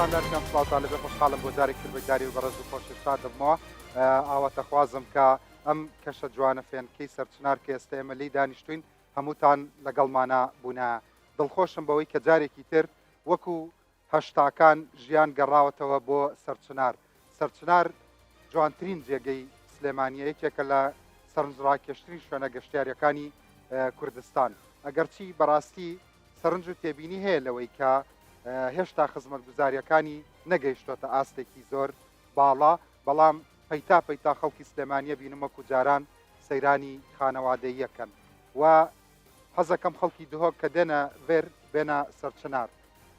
بەڕێزان لەرکەم سڵاوتان لەبێ خۆشحاڵم بۆ جارێک تر بەشداری و بەڕێز و خۆشەویستان دەبمەوە ئاواتەخوازم کە ئەم کەشە جوانە فێنکەی سەرچنار کە ئێستا ئێمە لێی دانیشتوین هەمووتان لەگەڵمانە بوونە دڵخۆشم بەوەی کە جارێکی تر وەکو هەشتاکان ژیان گەڕاوەتەوە بۆ سەرچنار. سەرچنار جوانترین جێگەی سلێمانییە، یەکێکە لە سەرنجڕاکێشترین شوێنە گەشتیارییەکانی کوردستان. ئەگەرچی بەڕاستی سەرنج و تێبینی هەیە لەوەی کە هێشتا خزمەتگوزارییەکانی نەگەیشتۆتە ئاستێکی زۆر باڵا، بەڵام پەیتا پەیتا خەڵکی سلێمانییە بینم وەکو جاران سەیرانی خانەوادەییەکەن و حەزەکەم خەڵکی دهۆک کە دێنە ڤێر بێنە سەرچنار.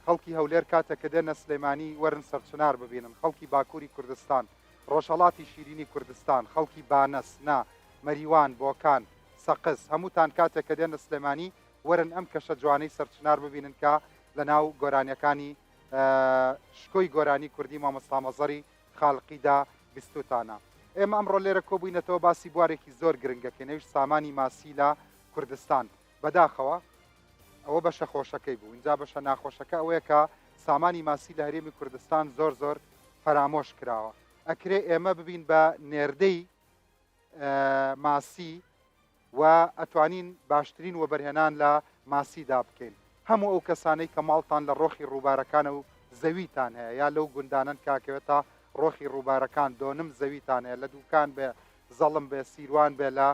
خەڵکی هەولێر کاتێک کە دێنە سلێمانی وەرن سەرچنار ببینن، خەڵکی باکووری کوردستان، ڕۆژهەڵاتی شیرینی کوردستان، خەڵکی بانە، سنە، مەریوان، بۆکان، سەقز، هەمووتان کاتێک کە دێنە سلێمانی وەرن ئەم کەشە جوانەی سەرچنار ببینن کە لەناو گۆرانیەکانی شکۆی گۆرانی کوردی مامۆستا مەزەری خالقیدا بیستوتانە. ئێمە ئەمڕۆ لێرە کۆبووینەتەوە باسی بوارێکی زۆر گرنگ ئەکەین ئەویش سامانی ماسی لە کوردستان. بەداخەوە ئەوە بەشە خۆشەکەی بوو ئینجا بەشە ناخۆشەکە ئەوەیە کە سامانی ماسی لە هەرێمی کوردستان زۆر زۆر فەرامۆش کراوە ئەکرێ ئێمە ببین بە نێردەی ماسی و ئەتوانین باشترین وەبەرهێنان لە ماسیدا بکەین هەموو ئەو کەسانەی کە ماڵتان لە ڕۆخی ڕووبارەکانە و زەویتان هەیە یا لەو گوندانەن کاکەوێتە ڕۆخی ڕووبارەکان دۆنم زەویتان هەیە لە دوکان بێ زەڵم بێ سیروان بێ لە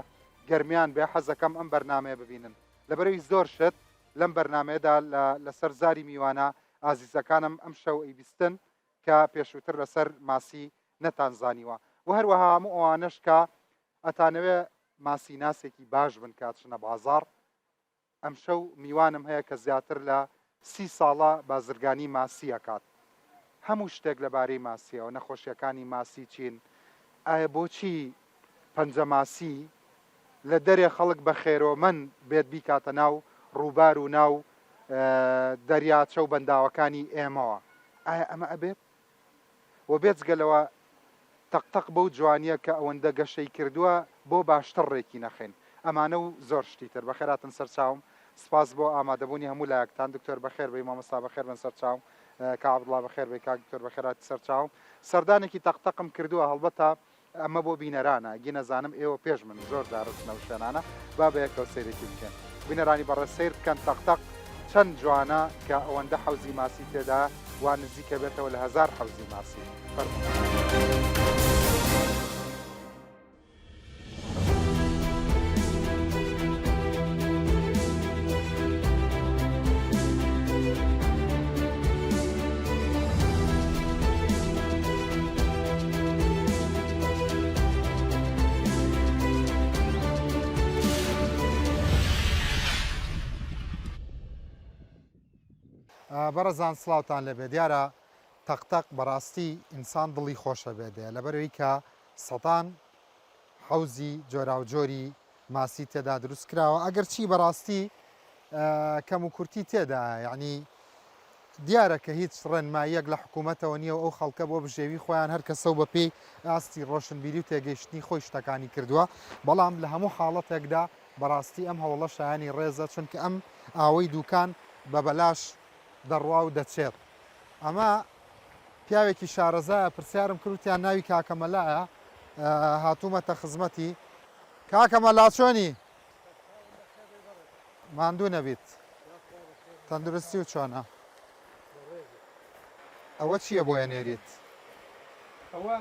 گەرمیان بێ حەزەکەم ئەم بەرنامەیە ببینن لەبەرئەوی زۆر شت لەم بەرنامەیەدا لە لەسەر زاری میوانە ئازیزەکانم ئەمشەو ئەیبیستن کە پێشووتر لەسەر ماسی نەتان زانیوە و هەروەها هەموو ئەوانەش کە ئەتانەوێ ماسی ناسێکی باش بن کە ئەچنە بازاڕ ئەمشەو میوانم هەیە کە زیاتر لە سی ساڵە بازرگانی ماسی ئەکات. هەموو شتێک لەبارەی ماسیەوە، نەخۆشیەکانی ماسی چین، ئایا بۆچی پەنجە ماسی لە دەرێ خەڵک بە خێرۆمەند بێت بیکاتە ناو ڕووبار و ناو دەریاچە و بەنداوەکانی ئێمەوە، ئایا ئەمە ئەبێت؟ و بێجگە لەوە تەق تەق بەو جوانیە کە ئەوەندە گەشەی کردووە بۆ باشتر ڕێکی نەخەین؟ ئەمانە و زۆر شتی تر. بەخێرهاتن سەرچاوم. سپاس بۆ ئامادەبوونی هەموو لایەکتان. دکتۆر بەخێر بێی، مامۆستا بەخێر بن سەرچاوم. کاک عەبدوڵا بەخێر بێی، کاک دکتۆر بەخێرهاتی سەرچاوم. سەردانێکی تەق تەقم کردووە هەڵبەتە ئەمە بۆ بینەرانە گینەزانم ئێوە پێش من زۆر جار ئەچنە ئەو شوێنانە با بەیەکەوە سەیرێکی بکەین بینەرانی بەڕێز سەیر بکەن تەق تەق چەند جوانە کە ئەوەندە حەوزی ماسی تێدا وا نزیکە بێتەوە لە هەزار حەوزی ماسی فەرموو. بەڕێزان سڵاوتان لێبێ دیارە تەق تەق بەڕاستی ئینسان دڵی خۆشە بێ دێ لەبەرەوەی کە سەدان حەوزی جۆراوجۆری ماسی تێدا دروست کراوە ئەگەر چی بەڕاستی کەم و کورتی تێدا یعنی دیارە کە هیچ ڕێنماییەک لە حکوومەتەوە نییە و ئەو خەڵکە بۆ بژێوی خۆیان هەر کەسە و بەپێی ئاستی ڕۆشنبیری و تێگەیشتنی خۆی شتەکانی کردووە بەڵام لە هەموو حاڵەتێکدا بەڕاستی ئەم هەوڵە شایانی ڕێزە چونکە ئەم ئاوەی دوکان بە بەلاش دەڕوا و دەچێت ئەمە پیاوێکی شارەزایە پرسیارم کرد وتیان ناوی کاکە مەلایە هاتوومەتە خزمەتی کاکە مەلا چۆنی؟ ماندوو نەبیت تەندروستی و چۆنە؟ ئەوە چییە بۆ ئەنێریت؟ ئەوە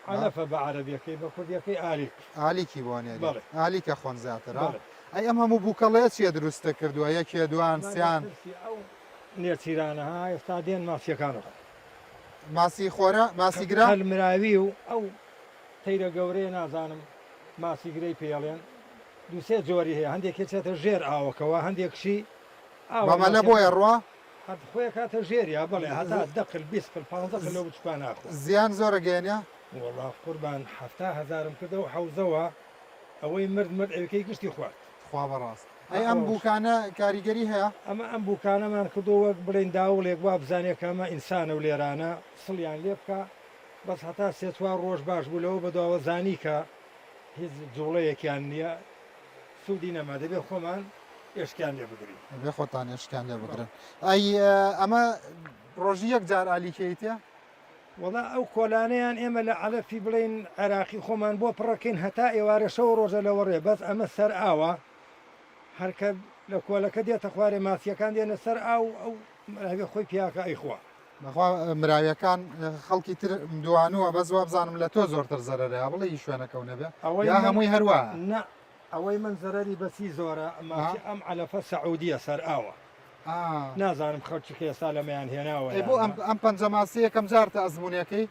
عەلەفە بە عەرەبیەکەی بە کوردیەکەی ئالیک. ئالیکی بۆ ئەنێریت ئالیکە خۆن زیاتر ها؟ ئەی ئەم هەموو بووکەڵەیە چییە دروستت کردووە یەکێ دوان سیان؟ ئەو نێچیرانە ها ئێستا دێن ماسیەکان ئەخۆن. ماسی خۆرە ماسی گرە؟ قەلمراوی و ئەو تەیرە گەورەیە نازانم ماسیگرەی پێڵێن دووسێ جۆری هەیە هەندێکی چێتە ژێر ئاوەکەوە هەندێکشی ئاوە بەمەلە بۆیە ڕوا هەر خۆی کاتە ژێریا بەڵێ هەتا دە قل 20 قل 15 قل لەو بچوکان ناخۆ زیان زۆرە گەیەنە وەڵا قوربان 70 هەزارم کردەوە حەوزەوە ئەوەی مرد مرد ئەوەکەی گشتی خوارد خوا بەڕاست ئەی ئەم بوکانە کاریگەری هەیە؟ ئەمە ئەم بوکانەمان کردو وەک بڵێین داوڵێک وا بزانێ کە ئەمە ئینسانە و لێرانە سڵیان لێ بکا بەس هەتا سێ چوار ڕۆژ باش بوو لەوە بەدواوە زانی کە هیچ جوڵەیەکیان نییە سوودی نەما دەبێ خۆمان ئێشکیان لێ بگرین. دەبێ خۆتان ئێشکیان لێ بگرن. ئەی ئەمە. ڕۆژی یەک جار ئالیکەیتێ؟ وەڵا ئەو کۆلانەیان ئێمە لە عەلەفی بڵێین عێراقی خۆمان بۆ پڕەکەین هەتا ئێوارە شەو ڕۆژە لەوەڕێ بەس ئەمە سەر ئاوە هەرکە لە کۆلەکە دێتە خوارێ ماسیەکان دێنە سەر ئاو ئەو مراویە خۆی پیاکە ئەیخوا. بەخوا مراویەکان خەڵکی تر دوانووە بەس وابزانم لە تۆ زۆرتر زەرەرە بڵێ ی شوێنەکەو نەبێ ئەوەی یا من هەمووی هەر وایە؟ نا ئەوەی من زەرەری بەچی زۆرە ماسی ئەم عەلەفە سەعودیە سەر ئاوە نازانم خەڵکی کە ئێستا لەمەیان هێناوە ئەی بۆ یان ئەم نا. ئەم پەنجە ماسیە یەکەم جارتە ئەزموونێکەی؟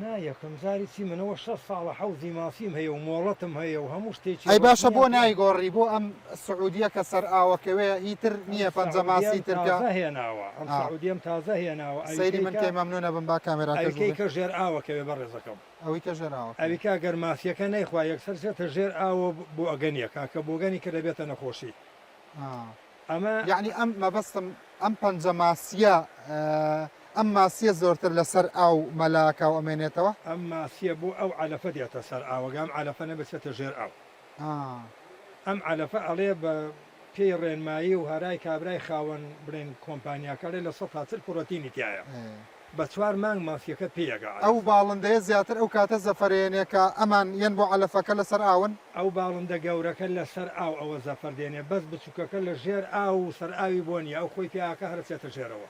نا یەکەم جاری چی من ئەوە شەست ساڵە حەوزی ماسیم هەیە و مۆڵەتم هەیە و هەموو شتێکی ئەی باشە بۆ ڕەسمیان پێ. نایگۆڕی بۆ ئەم سعودیە کە سەر ئاوەکەوێ هی تر ئەم نییە پەنجە سعودیەم ماسی تر کە تازە هێناوە ئەم ئا. سعودیەم تازە هێناوە سەیری ئەویکەی من کە کەی مەمنونە بم با کامێراکەش ئەویکەی ببێ. کە ژێر ئاوەکەوێ بەڕێزەکەم. ئەوی کە ژێر ئاوەکەوێ. ئەویکە گەر ماسیەکە نەیخوا یەکسەر چێتە ژێر ئاوە بۆ ئەگەنیەکە کە بۆگەنی کرد ئەبێتە نەخۆشی. ئا. ئەمە. یەعنی ئەم مەبەستم ئەم پەنجە ماسیە ئەم ماسیە زۆرتر لەسەر ئاو مەلا ئەکا و ئەمێنێتەوە؟ ئەم ماسیە بۆ ئەو عەلەفە دێتە سەر ئاو ئەگە ئەم عەلەفە نەبێ چێتە ژێر ئاو. ئەم عەلەفە ئەڵێ بە پێی ڕێنمایی و هەرای کابرای خاوەن بڵێن کۆمپانیاکە ئەڵێ 40% پڕۆتینی تیایە. بە چوار مانگ ماسیەکە پێی ئەگا ئەو عەلەفە. باڵندەیە زیاتر ئەو کاتە زەفەرەیەنێ کە ئەمان یەن بۆ عەلەفەکە لەسەر ئاون؟ ئەو باڵندە گەورەکە لە سەر ئاو ئەوە زەفەر دێنێ بەس بچوکەکە لە ژێر ئاو و سەر ئاوی بۆ نیە ئەو خۆی پێ ئاکا هەر ئەچێتە ژێرەوە.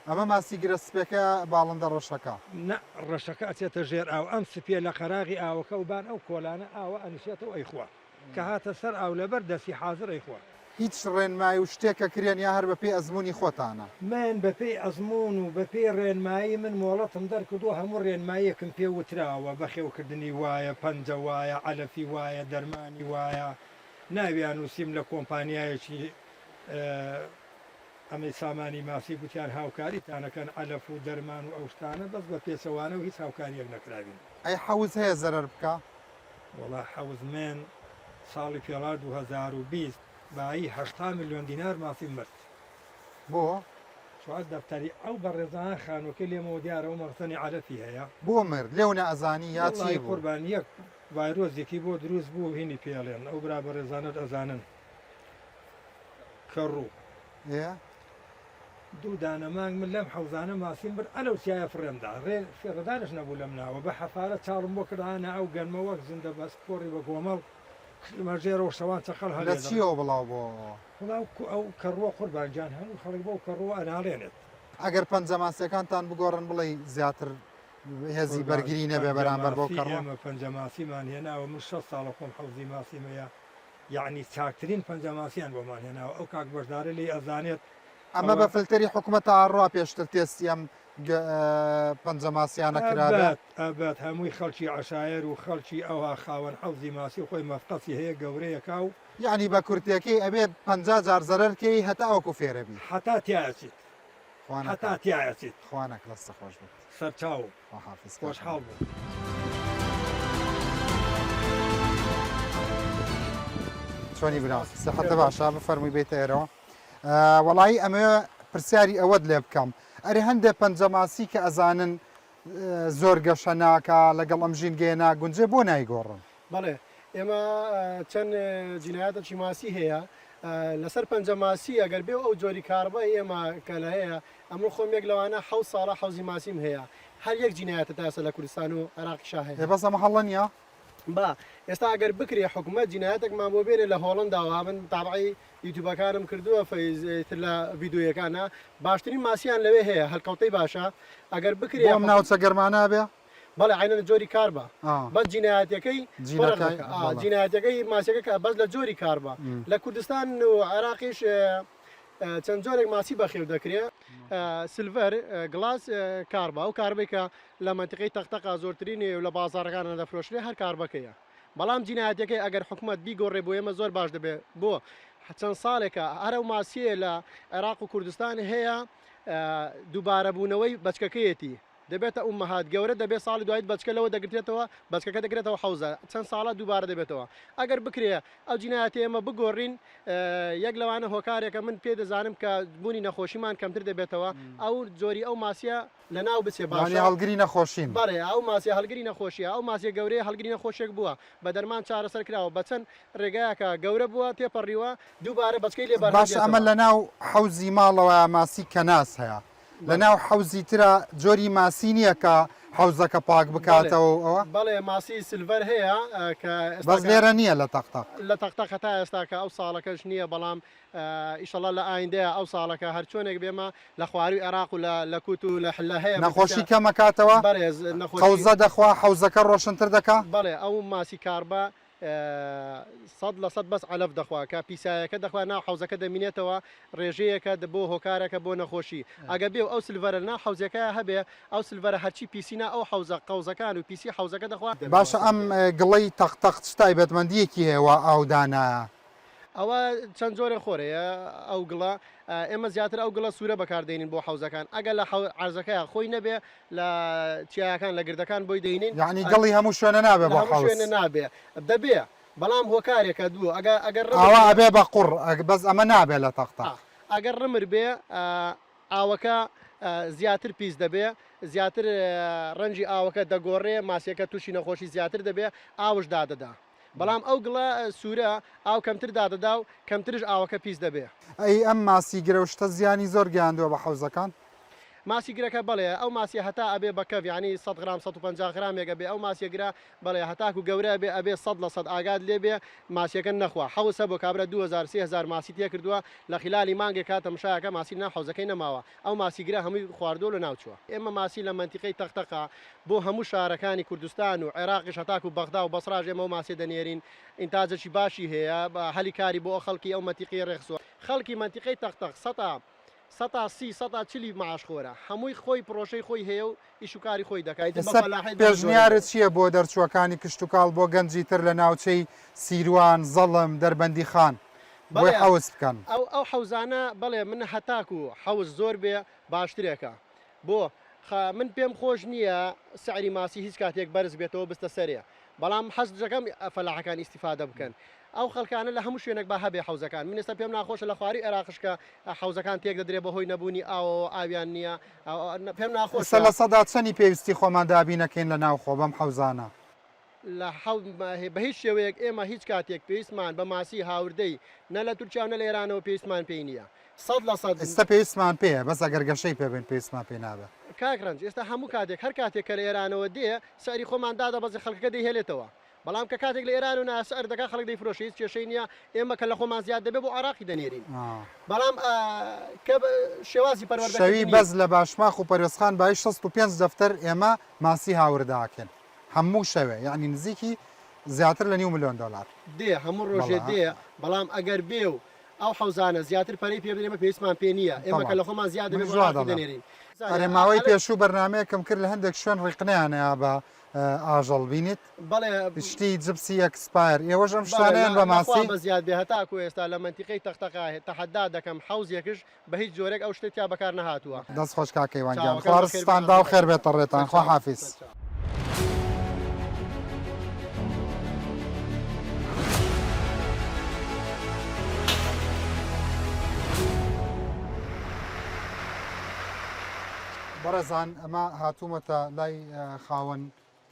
ئەمە ماسیگرە سپێکە باڵندە ڕەشەکە؟ نا ڕەشەکە ئەچێتە ژێر ئاو ئەم سپیە لە قەراغی ئاوەکە و بان ئەو کۆلانە ئاوە ئەنیشێتەوە ئەیخوا. کە هاتە سەر ئاو لەبەر دەستی حازر ئەیخوا. هیچ ڕێنمای و شتێک ئەکرێن یا هەر بەپێی ئەزموونی خۆتانە؟ من بەپێی ئەزموون و بەپێی ڕێنمایی من مۆڵەتم دەرکردووە هەموو ڕێنماییەکم پێ وتراوە بەخێوکردنی وایە پەنجە وایە عەلەفی وایە دەرمانی وایە ناویان نووسیم لە کۆمپانیایەکی ئەمەی سامانی ماسی گوتیان هاوکاریتان ئەکەن عەلەف و دەرمان و ئەو شتانە بەس بە پێچەوانەوە هیچ هاوکاریەک نەکراوین. ئەی حەوز هەیە زەرەر بکا؟ وەڵا حەوز من ساڵی پێڵار 2020 بایی 80 ملیۆن دینار ماسیم مرد. بۆ؟ چوار دەفتەری ئەو بەڕێزانە خانوەکەی لێمەوە دیارە ئەو مەخزەنی عەلەفی هەیە. بۆ مرد؟ لێو نەئەزانی یا چی وەڵاهی بوو؟ قوربان یەک ڤایرۆزێکی بۆ دروست بوو هینی پێ ئەڵێن ئەو برا بەڕێزانەت ئەزانن کەڕوو. ئێ؟ دوو دانە مانگ من لەم حەوزانە ماسیم برد ئەلەو چیایە فڕێم دا ڕێ فێڕدانش نەبوو لەم ناوە بە حەفارە چاڵم بۆ کرد ئانا ئەو گەنمە وەک زیندە بەسک کۆڕی بە گۆمەڵ کردمە ژێرەوە شەوان چەقەڵ لە هەلێ دەڕ چیەوە بڵاو بۆوە؟ وەڵا ئەو ئەو کەڕووە قوربان گیان هەموو خەڵک بەو کەڕووە ئەناڵێنێت. ئەگەر پەنجە ماسیەکانتان بگۆڕن بڵێی زیاتر هێزی قوربان بەرگری نەبێ پەنجە بەرامبەر بەو ماسی کەڕووە؟ ئێمە پەنجە ماسیمان هێناوە من 60 ساڵە خۆم حەوزی ماسیم هەیە یەعنی چاکترین پەنجە ماسیان بۆمان هێناوە ئەو کاک بەشدارە لێی ئەزانێت ئەمە ئەوە بە فلتەری حکومەتە ئەڕوا پێشتر تێستی ئەم پەنجە ماسیانە کرابێ؟ ئەبەد ئەبەد هەمووی خەڵکی عەشایەر و خەڵکی ئەوها خاوەن حەوزی ماسی خۆی مەفقەسی هەیە گەورەیەکا و. یەعنی بە کورتیەکەی ئەبێ 50 جار زەرەر کەی هەتاوەکو فێرەبی. هەتا تیا ئەچیت خوا هەتا نەکا تیا ئەچیت. خوا نەکا دەستت خۆش بێت. سەرچاوم. خواحافیز کاکە خۆشحاڵ بووم. چۆنی برا سەحەتە باشە بفەرمووی بێتە ئێرەوە وەڵایی ئەمەوێ پرسیاری ئەوەت لێ بکەم ئەرێ هەندێ پەنجەماسی کە ئەزانن زۆر گەشە ناکا لەگەڵ ئەم ژینگەیە ناگونجێ بۆ نایگۆڕن؟ بەڵێ ئێمە چەند جینایاتەکی ماسی هەیە لەسەر پەنجە ماسی ئەگەر بێ ئەو جۆری کاربە ئێمە کە لە هەیە ئەمن خۆم یەک لەوانە حەوت ساڵە حەوزی ماسیم هەیە هەر یەک جینایەتە تا ئێستا لە کوردستان و عێراقیشا هەیە. ئێ بەس ئەمە هەڵە نییە؟ با ئێستا ئەگەر بکرێ حکومەت جینایەتێکمان بۆ بێنێ لە هۆڵەنداوە من تابعی یوتیوبەکانم کردووە فەیز تر لە ڤیدیۆیەکانە باشترین ماسیان لەوێ هەیە هەلکەوتەی باشە ئەگەر بکرێ بۆ ئەم ناوچە گەرمانە بێ؟ بەڵێ عەینەن لە جۆری کاربە بەس جینایەتەکەی فەرق جینەکەی دەکا ئا بەڵێ. جینایەتەکەی ماسیەکە کە بەس لە جۆری کاربە لە کوردستان و عێراقیش چەند جۆرێک ماسی بەخێو دەکرێ silver glass carp ە ئەو carp ەی کە لە مەنتیقەی تەقتەقا زۆرترینی و لە بازاڕەکانە دەفرۆشرێ هەر carp ەکەیە بەڵام جینایەتەکەی ئەگەر حکومەت بیگۆڕێ بۆ ئێمە زۆر باش دەبێ بۆ چەند ساڵێکە هەر ئەو ماسیەیە لە عێراق و کوردستان هەیە دووبارەبوونەوەی بەچکەکەیەتی دەبێتە ئومەهات گەورە دەبێت ساڵی دوایت بەچکە لەوە دەگرتێتەوە بەچکەکە دەگرێتەوە حەوزە چەند ساڵە دووبارە دەبێتەوە ئەگەر بکرێ ئەو جینایەتی ئێمە بگۆڕین یەک لەوانە هۆکارێکە من پێ دەزانم کە بوونی نەخۆشیمان کەمتر دەبێتەوە ئەو جۆری ئەو ماسیە لەناو بچێ یانی باشە هەڵگری نەخۆشین. بەڵێ ئەو ماسیە هەڵگری نەخۆشیە ئەو ماسیە گەورەیە هەڵگری نەخۆشێک بووە بە دەرمان چارەسەر کراوە بە چەند ڕێگایەکە گەورە بووە تێپەڕیوە دووبارە بەچکەی لێ بەرهەم باشە ئەمە دێتەوە. لەناو حەوزی ماڵەوە ماسی کەناس هەیە. لە ناو حەوزی ترا جۆری ماسی نییە کە حەوزەکە پاک بکاتەوە و ئەوە؟ بەڵێ ماسی silver هەیە کە ئێستا بەس لێرە نییە لە تەق تەق. لە تەق تەق هەتا ئێستا کە ئەو ساڵەکەش نییە بەڵام ئیشەڵا لە ئایندەیا ئەو ساڵەکە هەرچۆنێک بێمە لە خواروی عێراق و لە لە کوت و لە حلە هەیە نەخۆشی کەم ئەکاتەوە؟ بەڵێ نەخۆشی قەوزە دەخوا حەوزەکە ڕۆشنتر دەکا؟ بەڵێ ئەو ماسی carp ە 100% بەس عەلەف دەخوا کە پیسایەکە دەخوا ناو حەوزەکە دەمینێتەوە ڕێژەیەکە بۆ هۆکارەکە بۆ نەخۆشی ئەگە بێ و ئەو silver ە لەناو حەوزەکە هەبێ ئەو silver ە هەرچی پیسی نا ئەو حەوزە قەوزەکان و پیسی حەوزەکە دەخوا. باشە ئەم گڵەی تەق تەق چ تایبەتمەندیەکی هەیە وا ئاو دانایە؟ ئەوە چەند جۆرێ خۆرەیە ئەو گڵە ئێمە زیاتر ئەو گڵە سوورە بەکاردێنین بۆ حەوزەکان ئەگەر لە عەرزەکەیا خۆی نەبێ لە چیایەکان لە گردەکان بۆی دەینین. یەعنی گڵی هەموو شوێنە نابێ بۆ حەوز؟ هەموو شوێنە نابێ دەبێ بەڵام هۆکارێکە دوو ئەگە ئەگەر ڕمر ئاوا ئەبێ بە قوڕ بەس ئەمە نابێ لە تەق تەق. ئەگەر ڕمر بێ ئاوەکە زیاتر پیس دەبێ زیاتر ڕەنگی ئاوەکە دەگۆڕێ ماسیەکە تووشی نەخۆشی زیاتر دەبێ ئاوش دادەدا. بەڵام ئەو گڵە سوورە ئاو کەمتر دادەدا و کەمترش ئاوەکە پیس دەبێ. ئەی ئەم ماسی گرە و شتە زیانی زۆر گەیاندووە بە حەوزەکان؟ ماسی گرەکە بەڵێ ئەو ماسیە هەتا ئەبێ بە کەف یانی سەد غرام 150 غرامێک ئەبێ ئەو ماسیە گرە بەڵێ هەتاکو گەورە ئەبێ ئەبێ 100% ئاگات لێ بێ ماسیەکە نەخوا حەوز هەبووە کابرا 2000 3000 ماسی تێ کردووە لە خیلالی مانگێک کا تەمشایەکە ماسی لەناو حەوزەکەی نەماوە ئەو ماسی گرە هەمووی خواردووە و لەناو چووە. ئێمە ماسی لە مەنتیقەی تەقتەقە بۆ هەموو شارەکانی کوردستان و عێراقیش هەتاکو بەغدا و بەسڕاش ئێمە ئەو ماسیە دەنێرین، ئینتاجەکی باشی هەیە، هەلی کاری بۆ خەڵکی ئەو مەنتیقەیە ڕێکخستووە. خەڵکی مەنتیقەی تەقتەق سەتا سەتا سی سەتا چلی معاشخۆرە، هەمووی خۆی پڕۆژەی خۆی هەیە و ئیش و کاری خۆی دەکا، ئیتر بە ئێستا فەلاحی بەم جۆرە پێشنیارت دەبێ. چییە بۆ دەرچووەکانی کشتوکاڵ بۆ گەنجی تر لە ناوچەی سیروان، زەڵم، دەربەندیخان بۆی بەڵێ حەوز بکەن؟ ئەو ئەو حەوزانە بەڵێ من هەتاکو حەوز زۆر بێ باشترێکە بۆ خ من پێم خۆش نییە سعری ماسی هیچ کاتێک بەرز بێتەوە بستە سەرێ بەڵام حەز دەکەم فەلاحەکان ئیستیفادە بکەن ئەو خەڵکانە لە هەموو شوێنێک با هەبێ حەوزەکان من ئێستا پێم ناخۆشە لە خواری عێراقش کە حەوزەکان تێک دەدرێ بەهۆی نەبوونی ئاوەوە ئاویان نییە پێم ئێستا ناخۆشە. چەنی پێویستی خۆمان دابینەکەین لە ناوخۆ بەم حەوزانە؟ لە حەو بە هیچ شێوەیەک ئێمە هیچ کاتێک پێویستمان بە ماسی هاوردەی نە لە تورکیا و نە لە ئێرانەوە پێویستمان پێی نییە 100%. ئێستا پێویستمان پێیە بەس ئەگەر گەشەی پێ بەین پێویستمان پێی نابێ. کاک ڕەنج ئێستا هەموو کاتێک هەر کاتێک کە لە ئێرانەوە دێ سعری خۆمان دادەبەزێ خەڵکەکە دەیهێلێتەوە بەڵام کە کاتێک لە ئێرانەوە نایە سعر دەکا خەڵک دەیفرۆشێ هیچ کێشەی نییە ئێمە کە لە خۆمان زیاد دەبێ بۆ عێراقی دەنێرین بەڵام کە شێوازی شەوی پەروەردەکردنی. بەس لە باشماخ و پەروێزخان بایی 65 دەفتەر ئێمە ماسی هاوردە ئەکەین. هەموو شەوێ یەعنی نزیکی زیاتر لە نیو ملیۆن دۆلار. دێ هەموو ڕۆژێ بەڵێ. دێ بەڵام ئەگەر بێ و ئەو حەوزانە زیاتر پەرەی پێ بدرێ ئێمە پێویستمان پێ نییە ئێمە کە تەبعەن لە خۆمان زیاد دەبێ منیش بۆ وا عێراقی دەڵێم. دەنێرین. ئەرێ ماوەی پێشوو بەرنامەیەکم کرد لە هەندێک شوێن ڕیقنەیان ئەیا بە ئاژەڵ بینیت بەڵێ شتی جپسی expire ئێوەش ئەم بەڵێ شتانەیان لە بە لە خوا ماسی؟ بەزیاد بێ هەتاکوو ئێستا لە مەنتیقەی تەقتەقا تەحەدا دەکەم حەوزێکش بە هیچ جۆرێک ئەو شتەی تیا بەکار نەهاتووە. دەست خۆش کاک کەیوان گیان چاوەکەم خوا بەخێر بێ ڕزقتان با و ئازیزەکەم. خێر بێتە ڕێتان خوا سەرچاو حافیز. سەرچاو. بەڕێزان ئەمە هاتوومەتە لای خاوەن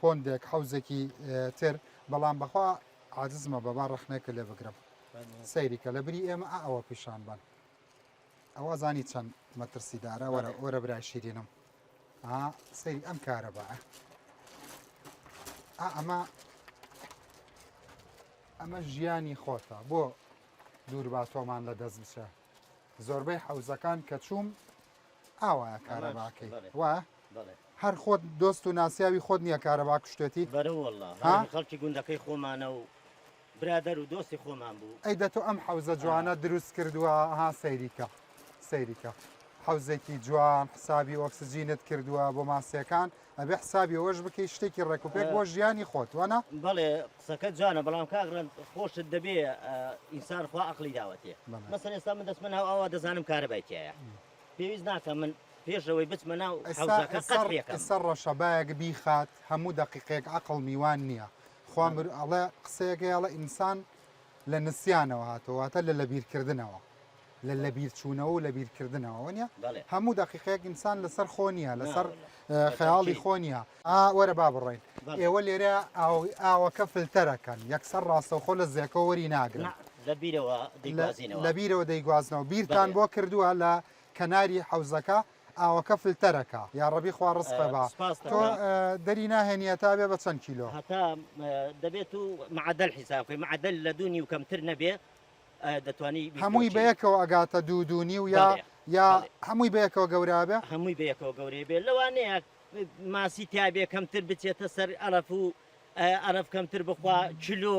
پۆندێک حەوزێکی تر بەڵام بەخوا عاجزمە بە با ڕەخنەیەکە لێ بگرم سەیری کە لە بری ئێمە ئا ئەوە پیشان بەن ئەوە زانی چەند مەترسیدارە وەرە وەرە برای شیرینم ئا سەیری ئەم کارەبا ئا ئەمە ئەمە ژیانی خۆتە بۆ دوور با تۆمان لە دەست بچە زۆربەی حەوزەکان کە چووم ئاوایە کارەباکەی وا هەر خۆت دۆست و ناسیاوی خۆت نییە کارەبا کوشتێتی بەرە والله خەڵکی گوندەکەی خۆمانە و برادەر و دۆستی خۆمان بوو. ئەی دە تۆ ئەم حەوزە جوانە دروست کردووە ها سەیری کە سەیری کە حەوزێکی جوان حسابی ئۆکسجینت کردووە بۆ ماسیەکان ئەبێ حسابی ئەوەش بکەی شتێکی ڕێک و پێک بۆ ژیانی خۆت وانە؟ بەڵێ قسەکەت جوانە بەڵام کاک ڕەند خۆشت دەبێ ئینسان خوا ئەقڵی داوەتێ مەسەن ئێستا من دەچمە ناو ئاوا دەزانم کارەبای تیایە پێویست ناکە من پێش ئەوەی بچمە ناو حەوزەکە قەتعی ئەکەم. ئێستا ڕەشەبایەک بیخات هەموو دەقیقەیەک عەقڵ میوان نییە خوا مر ئەڵێ قسەیەک هەیە ئەڵێ ئینسان لە نسیانەوە هاتووە واتە لە لەبیرکردنەوە لە لەبیرچوونەوە و لەبیرکردنەوە وەنیە هەموو دەقیقەیەک ئینسان لەسەر خۆ نییە لەسەر خەیاڵی خۆ نییە ئا وەرە با بڕۆین ئێوە لێرە ئاوەکە فلتەرەکەن یەکسەر ڕاستەوخۆ لە زێکەوە وەری ناگرن لە بیرەوە دەیگوازینەوە لە بیرەوە دەیگوازنەوە بیرتان بۆ کردووە لە کەناری حەوزەکە. ئاوەکە فلتەرەکا. یاڕەبی خوا ڕزقێ با. سپاست تۆ دەکەم. دەری ناهێنی هەتا بێ بە چەند کیلۆ؟ هەتا دەبێت و معەدەل حیساب کەی معەدەل لە دوو نیو کەمتر نەبێ دەتوانی هەمووی بیفرۆشی. بەیەکەوە ئەگاتە دوو دوو نیو یا بەڵێ یا بەڵێ. هەمووی بەیەکەوە گەورە ئەبێ؟ هەمووی بەیەکەوە گەورەی بێ لەوانەیە ماسی تیابێ کەمتر بچێتە سەر ئەرەف و ئەرەف کەمتر بخوا کیلۆ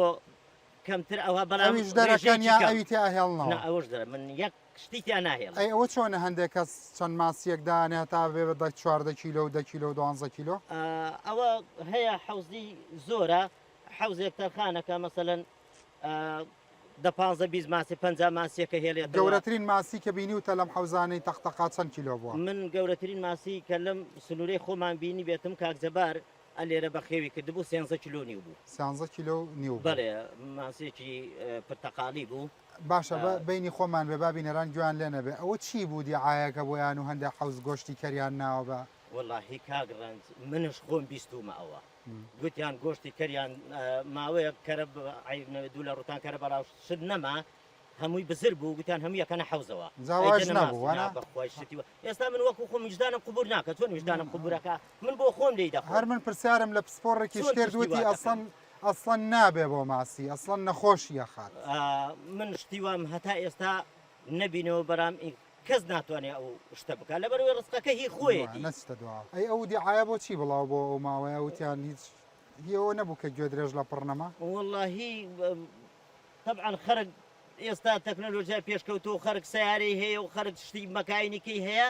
کەمتر ئەوە بەڵام ئەویش دەرەکەن ڕێژەیەکی یا کەم. ئەوی تیا نا ئەهێڵنەوە؟ ئەوەش دەرە من یەک شتی تیا ناهێڵم. ئەی ئەوە چۆنە هەندێک کەس چەند ماسیەک دانێ هەتا بێ بە دە 14 کیلۆ و دە کیلۆ و دوانزە کیلۆ؟ ئەوە هەیە حەوزی زۆرە حەوزێک تەرخانەکە مەسەلەن دە پانزە 20 ماسی 50 ماسیەکە هێڵێتەوە. گەورەترین ماسی کە بینیوتە لەم حەوزانەی تەقتەقا چەند کیلۆ بووە؟ من گەورەترین ماسی کە لەم سنوورەی خۆمان بینی بێتم کاک جەبار ئەلێرە بەخێوی کردبوو سێنزە کیلۆ نیو بوو. سیانزە کیلۆ و نیو بوو. بەڵێ ماسیەکی پرتەقاڵی بوو. باشە بە بەینی خۆمان بێ با بینەران گوێیان لێ نەبێ ئەوە چی بوو دیعایەکە بۆیان و هەندێ حەوز گۆشتی کەریان ناوە بە. وەڵاهی کاک ڕەنج منش خۆم بیستومە ئەوە گوتیان گۆشتی کەریان ماوەیەک کەرە عەیب نەبێ دوو لە ڕوتان کەرە بەڵاو شت نەما هەمووی بزر بوو گوتیان هەموو یەکەنە حەوزەوە جا ئەی واش دەنە نەبوو ماسی نا وانە؟ بەخوای شتی وا ئێستا من وەکو خۆم ویژدانم قبور ناکە چۆن ویژدانم قبورەکە من بۆ خۆم لێی دەخۆم هەر من پرسیارم لە پسپۆڕێکیش چۆن کرد شتی وتی وا دەکەن؟ ئەسڵەن ئەسڵەن نابێ بۆ ماسی ئەسڵەن نەخۆشی ئەخات. من شتی وام هەتا ئێستا نەبینەوە بەرام کەس ناتوانێ ئەو شتە بکات لەبەرئەوەی ڕزقەکە هی خۆیەتی. نەچتە دواوە. ئەی ئەو دیعایە بۆ چی بڵاو بۆوە ئەو ماوەیە وتیان هیچ هی ئەوە نەبوو کە گوێدرێژ لە پڕ نەما؟ وەڵاهی تەبعەن خەرک ئێستا تەکنەلۆژیا پێشکەوتووە و خەرک سەیارەی هەیە و خەرک شتی مەکاینیکی هەیە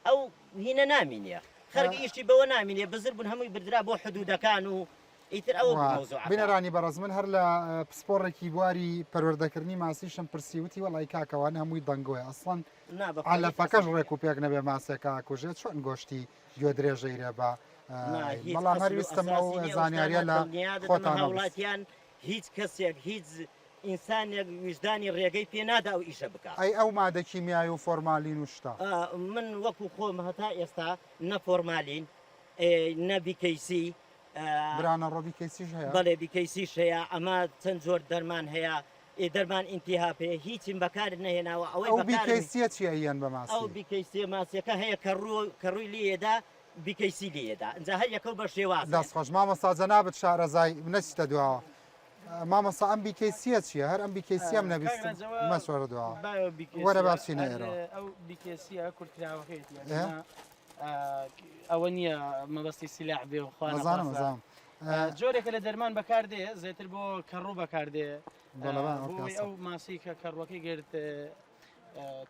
ئەو هینە نامینێ خەرک ئیشی بەوە نامینێ بزر بوون هەمووی بردرا بۆ حدودەکان و ئیتر ئەوە بوو مەوزوعەکە. بینەرانی بەڕێز من هەر لە پسپۆڕێکی بواری پەروەردەکردنی ماسیشم پرسی وتی وەڵی کاکە ئەوانە هەمووی دەنگۆیە ئەسڵەن نا بەخوا هیچ عەلەفەکەش ئەسڵی ڕێک و پێک نەبێ ماسێکە ئەکوژێت چۆن گۆشتی گوێ درێژەیرێ بە نا هیچ بەڵام هەر ئەسل و ویستم ئەو ئەساسی نییە ئەو زانیاریە شتانە لە دڵنیا دەدەمە خۆتانەوە بست. هاوڵاتیان هیچ کەسێک هیچ ئینسانێک ویژدانی ڕێگەی پێ نادا ئەو ئیشە بکا. ئەی ئەو مادە کیمیای و فۆرمالین و شتە؟ من وەکو خۆم هەتا ئێستا نە فۆرمالین نە بیکەیسی. برا نەڕۆ بیکەیسیش هەیە؟ بەڵێ بیکەیسیش هەیە ئەمە چەند جۆر دەرمان هەیە ئێ دەرمان ئینتیهاب هەیە هیچیم بەکار نەهێناوە ئەوەی ئەو بەکارم بیکەیسیە چیە ئەیەن بە ئەو ماسی؟ بیکەیسیە ماسیەکە هەیە کە ڕوو کە ڕووی لێیەدا بیکەیسی لێیەدا ئینجا هەر یەکەو بە شێوازێ. دەست خۆش مامۆستا جەنابت شارەزای نەچیتە دواوە مامۆستا ئەم بیکەیسیە چیە هەر ئەم بیکەیسیەم کاک نەبیستم ڕەنج ئەوە مەچۆرە دواوە بایۆ وەرە بیکەیسیە با بچینە هەر ئێرەوە. ئەو بیکەیسیە کورتکراوەکەیەتی ئێ؟ ئەگەر نا ئەوە نییە مەبەستی سیلاح بێ و خوا ئەزانم نەخواستە ئەزانم جۆرێکە لە دەرمان بەکاردێ زیاتر بۆ کەڕوو بەکاردێ بەڵێ با بۆ ئەوەی پیاسە. ئەو ماسی کە کەڕوەکەی گرت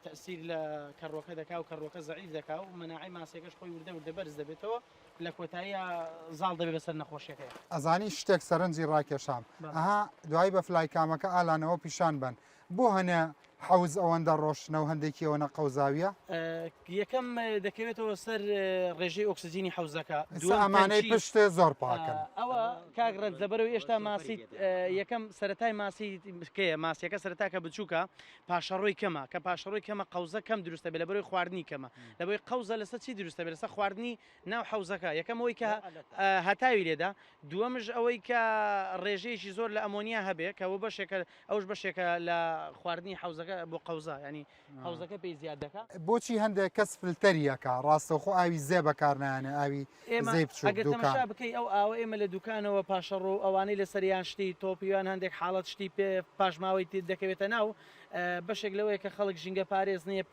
تەسیر لە کەڕوەکە دەکا و کەڕوەکە زەعیف دەکا و مەناعی ماسیەکەش خۆی وردە وردە بەرز دەبێتەوە لە کۆتاییا زاڵ دەبێت بەسەر نەخۆشیەکەی. ئەزانی شتێک سەرنجی ڕاکێشام بەڵێ. ئەها دوایی بە فلایکامەکە ئالانەوە پیشان بەن بۆ هەنێ حەوز ئەوەندە ڕۆشنە و هەندێکی ئەوەنە قەوزاویە؟ یەکەم دەکەوێتەوە سەر ڕێژەی ئۆکسجینی حەوزەکە ئێستا دووەم ئەمانەی تەنکی پشت زۆر پاکن. ئەوە کاک ڕەنج لەبەرەوەی ئێشتا ماسی یەکەم سەرەتای ماسی کەیە ماسیەکە سەرەتا کە بچووکە پاشەڕۆی کەمە کە پاشەڕۆی کەمە قەوزە کەم دروستە بێ لەبەرەوەی خواردنی کەمە لەبەرەوەی قەوزە لەسەر چی دروستە بێ لەسەر خواردنی ناو حەوزەکە یەکەم ئەوەی کە هەتاوی لێدا دووەمش ئەوەی کە ڕێژەیەکی زۆر لە ئەمۆنیا هەبێ کە ئەوە بەشێکە ئەوش بەشێکە لە خواردنی حەوزەکە بۆ قەوزە ینی حەوزەکە پێی زیاد دەکا. بۆچی هەندێک کەس فلتەری ئەکا ڕاستەوخۆ ئاوی زێ بەکار نایەنێ ئاوی ئێمە زێی بچوک ئەگەر دوکان. تەمەشا بکەی ئەو ئاوە ئێمە لە دوکانەوە پاشەڕۆ و ئەوانەی لەسەریان شتی تۆپی یان هەندێک حاڵەت شتی پێ پاشماوەی تر دەکەوێتە ناو بەشێک لەوەیە کە خەڵک ژینگە پارێز نییە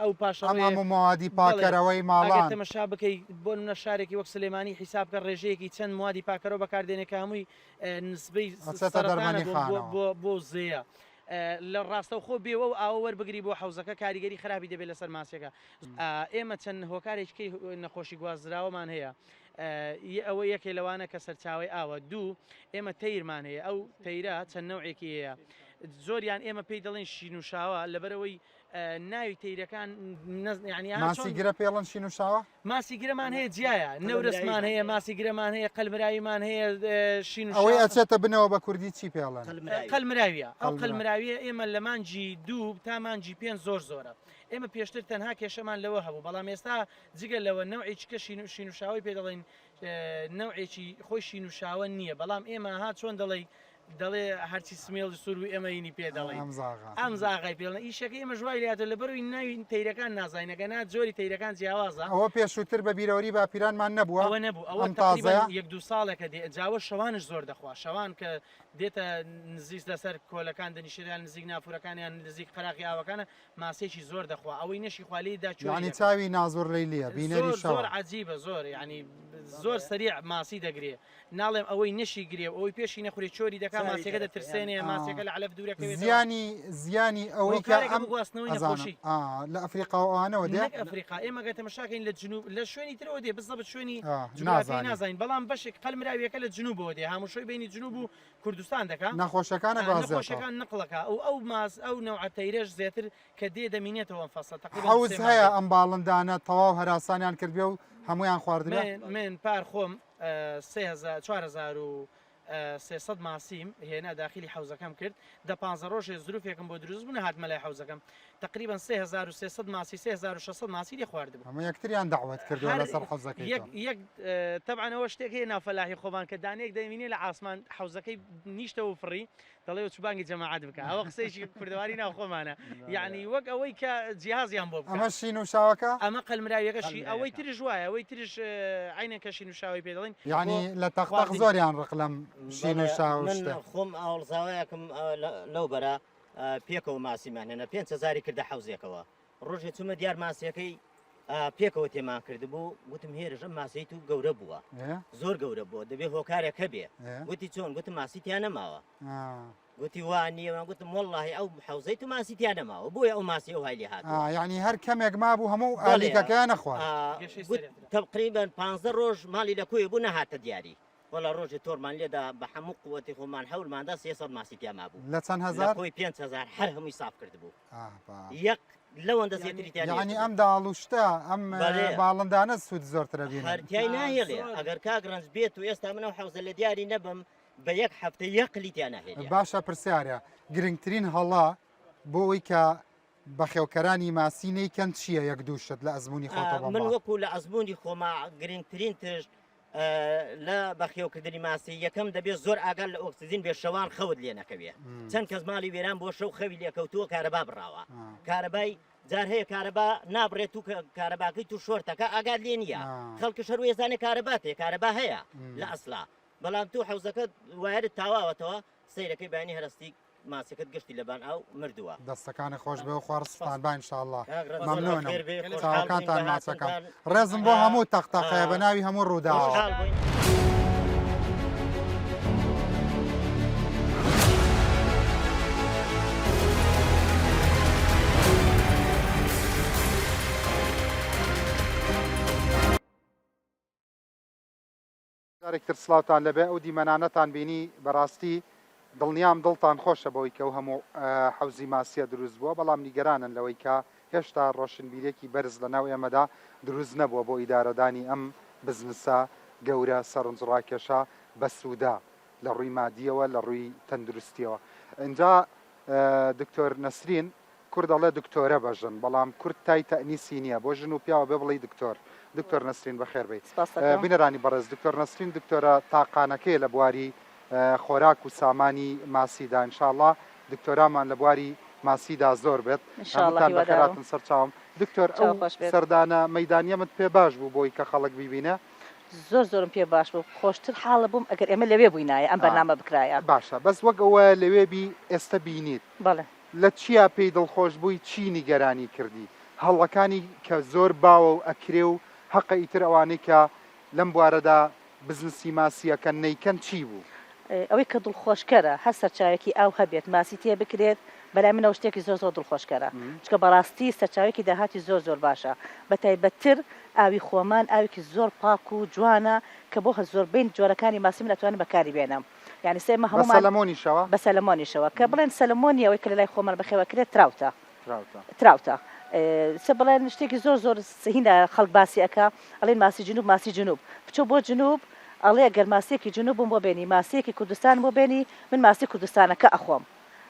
ئەو ئەم پاشەڕۆیە هەموو مەوادی بەڵێ پاکەرەوەی ئەگەر ماڵان. تەمەشا بکەی بۆ نمونە شارێکی وەک سلێمانی حیساب کە ڕێژەیەکی چەند موادی پاکەرەوە بەکاردێنێ کە هەمووی نسبەی ئەچێتە سەرەتانە دەرمەنی بۆ بۆ خانەوە. بۆ بۆ زێیە لە ڕاستەوخۆ بێ و ئەو ئاوە وەربگری بۆ حەوزەکە کاریگەری خراپی دەبێت لەسەر ماسیەکە ئێمە چەند هۆکارێکی کەی نەخۆشی گوازراوەمان هەیە ئەوە یەکێ لەوانە کە سەرچاوی ئاوە دوو ئێمە تەیرمان هەیە ئەو تەیرە چەند نەوعێکی هەیە زۆریان ئێمە پێی دەڵێن شینوشاوە لەبەرەوەی ناوی تەیرەکان ینی ماسی گرە پێڵن شینوشاوە ماسی گرەمان هەیە جیایە نەورەسمان هەیە ماسی گرەمان هەیە قەلمراویمان هەیە شین ئەوەی ئەچێتە بنەوە بە کوردی چی پێڵێن؟ قەلمراویە ئەو قەلمراویە ئێمە لە مانگی دوو تا مانگی پێنج زۆر زۆرە ئێمە پێشتر تەنها کێشەمان لەوە هەبوو بەڵام ئێستا جگە لەوە نەوعێکی کە شین و شینوشاوەی پێ دەڵێن نەوعێکی خۆی شینوشاوە نییە بەڵام ئێمە ها چۆن دەڵێی. دەڵێ هەرچی سمێڵی سوور بوو ئێمە هینی پێ دەڵێین ئەم زاغە ئەم زاغای پێ دەڵێن ئیشەکەی ئێمەش وای لێهاتووە لەبەرئەوەی ناوی تەیرەکان نازانین ئەگەنا جۆری تەیرەکان جیاوازە. ئەوە پێشووتر بە بیرەوەری باپیرانمان نەبووە ئەوە نەبوو ئەوە ئەم تەقریبەن تازەیە؟ یەک دوو ساڵێکە دێ جاوە شەوانش زۆر دەخوا شەوان کە دێتە نزیک لەسەر کۆلەکان دەنیشێت یان نزیک نافورەکان یان نزیک قەراغی ئاوەکانە ماسیەکی زۆر دەخوا ئەوەی نەشی خوا لێی دا چۆری یانی دەکا. چاوی نازور لەیلیە بینەری زۆر زۆر شەوە. عەجیبە زۆر یانی زۆر سەریع ماسی دەگرێ ناڵێم ئەوەی نەشی گرێ و ئەوەی پێشی نەخورێ چۆری دەکا چاوی ماسیەکە دەرەخێ یان دەترسێنێ ئا ماسیەکە لە عەلەف دوورەکەوێتەوە. زیانی زیانی ئەوەی کە هۆکارێکە ئەم بۆ گواستنەوەی ئەزانم نەخۆشی. ئا لە ئەفریقا و ئەوانەوە دێ؟ نەک ئەفریقا ئێمە گەر تەمەشاکەین لە جنوب لە شوێنی ترەوە دێ بزەبت شوێنی ئا جوگرافیای نازانین. نازانین بەڵام بەشێک قەلمراویەکە لە جنوبەوە دێ هاموشۆی بەینی جنوب و کوردستان دەکا نەخۆشەکان ئەگوازێتەوە. نەخۆشەکان نقڵەکا و ئەو ماس ئەو نەوعە تەیرەش زیاتر کە دێ دەمینێتەوە ئەم فەسڵە تەقریبەن حەوز سێ هەیە مانگە. ئەم باڵندانە تەواو هەراسانیان کردبێ و هەموویان خواردبێ؟ من من پار خۆم 3000 4300 ماسیم هێنا داخلی حەوزەکەم کرد دە پانزە ڕۆژێ زروفێکم بۆ دروست بوو نەهاتمە لای حەوزەکەم تەقریبەن 3300 ماسی 3600 ماسی لێ خواردبوو. هەموو یەکتریان دەعوەت کردووە هەر لەسەر حەوزەکەی یەک تۆ. یەک تەبعەن ئەوە شتێک هەیە ناو فەلاحی خۆمان کە دانەیەک دەبینێ لە عاسمان حەوزەکەی نیشتەوە و فڕی دەڵێ چوو بانگی جەماعەت بکە ئەوە قسەیەکی کوردەواری ناو خۆمانە یعنی وەک ئەوەی کە جیهازیان بۆ بکە. ئەمە شین و شاوەکە؟ ئەمە قەلمراویەکەشی ئەوەی قەلمراویەکە. ترش وایە ئەوەی ترش عەینەن کە شین و شاوەی پێ دەڵێن بۆ یعنی لە تەق تەق خواردنی. زۆریان ڕق لەم شین و بەڵێ شاو من شتە. خۆم ئاوڵزاوایەکم لەو بەرە پێکەوە ماسیمان هێنا پێنج هەزاری کردە حەوزێکەوە ڕۆژێ چوومە دیار ماسیەکەی پێکەوە تێمان کردبوو گوتم هێرش ئەم ماسیەی تو گەورە بووە زۆر گەورە بووە دەبێ هۆکارێک هەبێ گوتی چۆن گوتم ماسی تیا نەماوە گوتی وا نییە من گوتم وەڵڵاهی ئەو حەوزەی تو ماسی تیا نەماوە بۆیە ئەو ماسی ئەو های لێ هاتووە یعنی هەر کەمێک مابوو هەموو ئالیکەکەیان نەخوارد تقریبا 15 ڕۆژ ماڵی لە کوێ بوو نەهاتە دیاری وەڵا ڕۆژێ تۆڕمان لێدا بە هەموو قوەتی خۆمان حەولماندا 300 ماسی تیا مابوو لە چەند لە هەزار کۆی 5000 هەر هەمووی ساف کردبوو ئاه با. یەک لەوەندە زیاتری تیا یعنی نەهێشتبوو. ئەم داڵ و شتە ئەم بەڵێ. باڵندانە سوود زۆرترە بینن هەر تیای آه، ناهێڵێ زۆر. ئەگەر کاک ڕەنج بێت و ئێستا من ئەو حەوزە لە دیاری نەبم بە یەک هەفتە یەک قلی تیا ناهێڵێ باشە پرسیارە گرنگترین هەڵە بۆ ئەوی کە بەخێوکەرانی ماسی نەیکەن چییە یەک دوو شت لە ئەزموونی خۆتەوە بەم من باس. وەکو لە ئەزموونی خۆما گرنگترین تشت لە بەخێوکردنی ماسی یەکەم دەبێت زۆر ئاگات لە ئۆکسجین بێ شەوان خەوت لێ نەکەوێ چەند کەس ماڵی وێران بۆ شەو خەوی لێکەوتووە کارەبا بڕاوە کارەبای جار هەیە کارەبا نابڕێت و کارەباکەی تو شۆرتەکە ئاگات لێ نییە خەڵکە شەروێزانێ کارەبا تێ کارەبا هەیە لە ئەسلا بەڵام تو حەوزەکە وایرت تاواوەتەوە سەیرەکەی بەیانی هەرستی ماسیەکەت گشتی لەبان ئاو مردووە. دەستەکانت خۆش بێ و خوا ڕزقتان با ان شاءاللە. کاک ڕەنج زۆر مەمنونم بەخێر بێی خۆشحاڵ بووین چاوەکانتان بە ماچەکەم هاتنتان ڕێزم بۆ هەموو تەق تەقەیە بە ناوی هەموو ڕووداوەوە. خۆشحاڵ بووین. جارێک تر سڵاوتان لێبێ ئەو دیمەنانەتان بینی بەڕاستی دڵنیام دڵتان خۆشە بەوەی کە ئەو هەموو حەوزی ماسیە دروست بووە بەڵام نیگەرانن لەوەی کە هێشتا ڕۆشنبیرێکی بەرز لەناو ئێمەدا دروست نەبووە بۆ ئیدارەدانی ئەم بزنسە گەورە سەرنجڕاکێشە بەسوودە لە ڕووی مادیەوە لە ڕووی تەندروستیەوە ئینجا دکتۆر نەسرین کورد ئەڵێ دکتۆرە بە ژن بەڵام کورد تای تەئنیسی نیە بۆ ژن و پیاو ئەبێ بڵێی دکتۆر دکتۆر نەسرین بەخێر بێیت سپاست دەکەم. بینەرانی بەڕێز دکتۆر نەسرین دکتۆرە تاقانەکەیە لە بواری خۆراک و سامانی ماسیدا ان شاء اللە دکتۆرامان لە بواری ماسیدا زۆر بێت ان شاء اللە هەمووتان هیوادارم. بەخێرهاتن سەرچاوم دکتۆر ئەو چاو خۆش بێت. سەردانە مەیدانیەمت پێ باش بوو بۆی کە خەڵک بیبینێ؟ زۆر زۆرم پێ باش بوو خۆشتر حاڵە بووم ئەگەر ئێمە لەوێ بووینایە ئەم ئا بەرنامە بکرایە. باشە بەس وەک ئەوە لەوێ بی ئێستە بینیت بەڵێ. لە چیا پێی دڵخۆش بووی چی نیگەرانی کردی؟ هەڵەکانی کە زۆر باوە و ئەکرێ و هەقە ئیتر ئەوانەی کە لەم بوارەدا بزنسی ماسی ئەکەن نەیکەن چی بوو؟ ئەوەی کە دڵخۆشکەرە هەر سەرچاوێکی ئاو هەبێت ماسی تێ بکرێت بەلای منەوە شتێکی زۆر زۆر دڵخۆشکەرە چونکە بەڕاستی سەرچاوێکی داهاتی زۆر زۆر باشە بەتایبەتتر ئاوی خۆمان ئاوێکی زۆر پاک و جوانە کە بۆ زۆربەی جۆرەکانی ماسی من ئەتوانم بەکاری بێنم. یانی سێ ئێمە بە هەموومان سەلەمۆنیشەوە؟ بە سەلەمۆنیشەوە کە بڵێن سەلەمۆنی ئەوەی کە لە لای خۆمان بەخێو ئەکرێت تراوتە تراوتە. تراوتە سە بڵێن شتێکی زۆر زۆر هینە خەڵک باسی ئەکا ئەڵێن ماسی جنوب ماسی جنوب بچۆ بۆ جنوب ئەڵێ گەر ماسیەکی جنوبم بۆ بێنی ماسیەکی کوردستان بۆ بێنی من ماسی کوردستانەکە ئەخۆم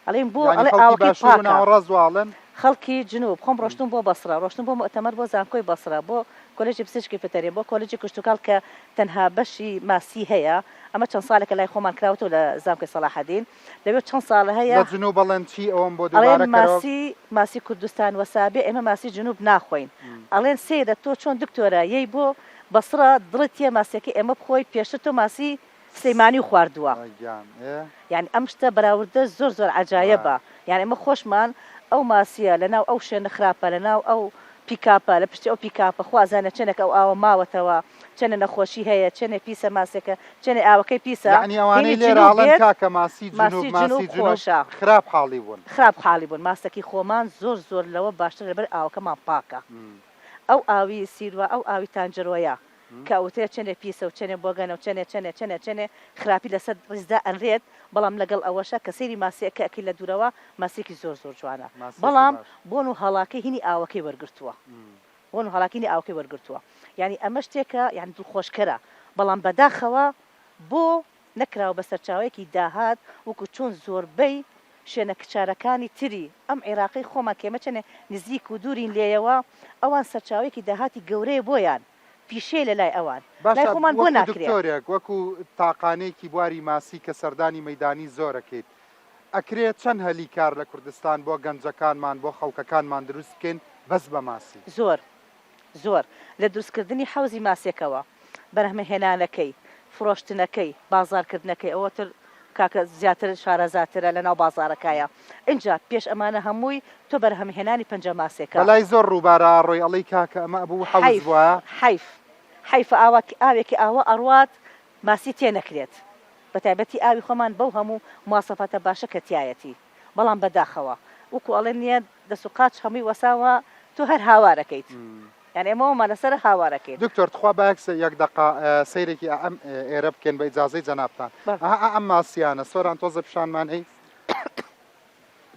ئەڵێن بۆ یانی ئەڵێ خەڵکی ئاوەکەی باشوور و پاکە. ناوەڕاست وا ئەڵێن؟ خەڵکی جنوب خۆم ڕۆشتوم بۆ بەسڕە ڕۆشتم بۆ موئتەمەر بۆ زانکۆی بەسڕە بۆ کۆلێجی پزیشکی فتەرین بۆ کۆلێجی کشتوکاڵ کە تەنها بەشی ماسی هەیە. ئەمە چەند ساڵێکە لای خۆمان کراوەتەوە لە زانکۆی سەڵاحەدین لەوێ چەند ساڵە هەیە. لە جنوب ئەڵێن چی ئەوەم بۆ ئەڵێن دووبارە کەرەوە. ماسی ماسی کوردستان وەسابێ ئێمە ماسی جنوب ناخۆین ئەڵێن سەیرە تۆ چۆن دکتۆرە یەی بۆ بەسڕە دڵت تیە ماسیەکەی ئێمە بخۆی پێشتر تۆ ماسی سلیمانی و خواردووە. وای گیان ئێ. یانی ئەم شتە بەراوردە زۆر زۆر عەجایەبە یانی ئێمە خۆشمان ئەو ماسیە لە ناو ئەو شوێنە خراپە لە ناو ئەو پیکاپە لە پشتی ئەو پیکاپە خوا ئەزانێ چەنێک ئەو ئاوە ماوەتەوە چەنێ نەخۆشی هەیە چەنێ پیسە ماسیەکە چەنێ ئاوەکەی پیسە یەعنی ئەوانەی هینی لێرە جنوب ئەڵێن بێت کاکە ماسی جنوب ماسی جنوب ماسی جنوب خۆشە. خراپ حاڵی بوون. خراپ حاڵی بوون ماسەکەی خۆمان زۆر زۆر لەوە باشترە لەبەر ئاوەکەمان پاکە ئەو ئاوی سیروە ئەو ئاوی تانجەرۆیە کە ئەوترێت چەنێ پیسە و چەنێ بۆگەنە و چەنێ چەنێ چەنێ چەنێ خراپی لەسەر ڕیز دائەنرێت بەڵام لەگەڵ ئەوەشا کە سەیری ماسیەکە ئەکەی لە دوورەوە ماسیەکی زۆر زۆر جوانە ماسیەکی بەڵام باش. بۆن و هەڵاکەی هینی ئاوەکەی وەرگرتووە بۆن و هەڵاکەی هینی ئاوەکەی وەرگرتووە یانی ئەمە شتێکە یانی دڵخۆشکەرە بەڵام بەداخەوە بۆ نەکراوە بە سەرچاوەیەکی داهات وەکو چۆن زۆربەی شوێنە کچارەکانی تری ئەم عیراقەی خۆمان کە ئێمە چەنێ نزیک و دوورین لێیەوە ئەوان سەرچاوەیەکی داهاتی گەورەیە بۆیان پیشەیە لە لای ئەوان لای باشە خۆمان بۆ وەکو ناکرێ؟ دکتۆرێک وەکو تاقانەیەکی بواری ماسی کە سەردانی مەیدانی زۆر ئەکەیت ئەکرێ چەند هەلی کار لە کوردستان بۆ گەنجەکانمان بۆ خەڵکەکانمان دروست بکەین بەس بە ماسی؟ زۆر زۆر لە دروستکردنی حەوزی ماسیەکەوە، بەرهەمهێنانەکەی، فرۆشتنەکەی، بازاڕکردنەکەی ئەوە تر کاکە زیاتر شارەزاترە لەناو بازاڕەکایە ئینجا پێش ئەمانە هەمووی تۆ بەرهەمهێنانی پەنجە ماسێکە. بەلای زۆر ڕووبارە ئەڕۆی ئەڵێی کاکە ئەمە ئەبوو حەوز حەیف بوایە. حەیف حەیفە ئاوا ئاوێکی ئاوا ئەڕوات ماسی تێ نەکرێت بەتایبەتی ئاوی خۆمان بەو هەموو مواسەفاتە باشە کە تیایەتی. بەڵام بەداخەوە وەکو ئەڵێن نیە دەست و قاچ هەمووی وەساوە تۆ هەر هاوار ئەکەیت یانی ئێمە ئەومان لەسەرە هاوار ئەکەین. دکتۆر تخوا با یەک یەک دەقە سەیرێکی ئەم ئێرە بکەین بە ئیجازەی جەنابتان ئەها ئەم ماسیانە سۆران تۆزە پیشانمان ئەی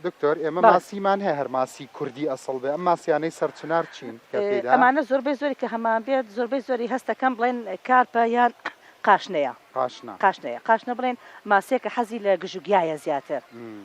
دکتۆر ئێمە ماسیمان هەیە هەر ماسی کوردی ئەسڵ بێ ئەم ماسیانەی سەرچنار چین کە تێیدا ئەمانە زۆربەی زۆری کە هەمان بێت زۆربەی زۆری هەستەکەم بڵێن کارپە یان قاشنەیە. قاشنە. قاشنەیە قاشنە بڵێن ماسیەکە حەزی لە گژوگیایە زیاتر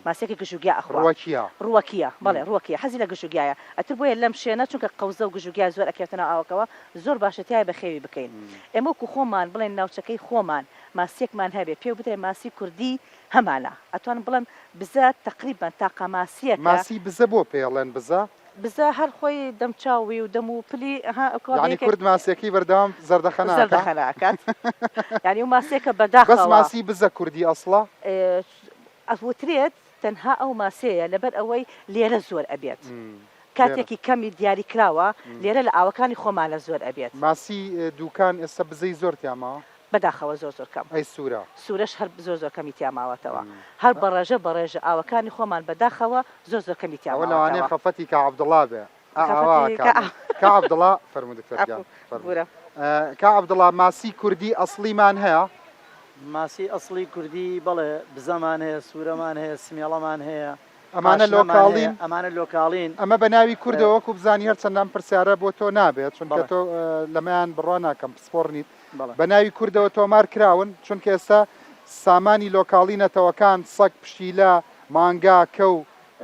ماسیەکە گژوگیا ئەخوا ڕوەکیە. ڕوەکیە بەڵێ ڕوەکیە حەزی لە گژوگیایە ئەتر بۆیە لەم شوێنە چونکە قەوزە و گژوگیا زۆر ئەکەوێتە ناو ئاوەکەوە زۆر باشە تیایا بەخێوی بکەین ئێمە وەکو خۆمان بڵێن ناوچەکەی خۆمان ماسیەکمان هەبێ پێو بدرێ ماسی کوردی هەمانە ئەتوانم بڵێم بزە تەقریبەن تاقە ماسیەکە. ماسی بزە بۆ پێی ئەڵێن بزە؟ بزە هەر خۆی دەم چاوی و دەم و پلی ها ئەکوا یانی بەیەکێک کورد ماسیەکەی بەردەوام زەردەخەنە ئەکا؟ زەردەخەنە ئەکات یانی ئەو ماسیەکە بەس بەداخەوە. ماسی بزە کوردی ئەسڵە؟ ئەوترێت تەنها ئەو ماسیەیە لەبەر ئەوەی لێرە زۆر ئەبێت لێرە. کاتێکی کەمی دیاری کراوە لێرە لە ئاوەکانی خۆمانە زۆر ئەبێت. ماسی دوکان ئێستا بزەی زۆر تیا ماوە؟ بەداخەوە زۆر زۆر کەم. ئەی سورە؟ سورەش هەر زۆر زۆر کەمی تیا ماوەتەوە هەر بەڕێژە بەڕێژە ئاوەکانی خۆمان بەداخەوە زۆر زۆر کەمی تیا ئەوە لەوانەیە ماوەتەوە. خەفەتی کا عەبدوڵا بێ ئا ئاوا خەفەتی ئەکات کا عەب. کا عەبدوڵا فەرموو دکتۆر گیان عەفوو فەرموو بورە. کا عەبدوڵا ماسی کوردی ئەسڵیمان هەیە؟ ماسی ئەسڵی کوردی بەڵێ بزەمان هەیە سورەمان هەیە سمێڵەمان هەیە ئەمانە قاشنەمان هەیە لۆکاڵین؟ ئەمانە لۆکاڵین. ئەمە بە ناوی کوردەوە وەکو بزانی هەرچەندە ئەم پرسیارە بۆ تۆ نابێت چونکە بەڵێ. تۆ لەمەیان بڕوا ناکەم پسپۆڕ نیت بەڵێ. بە ناوی کوردەوە تۆمار کراون چونکە ئێستا سامانی لۆکاڵی نەتەوەکان سەگ پشیلە مانگا کەو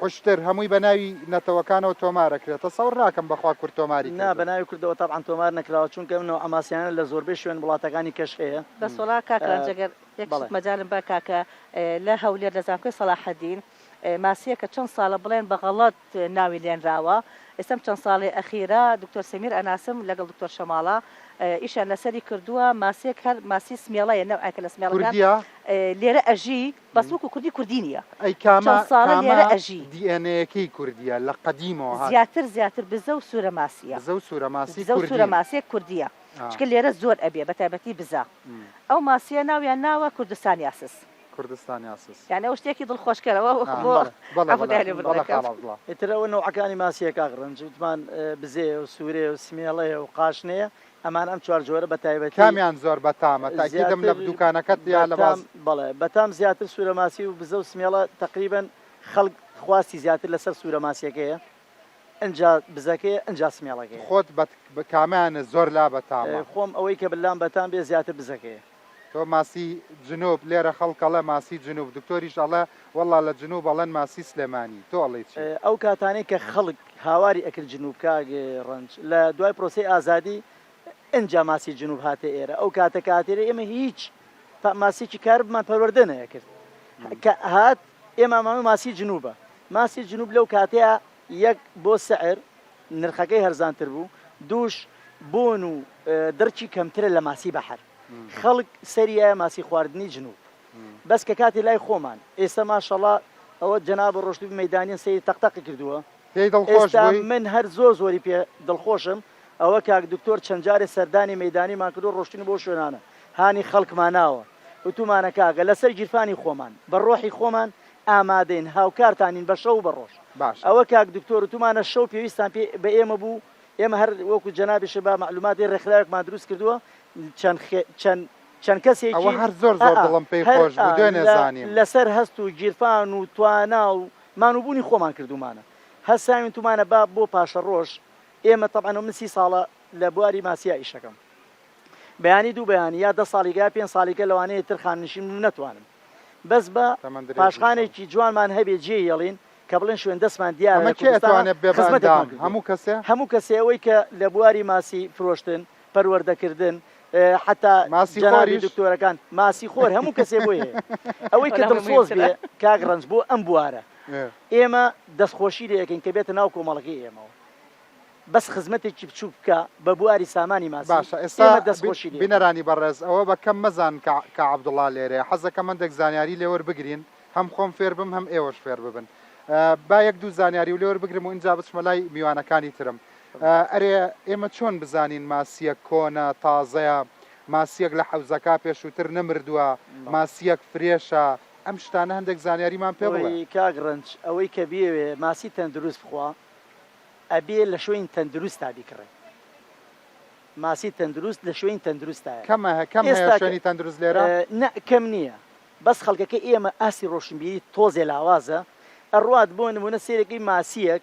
حوشتر هەمووی بە ناوی نەتەوەکانەوە تۆمار ئەکرێت تەسەور ناکەم بەخوا کورد تۆماری نا بە کردبێت. ناوی کوردەوە تەبعەن تۆمار نەکراوە چونکە ئەم نەوعە ماسیانە لە زۆربەی شوێن وڵاتەکانی کەش هەیە. بەس وەڵا کاک ڕەنج ئەگەر یەک بەڵێ. شت مەجالم با کاکە لە هەولێر لە زانکۆی سەڵاحەدین ماسیەکە چەند ساڵە بڵێن بە غەڵەت ناوی لێنراوە ئێستا ئەم چەند ساڵەی ئەخیرە دکتۆر سەمیر ئەناسم لەگەڵ دکتۆر شەماڵە ئیشیان لەسەری کردووە ماسیەک هەر ماسی سمێڵەیە نەوعێکە لە سمێڵەکان کوردیە؟ لێرە ئەژی بەس وەکو کوردی کوردی نییە ئەی کامە چەند ساڵە کامە لێرە ئەژی. DNA ەکەی کوردیە لە قەدیمەوە هات. زیاتر زیاتر بزە و سورە ماسیە. بزە و سورە ماسی بزە و سورە کوردین. ماسیەک کوردیە چونکە لێرە زۆر ئەبێ بەتایبەتی بزە ئەو ماسیە ناویان ناوە کوردستانیاسس. کوردستانیاسس. یانی ئەو شتێکی دڵخۆشکەرە وە بۆ بەڵێ عەفو بەڵێ دای لێ بەڵێ بردەکەم. خاڵ عەبدوڵا. ئیتر ئەوە نەوعەکانی ماسیە کاک ڕەنج وتمان بزەیە و سورەیە و سمێڵەیە و قاشنەیە ئەمانە ئەم چوار جۆرە بە تایبەتی کامیان زۆر بەتامە تاکیدم لە زیاتر دوکانەکەت یا لە بەتام باز. بەڵێ بەتام زیاتر سورە ماسی و بزە و سمێڵە تەقریبەن خەڵک خواستی زیاتر لەسەر سورە ماسیەکەیە ئنجا بزەکەیە ئنجا سمێڵەکەیە. خۆت بە کامیانت زۆر لا بەتامە؟ خۆم ئەوەی کە لام بەتام بێ زیاتر بزەکەیە. تۆ ماسی جنوب لێرە خەڵک ئەڵێ ماسی جنوب دکتۆریش ئەڵێ وەڵا لە جنوب ئەڵێن ماسی سلێمانی تۆ ئەڵێی چی؟ ئەو کاتانەی کە خەڵک هاواری ئەکرد جنوب کاک ڕەنج لە دوای پرۆسەی ئازادی ئنجا ماسی جنوب هاتە ئێرە ئەو کاتە کاتێرە ئێمە هیچ. ماسیکی کاربمان پەروەردە نەکرد کە هات ئێمە مامە ماسی جنوبە ماسی جنوب لەو کاتەیە یەک بۆ سعر نرخەکەی هەرزانتر بوو دووش بۆن و دڕکی کەمترە لە ماسی بەحر خەڵک سەریە ماسی خواردنی جنوب بەس کە کاتی لای خۆمان ئێستا ماشەڵا ئەوە جەناب ڕۆشتبی مەیدانیان سەیری تەقتەقی کردووە پێی دڵخۆش ئێستا بووی؟ من هەر زۆر زۆری پێ دڵخۆشم ئەوە کاک دکتۆر چەند جارێ سەردانی مەیدانیمان کردووە ڕۆشتین بۆ شوێنانە هانی خەڵکمان ناوە وتومانە کاکە لەسەر گیرفانی خۆمان بە ڕۆحی خۆمان ئامادەین هاوکارتانین بە شەو و بە ڕۆژ باشە. ئەوە کاک دکتۆر وتومانە شەو پێویستان پێ بە ئێمە بوو ئێمە هەر وەکو جەنابیشت با مەعلوماتی ڕێکخراوێکمان دروست کردووە چەند خێ چەند چەند ئەوە کەسێکین هەر زۆر ئا زۆر ئا دڵم پێی هەر خۆش ئا بوو دوێنێ لە زانیم. لەسەر هەست و گیرفان و توانا و مانوبوونی خۆمان کردوومانە هەستاوین تومانە با بۆ پاشەڕۆژ ئێمە تەبعەن من سی ساڵە لە بواری ماسیا ئیشەکەم بەیانی دوو بەیانی یا دە ساڵیگە یا پێنج ساڵیگە لەوانەیە تر خانەنشین بم نەتوانم بەس بە تەمەن درێژ بی ئینشاڵڵا. پاشخانێکی جوانمان هەبێ جێی هێڵین کە بڵێن شوێن دەستمان دیارە ئەمە لە کێ کوردستانا ئەتوانێ ببێ بە خزمەتێکمان ئەندام؟ کردووە هەموو کەسێ؟ هەموو کەسێ ئەوەی کە لە بواری ماسی فرۆشتن پەروەردەکردن حەتا ماسی جەنابی خۆریش؟ دکتۆرەکان ماسی خۆر هەموو کەسێ بۆی هەیە ئەوەی کە وەلا دڵسۆز مهمترە. بێ کاک ڕەنج بۆ ئەم بوارە ئێمە دەستخۆشی لێ ئەکەین کە بێتە ناو کۆمەڵەکەی ئێمەوە بەس خزمەتێکی بچووک بکا بە بواری سامانی ماسی باشە ئێستا ئێمە دەستخۆشی لێ ئەکەین. بینەرانی بەڕێز ئەوە بە کەم مەزانن کە کاک عەبدوڵا لێرەیە حەزەکەم هەندێک زانیاری لێ وەربگرین هەم خۆم فێر بم هەم ئێوەش فێر ببن با یەک دوو زانیاری لێ وەربگرم و ئینجا بچمە لای میوانەکانی ترم ئەرێ ئێمە چۆن بزانین ماسیەک کۆنە تازەیە ماسیەک لە حەوزەکە پێشووتر نەمردووە ماسیەک فرێشە ئەم شتانە هەندێک زانیاریمان پێ بڵێ. ئۆی کاک ڕەنج ئەوەی کە بیەوێ ماسی تەندروست بخوا ئەبێ لە شوێن تەندروستا بیکڕێ ماسی تەندروست لە شوێن تەندروستایە کەمە کەم هەیە ئێستا کە شوێنی تەندروست لێرە؟ نا کەم نییە بەس خەڵکەکەی ئێمە ئاستی ڕۆشنبیری تۆزێ لاوازە ئەڕوات بۆ نمونە سەیرەکەی ماسیەک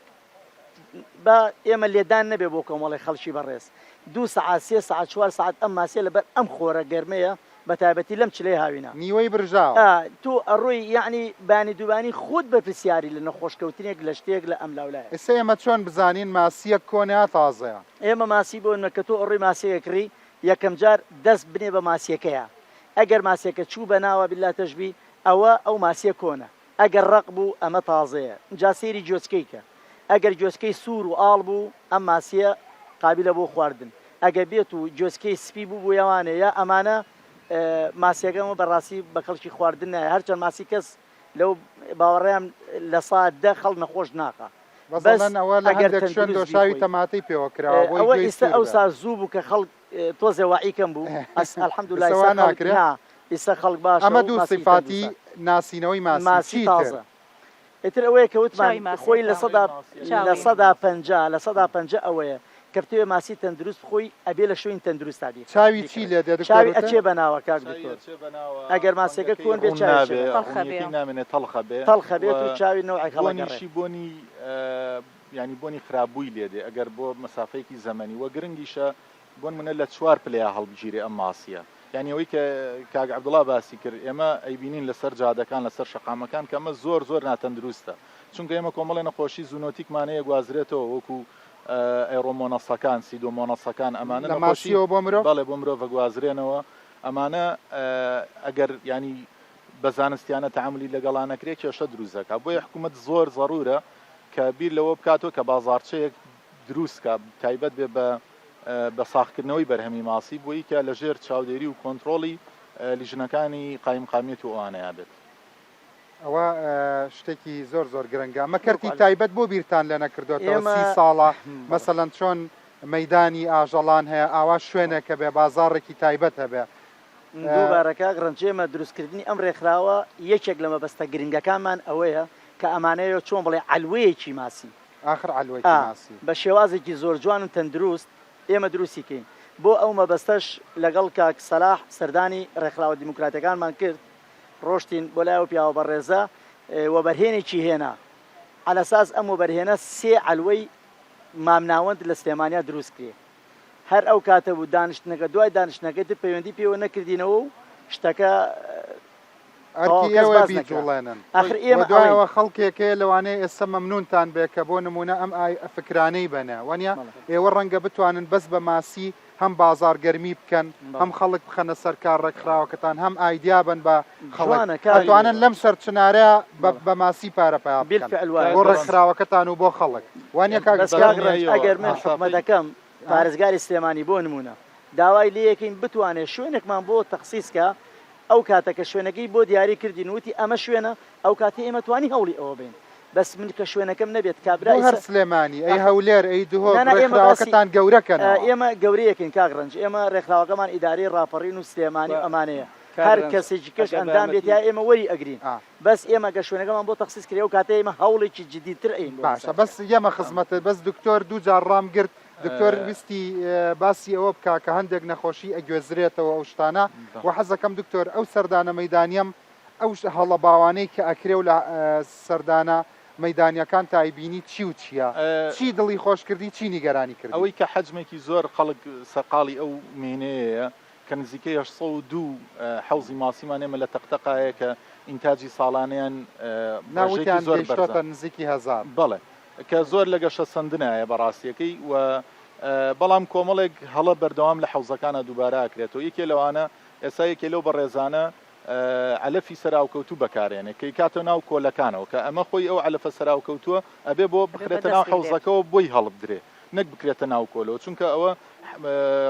با ئێمە لێدان نەبێ بۆ کۆمەڵی خەڵکی بەڕێز دوو سەعات سێ سەعات چوار سەعات ئەم ماسیە لەبەر ئەم خۆرە گەرمەیە بە تایبەتی لەم چلەی هاوینە نیوەی برژاوە. ئا تۆ ئەڕۆی یەعنی بانی دووبانی خۆت بەرپرسیاری لە نەخۆش کەوتنێک لە شتێک لە ئەملاولایەک. ئێستا ئێمە چۆن بزانین ماسیەک کۆنە یا تازەیە؟ ئێمە ماسی بۆ نمونە کە تۆ ئەڕۆی ماسیەک ئەکڕی یەکەم جار دەست بنێ بە ماسیەکەیا ئەگەر ماسیەکە چوو بە ناوە باللە تەشبی ئەوە ئەو ماسیە کۆنە ئەگەر ڕەق بوو ئەمە تازەیە جا سەیری گوێچکەی کە ئەگەر گوێچکەی سوور و ئاڵ بوو ئەم ماسیە قابیلە بۆ خواردن ئەگەر بێت و گوێچکەی سپی بوو بۆ یەوانە یا ئەمانە ماسیەکە ئەمە بەڕاستی بە کەڵکی خواردن نایە هەرچەند ماسی کەس لەو باوەڕیان لە سا دە خەڵک نەخۆش ناخا بەس بەس ئەڵێن ئەوە لە ئەگەر هەندێک شوێن تەندروست دۆشاوی بیخۆی تەماتەی پێوە کراوە بۆی ئەوە گوێی ئیستا سوور بێ. ئەوسا زوو بوو کە خەڵک تۆزێ وەعی کەم بوو ئەس الحمدللە ئیستا ئیستا وا خەڵک ناکرێ؟ نا ئیستا خەڵک باشە ئەمە و دوو ماسی سیفاتی تەندروستە. ناسینەوەی ماسی ماسی چی تر؟ تازە ئیتر ئەوەیە کە وتمان چاوی خۆی لە ماسیەکە سەدا لە چاوی. سەدا 50 لە سەدا 50 ئەوەیە کە بتەوێ ماسی تەندروست بخۆی ئەبێ لە شوێنی تەندروستا بیخ چاوی چی بیکڕی لێ دێ دکتۆر چاوی وتت؟ ئەچێ بە ناوە کاک چاوی دکتۆر ئەچێ بە ناوە ئەگەر ماسیەکە ڕەنگەکەی کۆن بێ ڕوون چاوی ئەچێ نابێ بە ناوە تەڵخە بێ. ڕوونیەکەی نامێنێ تەڵخە بێ تەڵخە و بێت و چاوی نەوعێک هەڵەگەڕێ. بۆنیشی بۆنی یانی بۆنی خراپبووی لێ دێ ئەگەر بۆ مەسافەیەکی زەمەنی وە گرنگیشە بۆنمونە لە چوار پلەیا هەڵبگیرێ ئەم ماسیە یانی ئەوەی کە کاک عەبدوڵا باسی کرد ئێمە ئەیبینین لەسەر جادەکان لەسەر شەقامەکان کە ئەمە زۆر زۆر ناتەندروستە چونکە ئێمە کۆمەڵێ نەخۆشی zoonotic مان هەیە گوازرێتەوە وەکو ئەیڕۆمۆنەسەکان سیدۆمۆنەسەکان ئەمانە لە نەخۆشی ماسیەوە بۆ مرۆڤ؟ بەڵێ بۆ مرۆڤ ئەگوازرێنەوە ئەمانە ئەگەر یانی بە زانستیانە تەعامولی لەگەڵا نەکرێ کێشە دروست دەکا بۆیە حکوومەت زۆر زەروورە کە بیر لەوە بکاتەوە کە بازاڕچەیەک دروست کا تایبەت بێ بە بە ساغکردنەوەی بەرهەمی ماسی بۆی کە لە ژێر چاودێری و کۆنترۆڵی لیژنەکانی قایمقامیەت و ئەوانەیا بێت. ئەوە شتێکی زۆر زۆر گرنگە. ئەمە کەرتی بەڵێ. تایبەت بۆ بیرتان لێ نەکردۆتەوە ئێمە سی ساڵە بەڵێ. مەسەلەن چۆن مەیدانی ئاژەڵان هەیە ئاوا شوێنێک هەبێ بازاڕێکی تایبەت هەبێ. دووبارە کاک ڕەنج ئێمە دروستکردنی ئەم ڕێکخراوە یەکێک لە مەبەستە گرنگەکانمان ئەوەیە کە ئەمانەیە چۆن بڵێ عەلوەیەکی ماسی ئاخر عەلوەیەکی ئا ماسی. بە شێوازێکی زۆر جوان و تەندروست ئێمە دروستی کەین بۆ ئەو مەبەستەش لەگەڵ کاک سەلاح سەردانی ڕێکخراوە دیموکراتیەکانمان کرد ڕۆشتین بۆ لای ئەو پیاوە بەڕێزە وەبەرهێنێکی هێنا عەلەساس ئەم وەبەرهێنە سێ عەلوەی مامناوەند لە سلێمانیا دروست کرێ هەر ئەو کاتە بوو دانیشتنەکە دوای دانیشتنەکەی تر پەیوەندی پێوە نەکردینەوە و شتەکە. ئەرکی تەواو کەس ئێوەیە باس نەکرا بیجوڵێنن ئاخر و ئێمە دوای ئەڵێین. ئەوە خەڵکێک هەیە لەوانەیە ئێستا مەمنونتان بێ کە بۆ نمونە ئەم ئای فکرانەی بەنە وانیە بەڵێ. ئێوە ڕەنگە بتوانن بەس بە ماسی هەم بازاڕ گەرمی بکەن هەم بەڵێ. خەڵک بخەنە سەر کار ڕێکخراوەکەتان هەم ئایدیا بەن بە خەڵک جوانە کاک ئەتوانن لەم سەر چنارە بە بەڵێ. بە ماسی پارە پەیا بکەن بالفعل وایە بۆ بەس ڕێکخراوەکەتان و بۆ خەڵک وانیە کاک بەس دکتۆر؟ کاک ڕەنج بەدڵنیاییەوە ئەگەر من مەسافەی حکومەتەکەم پارێزگاری سلێمانی بۆ نمونە داوای لێیەکەین بتوانێت شوێنێکمان بۆ تەخسیس کا ئەو کاتە کە شوێنەکەی بۆ دیاری کردین وتی ئەمە شوێنە ئەو کاتەی ئێمە توانی هەوڵی ئەوە بەین بەس من کە شوێنەکەم نەبێت کابرا بۆ هەر ئیسە سلێمانی ئەی ئاخر هەولێر ئەی دهۆک نا نا ئێمە باسی ڕێکخراوەکەتان گەورە کەنەوە. ئێمە گەورەیەکەین کاک ڕەنج ئێمە ڕێکخراوەکەمان ئیدارەی ڕاپەڕین و سلێمانی و و ئەمانەیە کاک هەر ڕەنج کەسێکی کەش ئەگەر بە ئەندام بێت یارمەتی یا ئێمە وەری ئەگرین ئا. بەس ئێمە گەر شوێنەکەمان بۆ تەخسیس کرێ ئەو کاتە ئێمە هەوڵێکی جدی تر ئەین بۆ باشە بەس مەسەلەکە. یەمە خزمەتت بەس دکتۆر دوو جار ڕام گرت دکتۆر ویستی باسی ئەوە بکا کە هەندێک نەخۆشی ئەگوێزرێتەوە ئەو شتانە وە حەزەکەم دکتۆر ئەو سەردانە مەیدانیەم ئەو هەڵە باوانەی کە ئەکرێ و لە سەردانە مەیدانیەکان تا ئەیبینی چی و چیە چی دڵی خۆش کردی چی نیگەرانی کردی؟ ئەوەی کە حەجمێکی زۆر خەڵک سەرقاڵی ئەو مهنەیەیە کە نزیکەی 802 حەوزی ماسیمان ئێمە لە تەقتەقایە کە ئینتاجی ساڵانەیان نا ڕێژەیەکی وتیان زۆر بەرزە. گەیشتۆتە نزیکی هەزار. بەڵێ کە زۆر لە گەشەسەندنایە بە ڕاستیەکەی و بەڵام کۆمەڵێک هەڵە بەردەوام لە حەوزەکانا دووبارە ئەکرێتەوە یەکێ لەوانە ئێستا یەکێ لەو بەڕێزانە عەلەفی سەراوکەوتوو بەکارێنێ کە ئیکاتە ناو کۆلەکانەوە کە ئەمە خۆی ئەو عەلەفە سەراوکەوتووە ئەبێ بۆ ئەبێ بە بخرێتە ناو دەست بگرێت. حەوزەکەوە بۆی هەڵبدرێ نەک بکرێتە ناو کۆلەوە چونکە ئەوە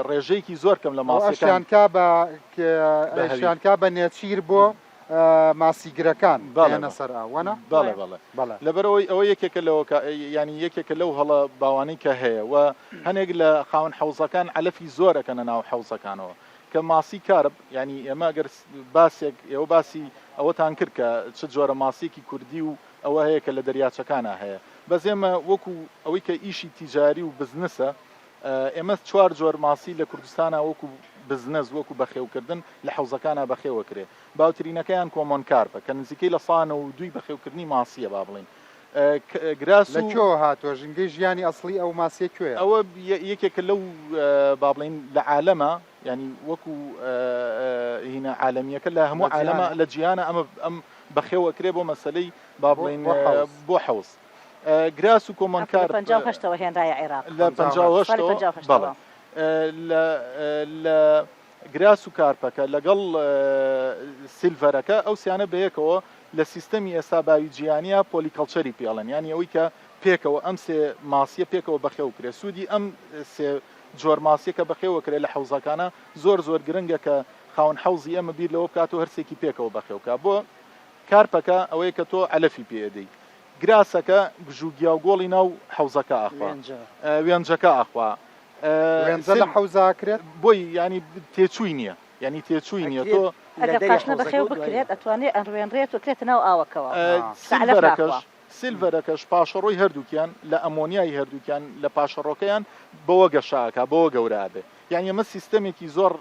ڕێژەیەکی زۆر کەم لە ئەو ماسیەکان ئەشیان کا بە بە هەویر. ئەشیان کا بە نێچیر بۆ ماسیگرەکان بەڵێ دێنە بەڵێ سەر ئاو وەنا؟ بەڵێ بەڵێ بەڵێ. لەبەرئەوەی ئەوە یەکێکە لەوە کە یانی یەکێکە لەو هەڵە باوانەی کە هەیە و هەنێک لە خاوەن حەوزەکان عەلەفی زۆر ئەکەنە ناو حەوزەکانەوە کە ماسی carp یانی ئێمە ئەگەر باسێک ئێوە باسی ئەوەتان کرد کە چ جۆرە ماسیەکی کوردی و ئەوە هەیە کە لە دەریاچەکانا هەیە بەس ئێمە وەکو ئەوەی کە ئیشی تیجاری و بزنسە ئێمە چوار جۆر ماسی لە کوردستانا وەکو بزنس وەکو بەخێوکردن لە حەوزەکانا بەخێوەکرێ باوترینەکەیان common carp ە کە نزیکەی لە سا 92 بەخێوکردنی ماسیە با بڵێین grass لە و کوێوە هاتووە؟ ژینگەی ژیانی ئەسڵی ئەو ماسیە کوێیە؟ ئەوە یەکێکە لەو با بڵێین لە عالەمە یانی وەکو هینە عالەمیەکە لە هەموو لە عالەمە جیهانە؟ لە جیهانە ئەمە ئەم بەخێو ئەکرێ بۆ مەسەلەی با بۆ بڵێین بۆ حەوز. بۆ حەوز grass و common عەفو لە carp 58 ەوە هێنرایە عێراق. لە 58. ساڵی 58ەوە 58 بەڵێ ەوە. لە لە grass و carp ەکە لەگەڵ silver ەکە ئەو سیانە بەیەکەوە لە سیستەمی ئێستا باوی جیهانیە polyculture ی پێ ئەڵێن یانی ئەوەی کە پێکەوە ئەم سێ ماسیە پێکەوە بەخێو کرێ سوودی ئەم سێ جۆر ماسیە کە بەخێو ئەکرێ لە حەوزەکانە زۆر زۆر گرنگە کە خاوەن حەوزی ئێمە بیر لەوە بکاتەوە هەرسێکی پێکەوە بەخێو کا بۆ carp ەکە ئەوەیە کە تۆ عەلەفی پێ ئەدەی grass ەکە گژوگیا و گۆڵی ناو حەوزەکە ئەخوا وێنجە. وێنجەکە ئەخوا وێنجە لە حەوزا ئەکرێت؟ بۆی یانی تێچووی نییە یانی تێچووی نییە تۆ. ئەکرێت لە ئەگەر دەری پاشنە حەوزەکە بەخێو و دوای بکرێت ئەتوانێ ئەڕوێنرێت و کرێتە ناو ئاوەکەوە چونکە عەلەف silver ەکەش ناخوا. silver ەکەش پاشەڕۆی هەردووکیان لە ئەمۆنیای هەردووکیان لە پاشەڕۆکەیان بەوە گەشە ئەکا بەوە گەورە ئەبێ یانی ئەمە سیستەمێکی زۆر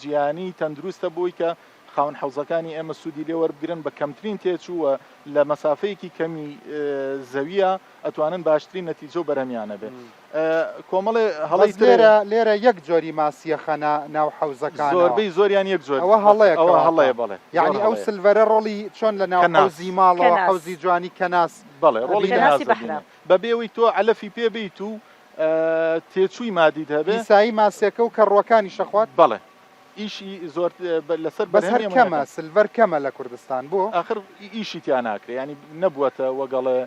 جیهانی تەندروستە بۆی کە خاوەن حەوزەکانی ئێمە سوودی لێ وەربگرن بە کەمترین تێچوو و لە مەسافەیەکی کەمی زەویە ئەتوانن باشترین نەتیجە و بەرهەمیان هەبێ کۆمەڵێ هەڵەی بەس تر لێرە لێرە یەک جۆری ماسیە خەنە ناو حەوزەکانەوە زۆربەی زۆریان یەک جۆر ئەوە هەڵەیە ئەوە کەواتە هەڵەیە بەڵێ زۆر یعنی ئەو هەڵەیە silver ە ڕۆڵی چۆن لە ناو کەناس حەوزی ماڵەوە کەناس. حەوزی جوانی کەناس بەڵێ ڕۆڵی ئەبینێ کەناس کەناسی بەحرە. ئەبینێ بەبێ ئەوەی تۆ عەلەفی پێ بێیت و تێچووی مادیت هەبێ پیسایی ماسیەکە و کەڕووەکانیش ئەخوات؟ بەڵێ ئیشی زۆر لەسەر بەس هەر بەرهەمی کەمە ئەمۆنیاکان. silver کەمە لە کوردستان بۆ؟ ئاخر ئیشی تیا ناکرێ یانی نەبووەتە وەگەڵێ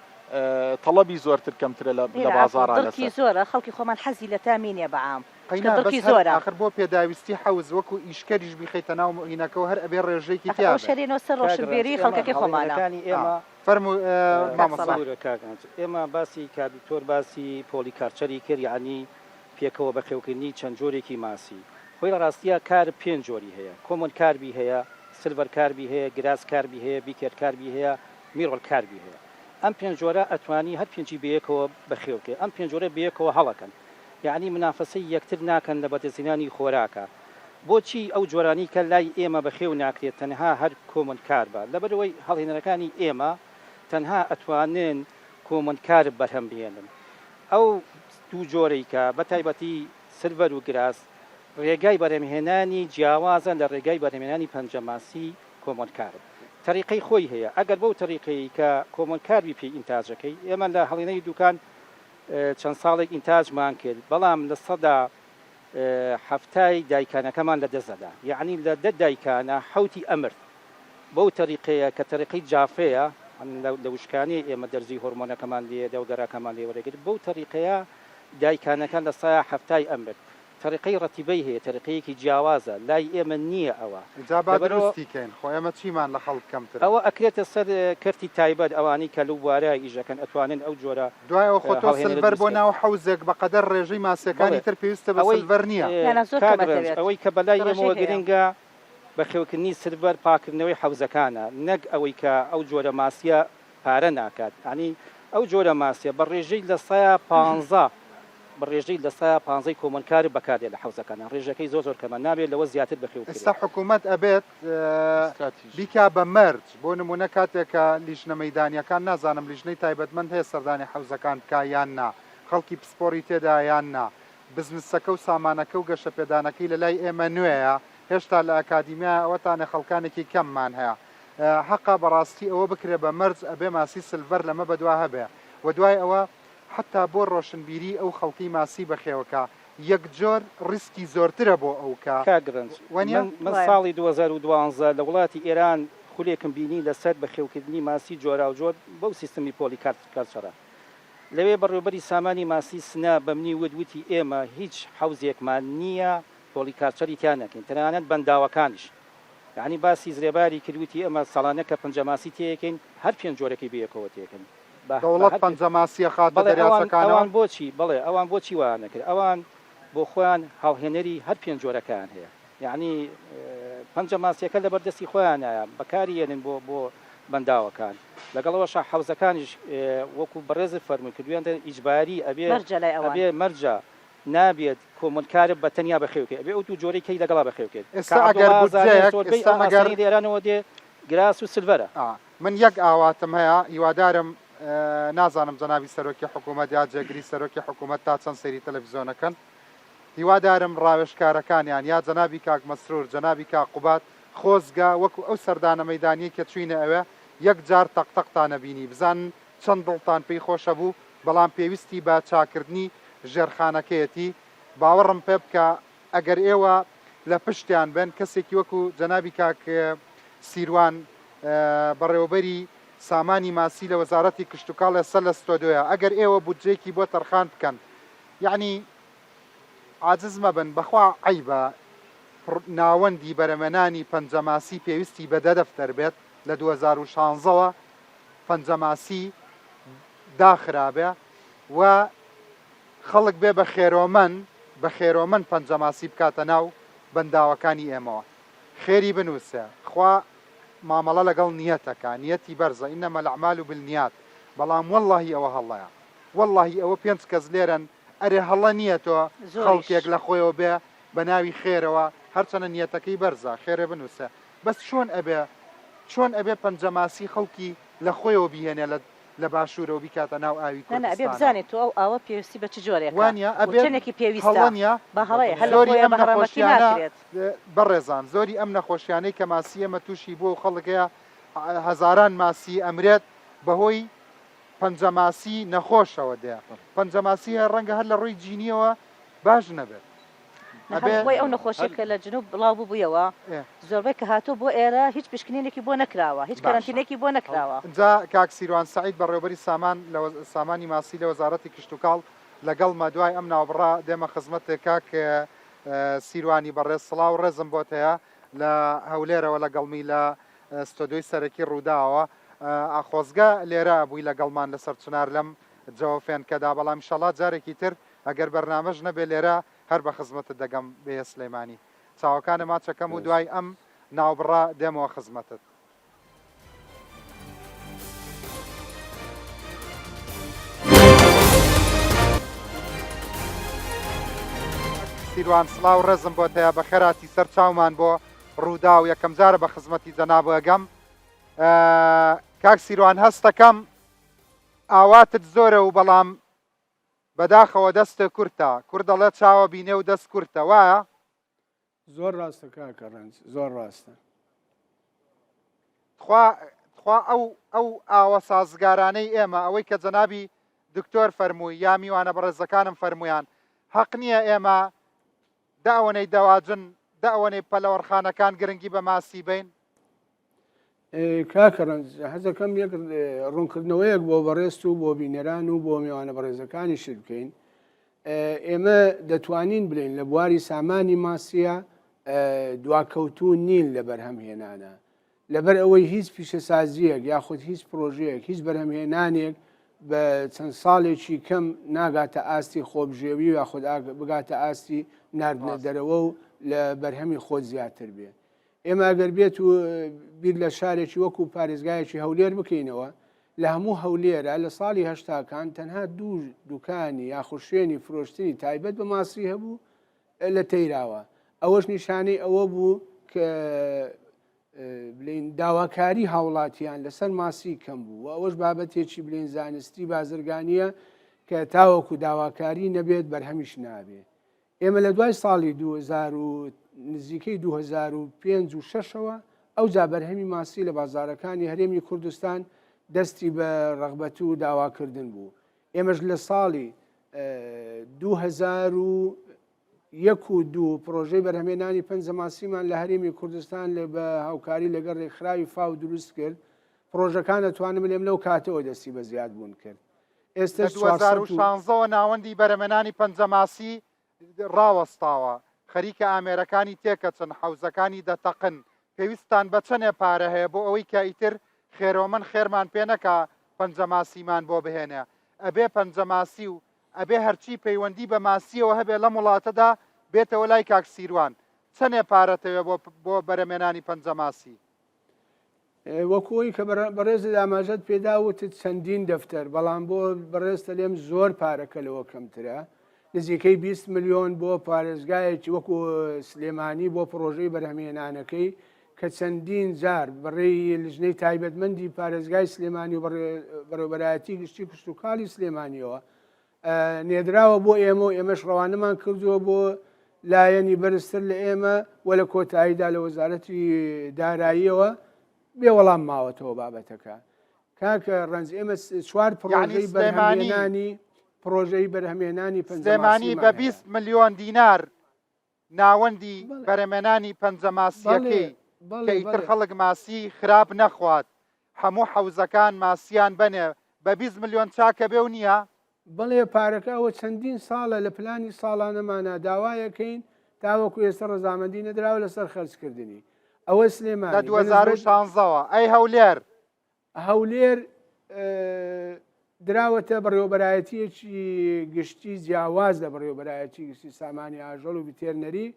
تەڵەبی زۆرتر کەمترە لە لێرە عەفو بازاڕا دڕکی لەسەر. زۆرە خەڵکی خۆمان حەزی لە تامی نیە بە عام چونکە قەینا بەس دڕکی هەر زۆرە. ئاخر بۆ پێداویستی حەوز وەکو ئیشکەریش بیخەیتە ناو موئینەکەوە هەر ئەبێ ڕێژەیەکی ئەخ تیا ئەوە بێ. شەرێنەوە سەر کاک ڕەنج ڕۆشنبیری ئێمە خەڵکەکەی خۆمانە. هەڵێنەرەکانی ئا ئێمە فەرموو کاک مامۆستا. سەڵاح. ببورە کاک ڕەنج ئێمە باسی کاک دکتۆر باسی polyculture ی کرد یەعنی پێکەوە بەخێوکردنی چەند جۆرێکی ماسی. خۆی لە ڕاستیا carp پێنج جۆری هەیە، common carp ی هەیە، silver carp ی هەیە، grass carp ی هەیە، bighead carp ی هەیە، murrel carp ی هەیە. ئەم پێنج جۆرە ئەتوانی هەر پێنجی بەیەکەوە بەخێو بکەی. ئەم پێنج جۆرە بەیەکەوە هەڵەکەن. یەعنی منافەسەی یەکتر ناکەن لە بەدەستهێنانی خۆراکا. بۆچی ئەو جۆرانەی کە لای ئێمە بەخێو ناکرێت تەنها هەر common carp ە؟ لەبەرئەوەی هەڵهێنەرەکانی ئێمە تەنها ئەتوانن common carp بەرهەم بهێنن. ئەو دوو جۆرەی کە بە تایبەتی silver و grass ڕێگای بەرهەمهێنانی جیاوازە لە ڕێگای بەرهەمهێنانی پەنجەماسی common carp. تەریقەی خۆی هەیە ئەگەر بەو تەریقەی کە common carp ی پێی ئینتاجەکەی ئێمە لە هەڵێنەری دوکان چەند ساڵێک ئینتاجمان کرد بەڵام 70% ی دایکانەکەمان لە دەست دەدا یەعنی لە دە دایکانە حەوتی ئەمرد بەو تەریقەیە کە تەریقەی جافەیە لە وشکانیە ئێمە دەرزی هۆرمۆنەکەمان لێدا و گەراکەمان لێ وەرەگرت بەو تەریقەیە دایکانەکان 70% ی ئەمرد تەریقەی ڕەتیبەی هەیە تەریقەیەکی جیاوازە لای ئێمە نییە ئەوە جا با لەبەرئەوە دروستی کەین خۆ ئێمە چیمان لە خەڵک کەمترە. ئەوە ئەکرێتە سەر کەرتی تایبەت ئەوانەی کە لەو بوارە ئیش ئەکەن ئەتوانن ئەو جۆرە دوای ئەوە خۆ تۆ هەڵهێنەرە سلڤەر دروست بۆ کەن. ناو حەوزێک بە قەدەر ڕێژەی ماسیەکانی بەڵێ تر پێویستە بە ئەوەی سلڤەر نییە. نا نا زۆر کاک کەم ڕەنج ئەتەوێت ئەوەی کە بەلای ڕێژەی ئێمەوە هەیە. گرنگە بەخێوکردنی سلڤەر پاکردنەوەی حەوزەکانە نەک ئەوەی کە ئەو جۆرە ماسیە پارە ناکات یانی ئەو جۆرە ماسیە بە ڕێژەی لە سەیا پانزە بە ڕێژەی لە سەیا پانزەی common carp بەکاردێت لە حەوزەکانە ڕێژەکەی زۆر زۆر کەمە نابێت لەوە زیاتر بەخێو ئێستا بکرێت. حکومەت ئەبێت ستراتیژ. بیکا بە مەرج بۆ نمونە کاتێک کە لیژنە مەیدانیەکان نازانم لیژنەی تایبەتمەند هەیە سەردانی حەوزەکان بکا یان نا خەڵکی پسپۆری تێدایە یان نا بزنسەکە و سامانەکە و گەشەپێدانەکەی لەلای ئێمە نوێیە هێشتا لە ئەکادیمیایە ئەوەتانێ خەڵکانێکی کەممان هەیە هەقە بەڕاستی ئەوە بکرێ بە مەرج ئەبێ ماسی سلڤەر لەمە بەدوا هەبێ وە دوای ئەوە حەتا بۆ ڕۆشنبیری ئەو خەڵکەی ماسی بەخێوەکا یەکجۆر ڕیسکی زۆرترە بۆ ئەو کە کاک رەنج وەنیە؟ من من وایە. ساڵی 2012 لە وڵاتی ئێران خولێکم بینی لەسەر بەخێوکردنی ماسی جۆراوجۆر بەو سیستمی polyculture ە لەوێ بەڕێوبەری سامانی ماسی سنە بەمنی وت وتی ئێمە هیچ حەوزێکمان نییە polyculture ی تیا نەکەین تەنانەت بەنداوەکانیش یەعنی باسی زرێباری کرد وتی ئێمە ساڵانە کە پەنجەماسی تێیەکەین هەر پێنج جۆرەکەی بەیەکەوە تێکەن بە بە دەوڵەت هەر پێ پەنجەماسی ئەخاتە بەڵێ ئەوان دەریاچەکانەوە؟ ئەوان بۆچی بەڵێ ئەوان بۆچی وایان نەکرد ئەوان بۆ خۆیان هەڵهێنەری هەر پێنج جۆرەکەیان هەیە یەعنی پەنجە ماسیەکە لەبەر دەستی خۆیانایە بەکاری یەنن بۆ بۆ بەنداوەکان لەگەڵ ئەوەشا حەوزەکانیش وەکو بەڕێزت فەرمووی کردویانتە ئیجباری ئەبێ مەرجە لای ئەوان. ئەبێ مەرجە نابێت common carp بە تەنیا بەخێو کەی ئەبێ ئەو دوو جۆرەی کەی لەگەڵا بەخێو کەیت ئێستا کاک ئەگەر عەبدوڵا ئەزانێ بودجەیەک زۆربەی ئێستا ئەو ئەگەر ماسیانەی لە ئێرانەوە دێ grass و silver ە. ئا من یەک ئاواتم هەیە هیوادارم نازانم جەنابی سەرۆکی حکوومەت یا جێگری سەرۆکی حکوومەت تا چەند سەیری تەلەفزیۆنەکەن هیوادارم ڕاوێژکارەکانیان یا جەنابی کاک مەسرور جەنابی کاک قوباد خۆزگە وەکو ئەو سەردانە مەیدانیەی کە چوینە ئەوێ یەک جار تەق تەقتانە بینی بزانن چەند دڵتان پێی خۆشە بوو بەڵام پێویستی بە چاکردنی ژێرخانەکەیەتی باوەڕم پێ بکە ئەگەر ئێوە لە پشتیان بن کەسێکی وەکو جەنابی کاک سیروان بەڕێوەبەری سامانی ماسی لە وەزارەتی کشتوکاڵ ئێستا لە ستۆدیۆیە ئەگەر ئێوە بودجەیەکی بۆ تەرخان بکەن یەعنی عاجز مەبن بەخوا عەیبە ناوەندی بەرەمێنانی پەنجەماسی پێویستی بە دە دەفتەر بێت لە 2016 وە پەنجەماسی داخرابێ و خەڵک بێ بە خێرۆمەن بە خێرۆمەن پەنجەماسی بکاتە ناو بەنداوەکانی ئێمەوە خێری بنوسێ خوا مامەڵە لەگەڵ نیەتەکا نیەتی بەرزە انما الاعمال بالنیات بەڵام وەڵاهی ئەوە هەڵەیە وەڵاهی ئەوە پێنج کەس لێرەن ئەرێ هەڵە نیە تۆ زۆریش. خەڵکێک لە خۆیەوە بێ بە ناوی خێرەوە هەرچەنە نیەتەکەی بەرزە خێرێ بنوسێ بەس چۆن ئەبێ چۆن ئەبێ پەنجەماسی خەڵکی لە خۆیەوە بیهێنێ لە لە باشوورەوە بیکاتە ناو ئاوی نا نا ئەبێ کوردستانەوە. بزانێت تۆ ئەو ئاوە پێویستی بە چ جۆرێکە وانیە و ئەبێت چەنێکی پێویستە هەڵە نیە با هەڵەیە هەر لە زۆری خۆیە ئەم بە هەڕەمەکی نەخۆشیانە ناکرێت. بەڕێزان زۆری ئەم نەخۆشیانەی کە ماسی ئێمە توشی بووە و خەڵک هەیە هەزاران ماسی ئەمرێت بەهۆی پەنجەماسی نەخۆشەوە دێ پەنجەماسی هەیە ڕەنگە هەر لە ڕووی جینیەوە باش نەبێت هەر ئەبێ خۆی ئەو نەخۆشیە کە لە جنوب بڵاو ببویەوە ئێ. زۆربەی کە هاتووە بۆ ئێرە هیچ پشکنینێکی بۆ نەکراوە هیچ باشە کەرەنتینێکی بۆ نەکراوە. ئینجا کاک سیروان سەعید بەڕێوەبەری سامان لە سامانی ماسی لە وەزارەتی کشتوکاڵ لەگەڵمە دوای ئەم ناوبڕە دێمە خزمەتت کاک سیروانی بەڕێز سڵاو و ڕێزم بۆت هەیە لە هەولێرەوە لەگەڵمی لە ستۆدیۆی سەرەکی ڕووداوەوە خۆزگە لێرە ئەبووی لەگەڵمان لەسەر چنار لەم جەوە فێنکەدا بەڵام ئیشەڵا جارێکی تر ئەگەر بەرنامەش نەبێ لێرە هەر بە خزمەتت دەگەم بێیە سلێمانی چاوەکانە ماچەکەم و دوای ئەم ناوبڕە دێمەوە خزمەتت. سیروان سڵاو ڕێزم بۆت هەیە بەخێراتی سەر چاومان بۆ ڕووداو یەکەم جارە بە خزمەتی جەنابت ئەگەم کاک سیروان هەستەکەم ئاواتت زۆرە و بەڵام بەداخەوە دەستت کورتە کورد دەڵێ چاوە بینێ و دەست کورتە وایە؟ زۆر ڕاستە کاکە ڕەنج زۆر ڕاستە. تخوا تخوا ئەو ئەو ئاوە سازگارانەی ئێمە ئەوەی کە جەنابی دکتۆر فەرمووی یا میوانە بەڕێزەکانم فەرموویان هەق نییە ئێمە دە ئەوەنەی دەواجن دە ئەوەنەی پەلەوەڕخانەکان گرنگی بە ماسی بین؟ کاکە ڕەنج حەزەکەم یەک ڕوونکردنەوەیەک بۆ بەڕێزت و بۆ بینەران و بۆ میوانە بەڕێزەکانیشت بکەین ئێمە دەتوانین بلین لە بواری سامانی ماسیە دواکەوتوو نین لە بەرهەم هێنانە لەبەر ئەوەی هیچ پیشەسازیەک یاخود هیچ پرۆژەیەک هیچ بەرهەمهێنانێک بە چەند ساڵێکی کەم ناگاتە ئاستی خۆبژێوی یاخود بگاتە ئاستی ناردنە دەرەوە و لە بەرهەمی خۆت زیاتر بێ. ئێمە ئەگەر بێت و بیر لە شارێکی وەکو پارێزگایەکی هەولێر بکەینەوە لە هەموو هەولێرە لە ساڵی هەشتاکان تەنها دوو دوکانی یاخود شوێنی فرۆشتنی تایبەت بە ماسی هەبوو لە تەیراوە ئەوەش نیشانەی ئەوە بوو کە بلین داواکاری هاوڵاتیان لەسەر ماسی کەم بوو و ئەوەش بابەتێکی بلین زانستی بازرگانیە کە تاوەکو داواکاری نەبێت بەرهەمیش نابێت ئێمە لە دوای ساڵی 2000 و نزیکەی 2005 و شەشەوە ئەوجا بەرهەمی ماسی لە بازارەکانی هەرێمی کوردستان دەستی بە ڕەغبەت و داواکردن بوو ئێمەش لە ساڵی 2001 و دوو پرۆژەی بەرهەمێنانی پەنجەماسیمان لە هەرێمی کوردستان لە بە هاوکاری لەگەڵ ڕێکخراوی فاو دروست کرد پرۆژەکان ئەتوانم بلێم لەو کاتەوە دەستی بە زیاد بوون کرد ئێستا لە 2016ەوە ناوەندی بەرەمێنانی پەنجەماسی ڕاوەستاوە، خەریکە ئامێرەکانی تێکەچن، حەوزەکانی دەتەقن، پێویستتان بە چەنێ پارە هەیە بۆ ئەوەی کە ئیتر خێرۆمەن خێرمان پێ نەکا پەنجەماسیمان بۆ بهێنێ؟ ئەبێ پەنجەماسی و ئەبێ هەرچی پەیوەندی بە ماسییەوە هەبێ لەم وڵاتەدا بێتەوە لای کاک سیروان. چەنێ پارەتەوێ بۆ بۆ بەرەمێنانی پەنجەماسی؟ وەکو ئەوی کە بەڕێزت ئاماژەت پێدا وتت چەندین دەفتەر بەڵام بۆ بەڕێز تەلێم زۆر پارەکە لەوە کەمترە نزیکەی 20 ملیۆن بۆ پارێزگایەکی وەکو سلێمانی بۆ پرۆژەی بەرهەمهێنانەکەی کە چەندین جار بەڕێی لژنەی تایبەتمەندی پارێزگای سلێمانی و بەڕێوبەرایەتی گشتی کشتتوکاڵی سلێمانیەوە نێدراوە بۆ ئێمە و ئێمەش ڕەوانەمان کردووە بۆ لایەنی بەرزتر لە ئێمە و لە کۆتاییدا لە وەزارەتی داراییەوە بێ وەڵام ماوەتەوە بابەتەکە کاکە ڕەنج ئێمە چوار پڕۆژەی بەرهەمهێنانی پڕۆژەی بەرهەمهێنانی سلێمانی بە 20 ملیۆن دینار ناوەندی بەرەمێنانی پەنجە ماسییەکەی کە ئیتر خەڵک ماسی خراپ نەخوات هەموو حەوزەکان ماسیان بەنێ بە 20 ملیۆن چاکە بێ و نییە؟ بەڵێ پارەکە ئەوە چەندین ساڵە لە پلانی ساڵانەمانا داوایەکەین تاوەکو ئێستا ڕەزامەندی نەدراوە لەسەر خەرجکردنی ئەوە سلێمانی لە 2016 وە ئەی هەولێر؟ هەولێر دراوەتە بەڕێوەبەرایەتییەکی گشتی جیاواز لە بەڕێوەبەرایەتی گشتی سامانی ئاژەڵ و ڤتێرنەری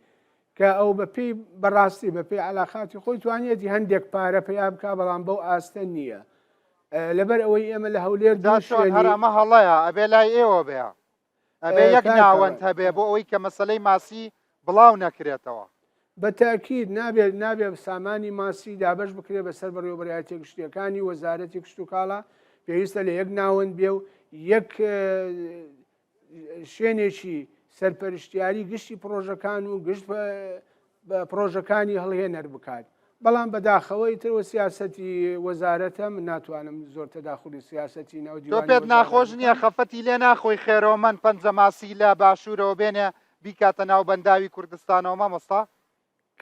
کە ئەو بەپێی بەڕاستی بەپێی علاقاتی خۆی توانیەتی هەندێک پارە پەیا بکا بەڵام بەو ئاستە نییە لەبەر ئەوەی ئێمە لە هەولێر جا چۆن هەر ئەمە هەڵەیە ئەبێ لای ئێوە بێ ئەبێ یەک ناوەند هەبێ بۆ ئەوەی کە مەسەلەی ماسی بڵاو نەکرێتەوە. بە تەئکید نابێت نابێت سامانی ماسی دابەش بکرێت بەسەر بەڕێوەبەرایەتیە گشتیەکانی وەزارەتی کشتوکاڵا پێویستە لە یەک ناوەند بێ و یەک شوێنێکی سەرپەرشتیاری گشتی پڕۆژەکان و گشت پڕۆژەکانی هەڵهێنەر بکات بەڵام بەداخەوە ئیتر وە سیاسەتی وەزارەتە من ناتوانم زۆر تەداخولی سیاسەتی ناو تۆ دیوانی پێت وەزارەت ناخۆش نییە بکەم. خەفەتی لێ ناخۆی خێرۆمەند پەنجە ماسی لە باشوورەوە بێنێ بیکاتە ناو بەنداوی کوردستانەوە مامۆستا؟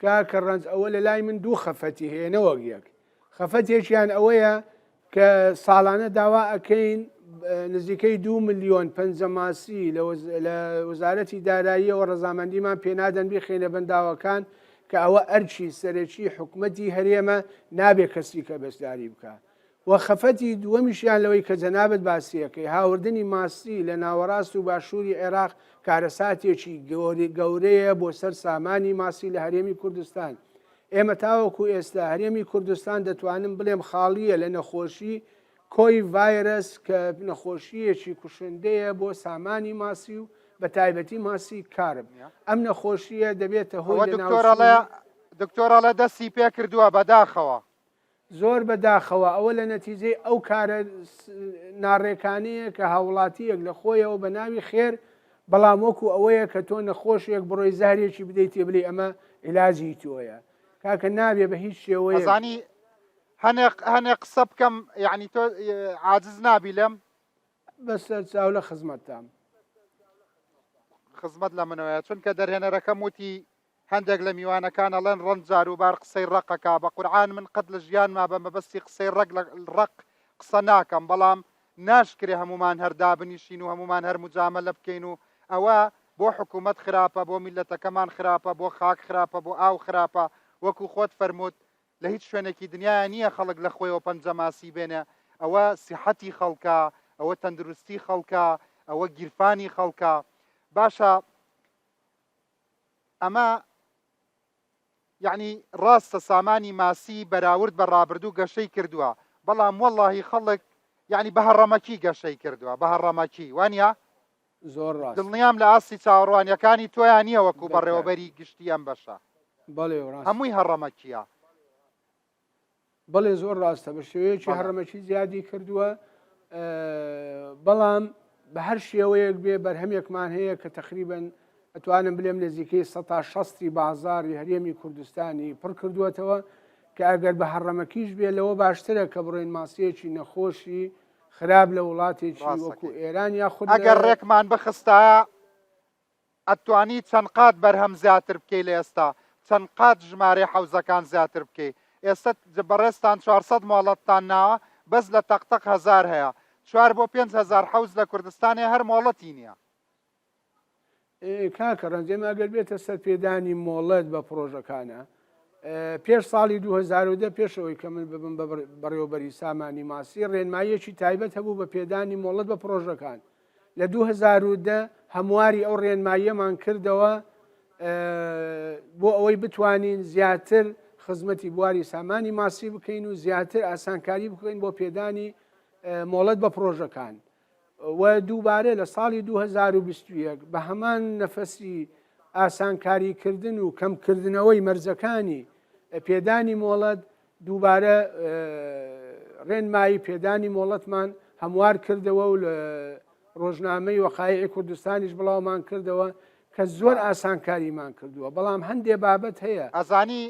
کاکە ڕەنج ئەوە لە لای من دوو خەفەتی هەیە نەوەک یەک خەفەتێکیان ئەوەیە کە ساڵانە داوا ئەکەین نزیکەی دوو ملیۆن پەنجەماسی لە وەزارەتی داراییەوە ڕەزامەندیمان پێنادەن بیخەینە بەنداوەکان کە ئەوە ئەرکی سەرەکی حکومەتی هەرێمە نابێ کەسی کە بەشداری بکە و خەفەتی دووەمیشیان لەوەی کە جەنابت باسیەکەی هاوردنی ماسی لە ناوەڕاست و باشووری عێراق کارەساتێکی گەورەیە بۆ سەر سامانی ماسی لە هەرێمی کوردستان ئێمە تاوەکو ئێستا هەرێمی کوردستان دەتوانم بڵێم خاڵییە لە نەخۆشی کۆی ڤایرەس کە نەخۆشییەکی کوشندەیە بۆ سامانی ماسی و بە تایبەتی ماسی کارب. ئەم نەخۆشییە دەبێتە هۆی ئەوە دکتۆر ئەڵێ لەناوچوونی. دکتۆر ئەڵێ دەستی پێکردووە بەداخەوە. زۆر بە داخەوە ئەوە لە نەتیجەی ئەو کارە ناڕێکانەیە کە هاوڵاتییەک لە خۆیەوە بە ناوی خێر بەڵام وەکو ئەوەیە کە تۆ نەخۆشێک بڕۆی زەهرێکی بدەیتێ بلێی ئەمە عیلاجی تۆیە کاکە نابێ بە هیچ شێوەیەک. ئەزانی. هەنێ هەنێ قسە بکەم یعنی تۆ عاجز نابی لێم؟ بەسەر چاو لە خزمەتتام. خزمەت لە منەوەیە چونکە دەرهێنەرەکەم وتی هەندێک لە میوانەکان ئەڵێن ڕەنج جاروبار قسەی ڕەق ئەکا بە قورعان من قەت لە ژیانما بە مەبەستی قسەی ڕەق لە ڕەق قسە ناکەم بەڵام ناشکرێ هەموومان هەر دابنیشین و هەموومان هەر موجامەلە بکەین و ئەوە بۆ حکوومەت خراپە بۆ میللەتەکەمان خراپە بۆ خاک خراپە بۆ ئاو خراپە وەکو خۆت فەرمووت لە هیچ شوێنێکی دنیایا نییە خەڵک لە خۆیەوە پەنجە ماسی بێنێ ئەوە سیحەتی خەڵکە ئەوە تەندروستی خەڵکە ئەوە گیرفانی خەڵکە باشە ئەمە یعنی ڕاستە سامانی ماسی بەراورد بە ڕابردوو گەشەی کردووە بەڵام وەڵاهی خەڵک یعنی بە هەڕەمەکی گەشەی کردووە بە هەڕەمەکی وانە زۆر ڕاستە. دڵنیام لە ئاستی چاوەڕوانیەکانی تۆیا نیە وەکو دەکات. بەڕێوەبەری گشتی ئەم بەشە. بەڵێ ڕاستە. هەمووی هەڕەمەکیە. بەڵێ زۆر ڕاستە بە شێوەیەکی بەڵێ. هەڕەمەکی زیادی کردووە بەڵام بە هەر شێوەیەک بێ بەرهەمێکمان هەیە کە تەقریبەن ئەتوانم بلێم نزیکەی سەتا شەستی بازاری هەرێمی کوردستانی پڕ کردووەتەوە کە ئەگەر بە هەڕەمەکیش بێ لەوە باشترە کە بڕۆین ماسیەکی نەخۆشی خراپ لە وڵاتێکی وەکو ڕاستەکەی. ئێران یاخود لە ئەگەر ڕێکمان بخستایە ئەتوانی چەند قات بەرهەم زیاتر بکەی لە ئێستا چەند قات ژمارەی حەوزەکان زیاتر بکەی ئێستا بەڕێزتان 400 مۆڵەتتان ناوە بەس لە تەقتەق هەزار هەیە چوار بۆ 5000 حەوز لە کوردستان هەیە هەر مۆڵەتی نییە. کاکە ڕەنج ئێمە ئەگەر بێتە سەر پێدانی مۆڵەت بە پڕۆژەکانە پێش ساڵی 2010 پێش ئەوەی کە من ببم بە بەڕێوەبەری سامانی ماسی ڕێنماییەکی تایبەت هەبوو بە پێدانی مۆڵەت بە پڕۆژەکان لە 2010 هەمواری ئەو ڕێنماییەمان کردەوە بۆ ئەوەی بتوانین زیاتر خزمەتی بواری سامانی ماسی بکەین و زیاتر ئاسانکاری بکەین بۆ پێدانی مۆڵەت بە پڕۆژەکان و دووبارە لە ساڵی 2021 بە هەمان نەفەسی ئاسانکاریکردن و کەمکردنەوەی مەرجەکانی پێدانی مۆڵەت دووبارە ڕێنمایی پێدانی مۆڵەتمان هەموار کردەوە و لە ڕۆژنامەی وەقایعی کوردستانیش بڵاومان کردەوە کە زۆر ئاسانکاریمان کردووە بەڵام هەندێ بابەت هەیە. ئەزانی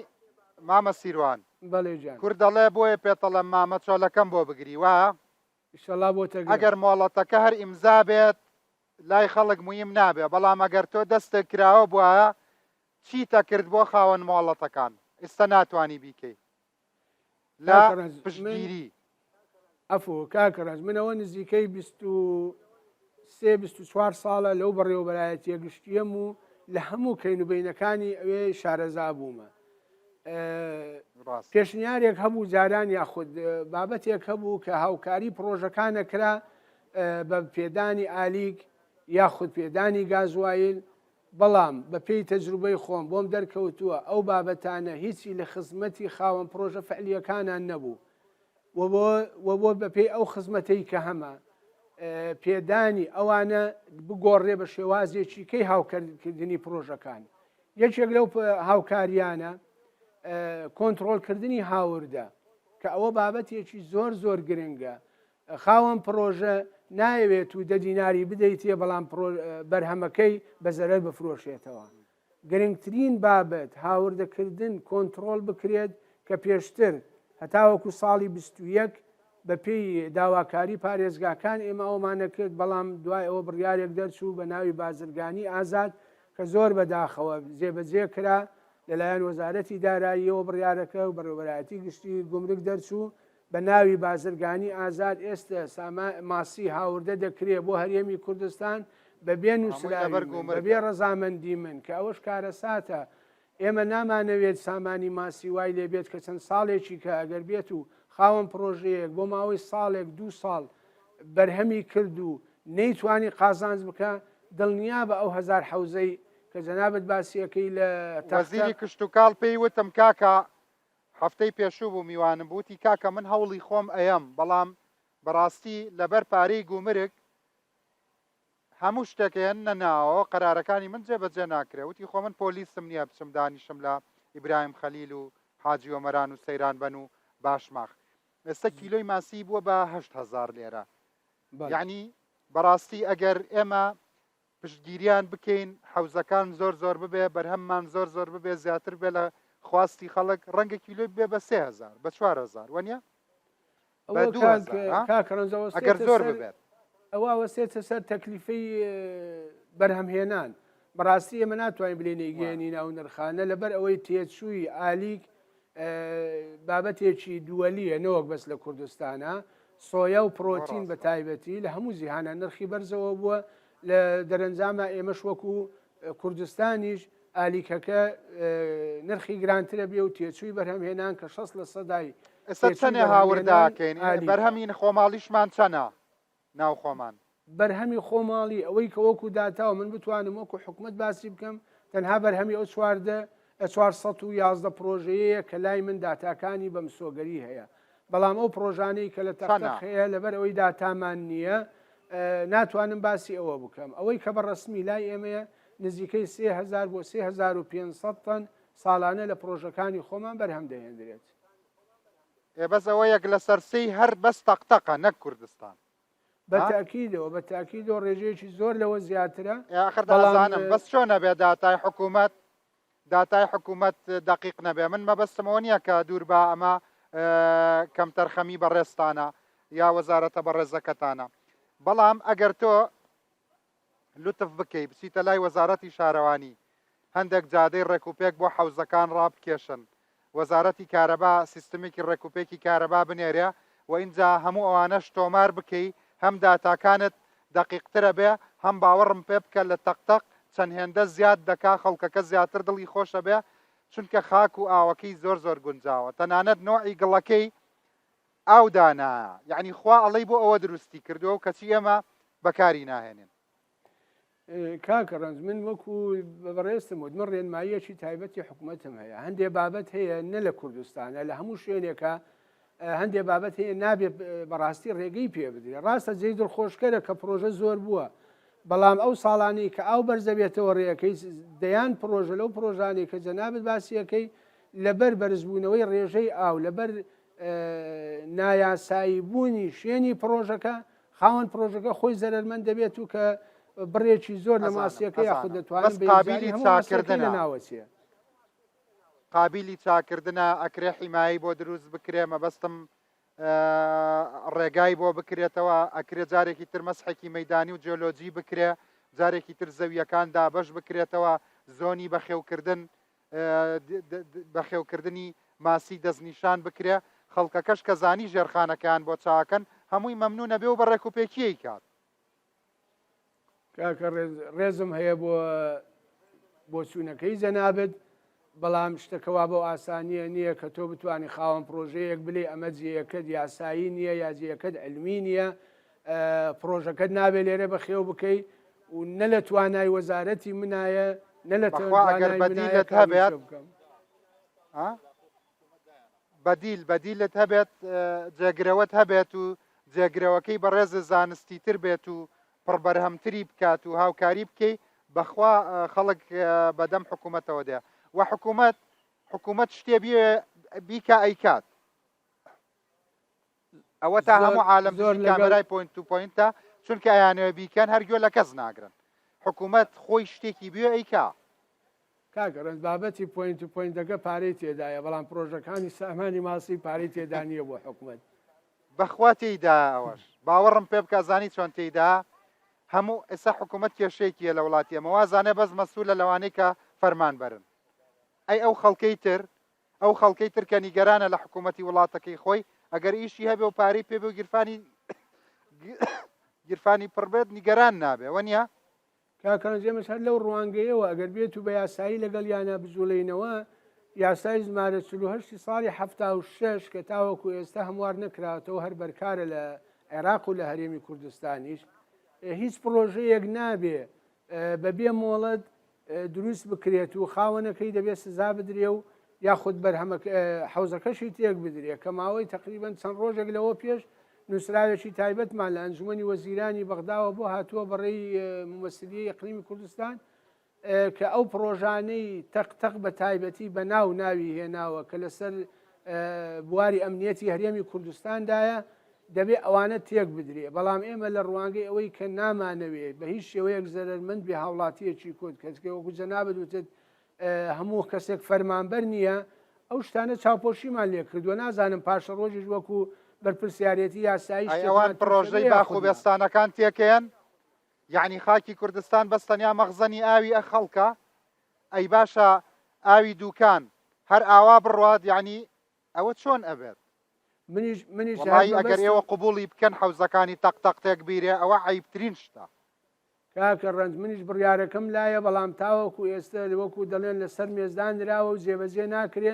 مامە سیروان. بەڵێ گیان. کورد دەڵێ بۆیە پێتەڵێم مامە چۆلەکەم بۆ بگری وایە؟ ئیشەڵا بۆتە گرم. ئەگەر مۆڵەتەکە هەر ئیمزا بێت لای خەڵک مویم نابێ بەڵام ئەگەر تۆ دەستت کراوە بوایە چیتەکرد بۆ خاوەن مۆڵەتەکان ئیستە ناتوانی بیکەی لە کاکە ڕەنج من پشتگیری. عەفو کاکە ڕەنج من ئەوە نزیکەی 23 24 ساڵە لەو بەڕێوەبەرایەتیە گشتیەم و لە هەموو کەین و بینەکانی ئەوێ شارەزا بوومە ڕاستە. پێشنیارێک هەبوو جاران یاخود بابەتێک هەبوو کە هاوکاری پڕۆژەکانە کرا بە پێدانی ئالیک یاخود پێدانی گازوایل بەڵام بە پێی تەجروبەی خۆم بۆم دەرکەوتووە ئەو بابەتانە هیچی لە خزمەتی خاوەن پڕۆژە فعلیەکانان نەبوو و بۆ بەپێی ئەو خزمەتەی کە هەمە پێدانی ئەوانە بگۆڕێ بە شێوازێکی کەی هاوکردنی پرۆژەکان یەکێک لەو هاوکاریانە کۆنترۆڵکردنی هاوردە کە ئەوە بابەتێکی زۆر زۆر گرنگە خاوەن پڕۆژە نایەوێت و دە دیناری بدەیتێ بەڵام بەرهەمەکەی بە زەرەر بفرۆشێتەوە. گرنگترین بابەت هاوردەکردن کۆنتڕۆڵ بکرێت کە پێشتر هەتاوەکو ساڵی 21 بە پێی داواکاری پارێزگاکان ئێمە ئەومان نەکرد بەڵام دوای ئەوە بڕیارێک دەرچوو بە ناوی بازرگانی ئازاد کە زۆر بەداخەوە جێبەجێ کرا لەلایەن وەزارەتی داراییەوە بڕیارەکە و بەڕێوەبەرایەتی گشتی گومرگ دەرچوو بە ناوی بازرگانی ئازاد ئێستە ساما ماسی هاوردە دەکرێ بۆ هەرێمی کوردستان بە بێ هەمووی نووسراوی لەبەر من بە بێ گومرگە. ڕەزامەندی من کە ئەوەش کارەساتە ئێمە نامانەوێت سامانی ماسی وای لێ بێت کە چەند ساڵێکی کە ئەگەر بێت و خاوەن پڕۆژەیەک بۆ ماوەی ساڵێک دوو ساڵ بەرهەمی کرد و نەیتوانی قازانج بکا دڵنیابە ئەو هەزار حەوزەی کە جەنابت باسی ئەکەی لە تەختە وەزیری کشتوکاڵ پێی وتم کاکە هەفتەی پێشوو بوو میوانم بوو وتی کاکە من هەوڵی خۆم ئەیەم بەڵام بەڕاستی لەبەر پارەی گومرگ هەموو شتێک ئەیەننە ناوەوە قەرارەکانی من جێبەجێ ناکرێ وتی خۆ من پۆلیسم نییە بچم دانیشم لە ئیبراهیم خەلیل و حاجی ئۆمەران و سەیران بەن و باشماخ ئێستا کیلۆی ماسی بووە بە 8000 لێرە بەڵێ. یعنی بەڕاستی ئەگەر ئێمە پشتگیریان بکەین حەوزەکان زۆر زۆر ببێ بەرهەممان زۆر زۆر ببێ زیاتر بێ لە. خواستی خەڵک ڕەنگە کیلۆی بێ بە 3000 بە 4000 وەنیە ئەوە کاک کاک ڕەنج ئەگەر ئەوەستێتە زۆر سەر ببێت. ئەوە ئەوەستێتە سەر تەکلیفەی بەرهەمهێنان بەڕاستی ئێمە ناتوانین بلێن ئەیگەیەنین ئەو نرخانە لەبەر ئەوەی تێچووی ئالیک بابەتێکی دووەلیە نەوەک بەس لە کوردستانە سۆیا و پرۆتین بە تایبەتی لە هەموو جیهانە نرخی بەرزەوە بووە لە دەرەنجامە ئێمەش وەکو کوردستانیش ئالیکەکە نرخی گرانترە بێ و تێچووی بەرهەمهێنان کە 60 لە سەدای ئێستا چەنێ هاورداکەین بەرهەمی خۆماڵیشمان چەنە ناو خۆمان؟ بەرهەمی خۆماڵی ئەوەی کە وەکو داتا و من بتوانم وەکو حکومەت باسی بکەم تەنها بەرهەمی ئەو 14 411 پرۆژەیەیە کە لای من داتاکانی بە مسۆگەری هەیە بەڵام ئەو پرۆژانەی کە لە تەقتەق هەیە لەبەر ئەوەی داتامان نییە ناتوانم باسی ئەوە بکەم ئەوەی کە بە ڕەسمی لای ئێمەیە نزیکەی 3000 بۆ 3500 تەن ساڵانە لە پرۆژەکانی خۆمان بەرهەم دەهێندرێت. ئێ بەس ئەوە یەک لەسەر سێی هەر بەس تەقتەقە نەک کوردستان. بە تاکیدەوە بە تاکیدەوە ڕێژەیەکی زۆر لەوە زیاترە. ئێ ئاخر دەزانم بەس چۆن ئەبێ داتای حکوومەت داتای حکوومەت دەقیق نەبێ من مەبەستم ئەوە نییە کە دوور با ئەمە کەمتەرخەمی بەڕێزتانە یا وەزارەتە بەڕێزەکەتانە بەڵام ئەگەر تۆ لوتف بکەی بچیتە لای وەزارەتی شارەوانی هەندێک جادەی ڕێکوپێک بۆ حەوزەکان ڕابکێشن، وەزارەتی کارەبا سیستمێکی ڕێکوپێکی کارەبا بنێرێ و ئینجا هەموو ئەوانەش تۆمار بکەی هەم داتاکانت دەقیقترەبێ هەم باوەڕم پێ بکە لە تەق تەق چەند هێندە زیاد دەکا خەڵکەکە زیاتر دڵی خۆشەبێ چونکە خاک و ئاوەکەی زۆر زۆر گونجاوە تەنانەت نۆعی گڵەکەی ئاو دانایە یەعنی خوا ئەڵێی بۆ ئەوە دروستی کردووە و کەچی ئێمە بەکاری ناهێنین. کاکە ڕەنج من وەکو بە بەڕێزتم وت من ڕێنماییەکی تایبەتی حکوومەتم هەیە هەندێ بابەت هەیە نە لە کوردستانە لە هەموو شوێنێکە هەندێ بابەت هەیە نابێ بەڕاستی ڕێگەی پێ بدرێ ڕاستە جێی دڵخۆشکەرە کە پرۆژە زۆر بووە بەڵام ئەو ساڵانەی کە ئاو بەرزەبێتەوە ڕێەکەی دەیان پرۆژە لەو پرۆژانەی کە جەنابت باسیەکەی لەبەر بەرزبوونەوەی ڕێژەی ئاو لەبەر نایاسایی بوونی شوێنی پڕۆژەکە، خاوەن پڕۆژەکە خۆی زەرەرمەند دەبێت و کە بڕێکی زۆر لە ماسیەکە یاخود دەتوانن بەس بە یەکجاری قابیلی هەموو ماسیەکەی چاکردنە لەناوەچێ. قابیلی چاکردنە ئەکرێ حیمایەی بۆ دروست بکرێ مەبەستم ڕێگای بۆ بکرێتەوە ئەکرێ جارێکی تر مەسحێکی مەیدانی و جیۆلۆجی بکرێ جارێکی تر زەویەکان دابەش بکرێتەوە زۆنی بەخێوکردن بەخێوکردنی ماسی دەستنیشان بکرێ، خەڵکەکەش کە زانی ژێرخانەکەیان بۆ چاکەن هەمووی مەمنونە بێ و بە ڕێکوپێکیی کات. کاکە ڕێز ڕێزم هەیە بۆ بۆچوونەکەی جەنابت بەڵام شتەکە وا بەو ئاسانیە نییە کە تۆ بتوانی خاوەن پرۆژەیەک بلێ ئەمە جێیەکەت یاسایی نییە یا جێیەکەت علمی نییە پرۆژەکەت نابێ لێرە بەخێو بکەی و نە لە توانای وەزارەتی منایە نە لە بەخوا ئەگەر توانای منایە بەدیلت کە ئەو هەبێت ئیشە بکەم. ها؟ بەدیل بەدیلت هەبێت جێگرەوەت هەبێت و جێگرەوەکەی بەڕێز زانستی تر بێت و پڕبەرهەمتری بکات و هاوکاری بکەی بەخوا خەڵک بەدەم حکوومەتەوە دێ و حکوومەت حکوومەت شتێ بیەوێ بیکا ئەیکات ئەوەتا زۆر هەموو عالەم زۆر دژی لەگەڵ کامێرای point to point ە چونکە ئەیانەوێ بیکەن هەر گوێ لە کەس ناگرن حکوومەت خۆی شتێکی بوێ ئەیکا. کاکە ڕەنج بابەتی point to point ەکە پارەی تێدایە بەڵام پرۆژەکانی سامانی ماسی پارەی تێدا نییە بۆ حکومەت. بەخوا تێیدایە ئەوەش باوەڕم پێ بکە زانی چۆن تێیدا هەموو ئێستا حکوومەت کێشەیەکی هەیە لە وڵاتی ئێمە وازانێ بەس مەسولە لەوانەی کە فەرمانبەرن ئەی ئەو خەڵکەی تر ئەو خەڵکەی تر کە نیگەرانە لە حکوومەتی وڵاتەکەی خۆی، ئەگەر ئیشی هەبێ و پارەی پێ بێ و گیرفانی گیرفانی پڕ بێت نیگەران نابێ، وەنیە؟ کاک ڕەنج ئێمەش هەر لەو ڕوانگەیەوە ئەگەر بێت و بە یاسایی لەگەڵیانا بجوڵێینەوە، یاسای ژمارە 48 ی ساڵی 76 کە تاوەکو ئێستا هەموار نەکراوەتەوە هەر بەرکارە لە عێراق و لە هەرێمی کوردستانیش، هیچ پڕۆژەیەک نابێ بەبێ مۆڵەت دروست بکرێت و خاوەنەکەی دەبێت سزا بدرێ و یاخود بەرهەمە حەوزەکەشی تێک بدرێ کە ماوەی تقریبان چەند ڕۆژێک لەوە پێش نووسراوێکی تایبەتمان لە ئەنجومەنی وەزیرانی بەغداوە بۆ هاتووە بەڕێی ممەسلیە ئەقلیمی کوردستان کە ئەو پڕۆژانەی تەق تەق بە تایبەتی بە ناو ناوی هێناوە کە لەسەر بواری ئەمنیەتی هەرێمی کوردستاندایە دەبێ ئەوانە تێک بدرێ، بەڵام ئێمە لە ڕوانگەی ئەوەی کە نامانەوێ بە هیچ شێوەیەک زەرەرمەند بێ هاوڵاتییەکی کورد کە چکە وەکو جەنابت وتت هەموو کەسێک فەرمانبەر نییە. ئەو شتانە چاوپۆشیمان لێ کردووە، نازانم پاشەڕۆژیش وەکو بەرپرسیارێتی یاسایی ئەی ئەوان شتێکمان تووش پڕۆژەی دەبێ باخ یاخود و نا. بێستانەکان تێکەیەن؟ یەعنی خاکی کوردستان بەس تەنیا مەخزەنی ئاوی ئە خەڵکە؟ ئەی باشە ئاوی دوکان هەر ئاوا بڕوات یەعنی ئەوە چۆن ئەبێت؟ منیش منیش هەر وەڵایی ئەگەر مەبەستم. ئێوە قبوڵی بکەن حەوزەکانی تەق تەق تێک بیرێ ئەوە عەیبترین شتە. کاکە ڕەنج منیش بڕیارەکەم لایە بەڵام تاوەکو ئێستە وەکو دەڵێن لەسەر مێز دانراوە و جێبەجێ ناکرێ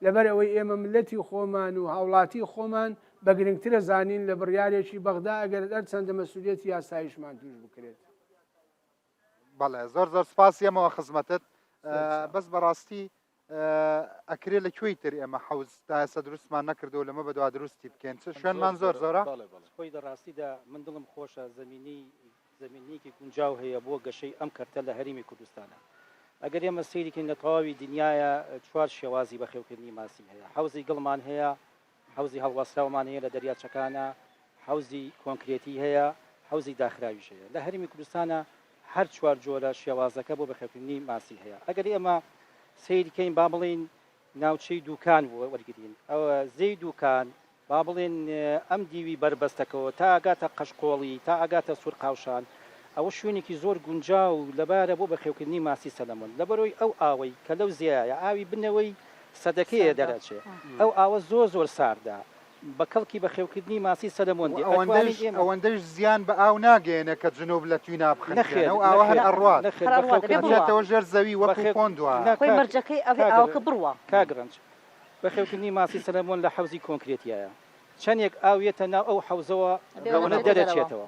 لەبەر ئەوەی ئێمە ملەتی خۆمان و هاوڵاتی خۆمان بە گرنگترە زانین لە بڕیارێکی بەغدا ئەگەر هەرچەندە مەسولیەتی یاساییشمان توش بکرێت. بەڵێ زۆر زۆر سپاس یەمەوە خزمەتت بەس بەڕاستی ئەکرێ لە کوێی تر ئێمە حەوز تا ئێستا دروستمان نەکردو لەمە بەدوا دروستی بکەین چ شوێنمان زۆر زۆرە؟ خۆی لە ڕاستیدا من دڵم خۆشە زەمینەی زەمینەیەکی گونجاو هەیە بۆ گەشەی ئەم کەرتە لە هەرێمی کوردستانا ئەگەر ئێمە سەیری کەین لە تەواوی دنیایا چوار شێوازی بەخێوکردنی ماسی هەیە حەوزی گڵمان هەیە حەوزی هەڵواسراومان هەیە لە دەریاچەکانا، حەوزی کۆنکرێتی هەیە، حەوزی داخراویش هەیە. لە هەرێمی کوردستانا هەر چوار جۆرە شێوازەکە بۆ بەخێوکردنی ماسی هەیە. ئەگەر ئێمە سەیر کەین با بڵێین ناوچەی دووکان وەرگرین، ئەوە زێی دووکان با بڵێن ئەم دیوی بەربەستەکەوە تا ئەگاتە قەشقۆڵی، تا ئەگاتە سوورقاوشان، ئەوە شوێنێکی زۆر گونجاو و لەبارە بۆ بەخێوکردنی ماسی سەلەمۆن. لەبەرئەوەی ئەو ئاوەی کە لەو زێیایە، ئاوی بنەوەی سەدەکەیە دەرئەچێ ئەو ئاوە زۆر زۆر ساردە بە کەڵکی بەخێوکردنی ماسی سەلەمۆن دێ ئەتوانین ئێمە ئەوەندەیش زیان بە ئاو ناگەیەنێ کە جنوب لە توینا بخنکێن نەخێر ئەو ئاوە هەر نەخێر ئەڕوات نەخێر هەر ئەڕوات دەبێ بەخێوکردنی بڕوا. ئەچێتەوە ژێر زەوی وەکو بەخێو پۆند وایە. نا خۆی کاک مەرجەکەی ئەوێ کاک ئاوەکە بڕوا. کاک ڕەنج بەخێوکردنی ماسی سەلەمۆن لە حەوزی کۆنکرێتیایە چەنێک ئاو یەتە ناو ئەو حەوزەوە ئەبێ ئەوەنە ئەوەنە بچێتە دەرەوە. دەرەچێتەوە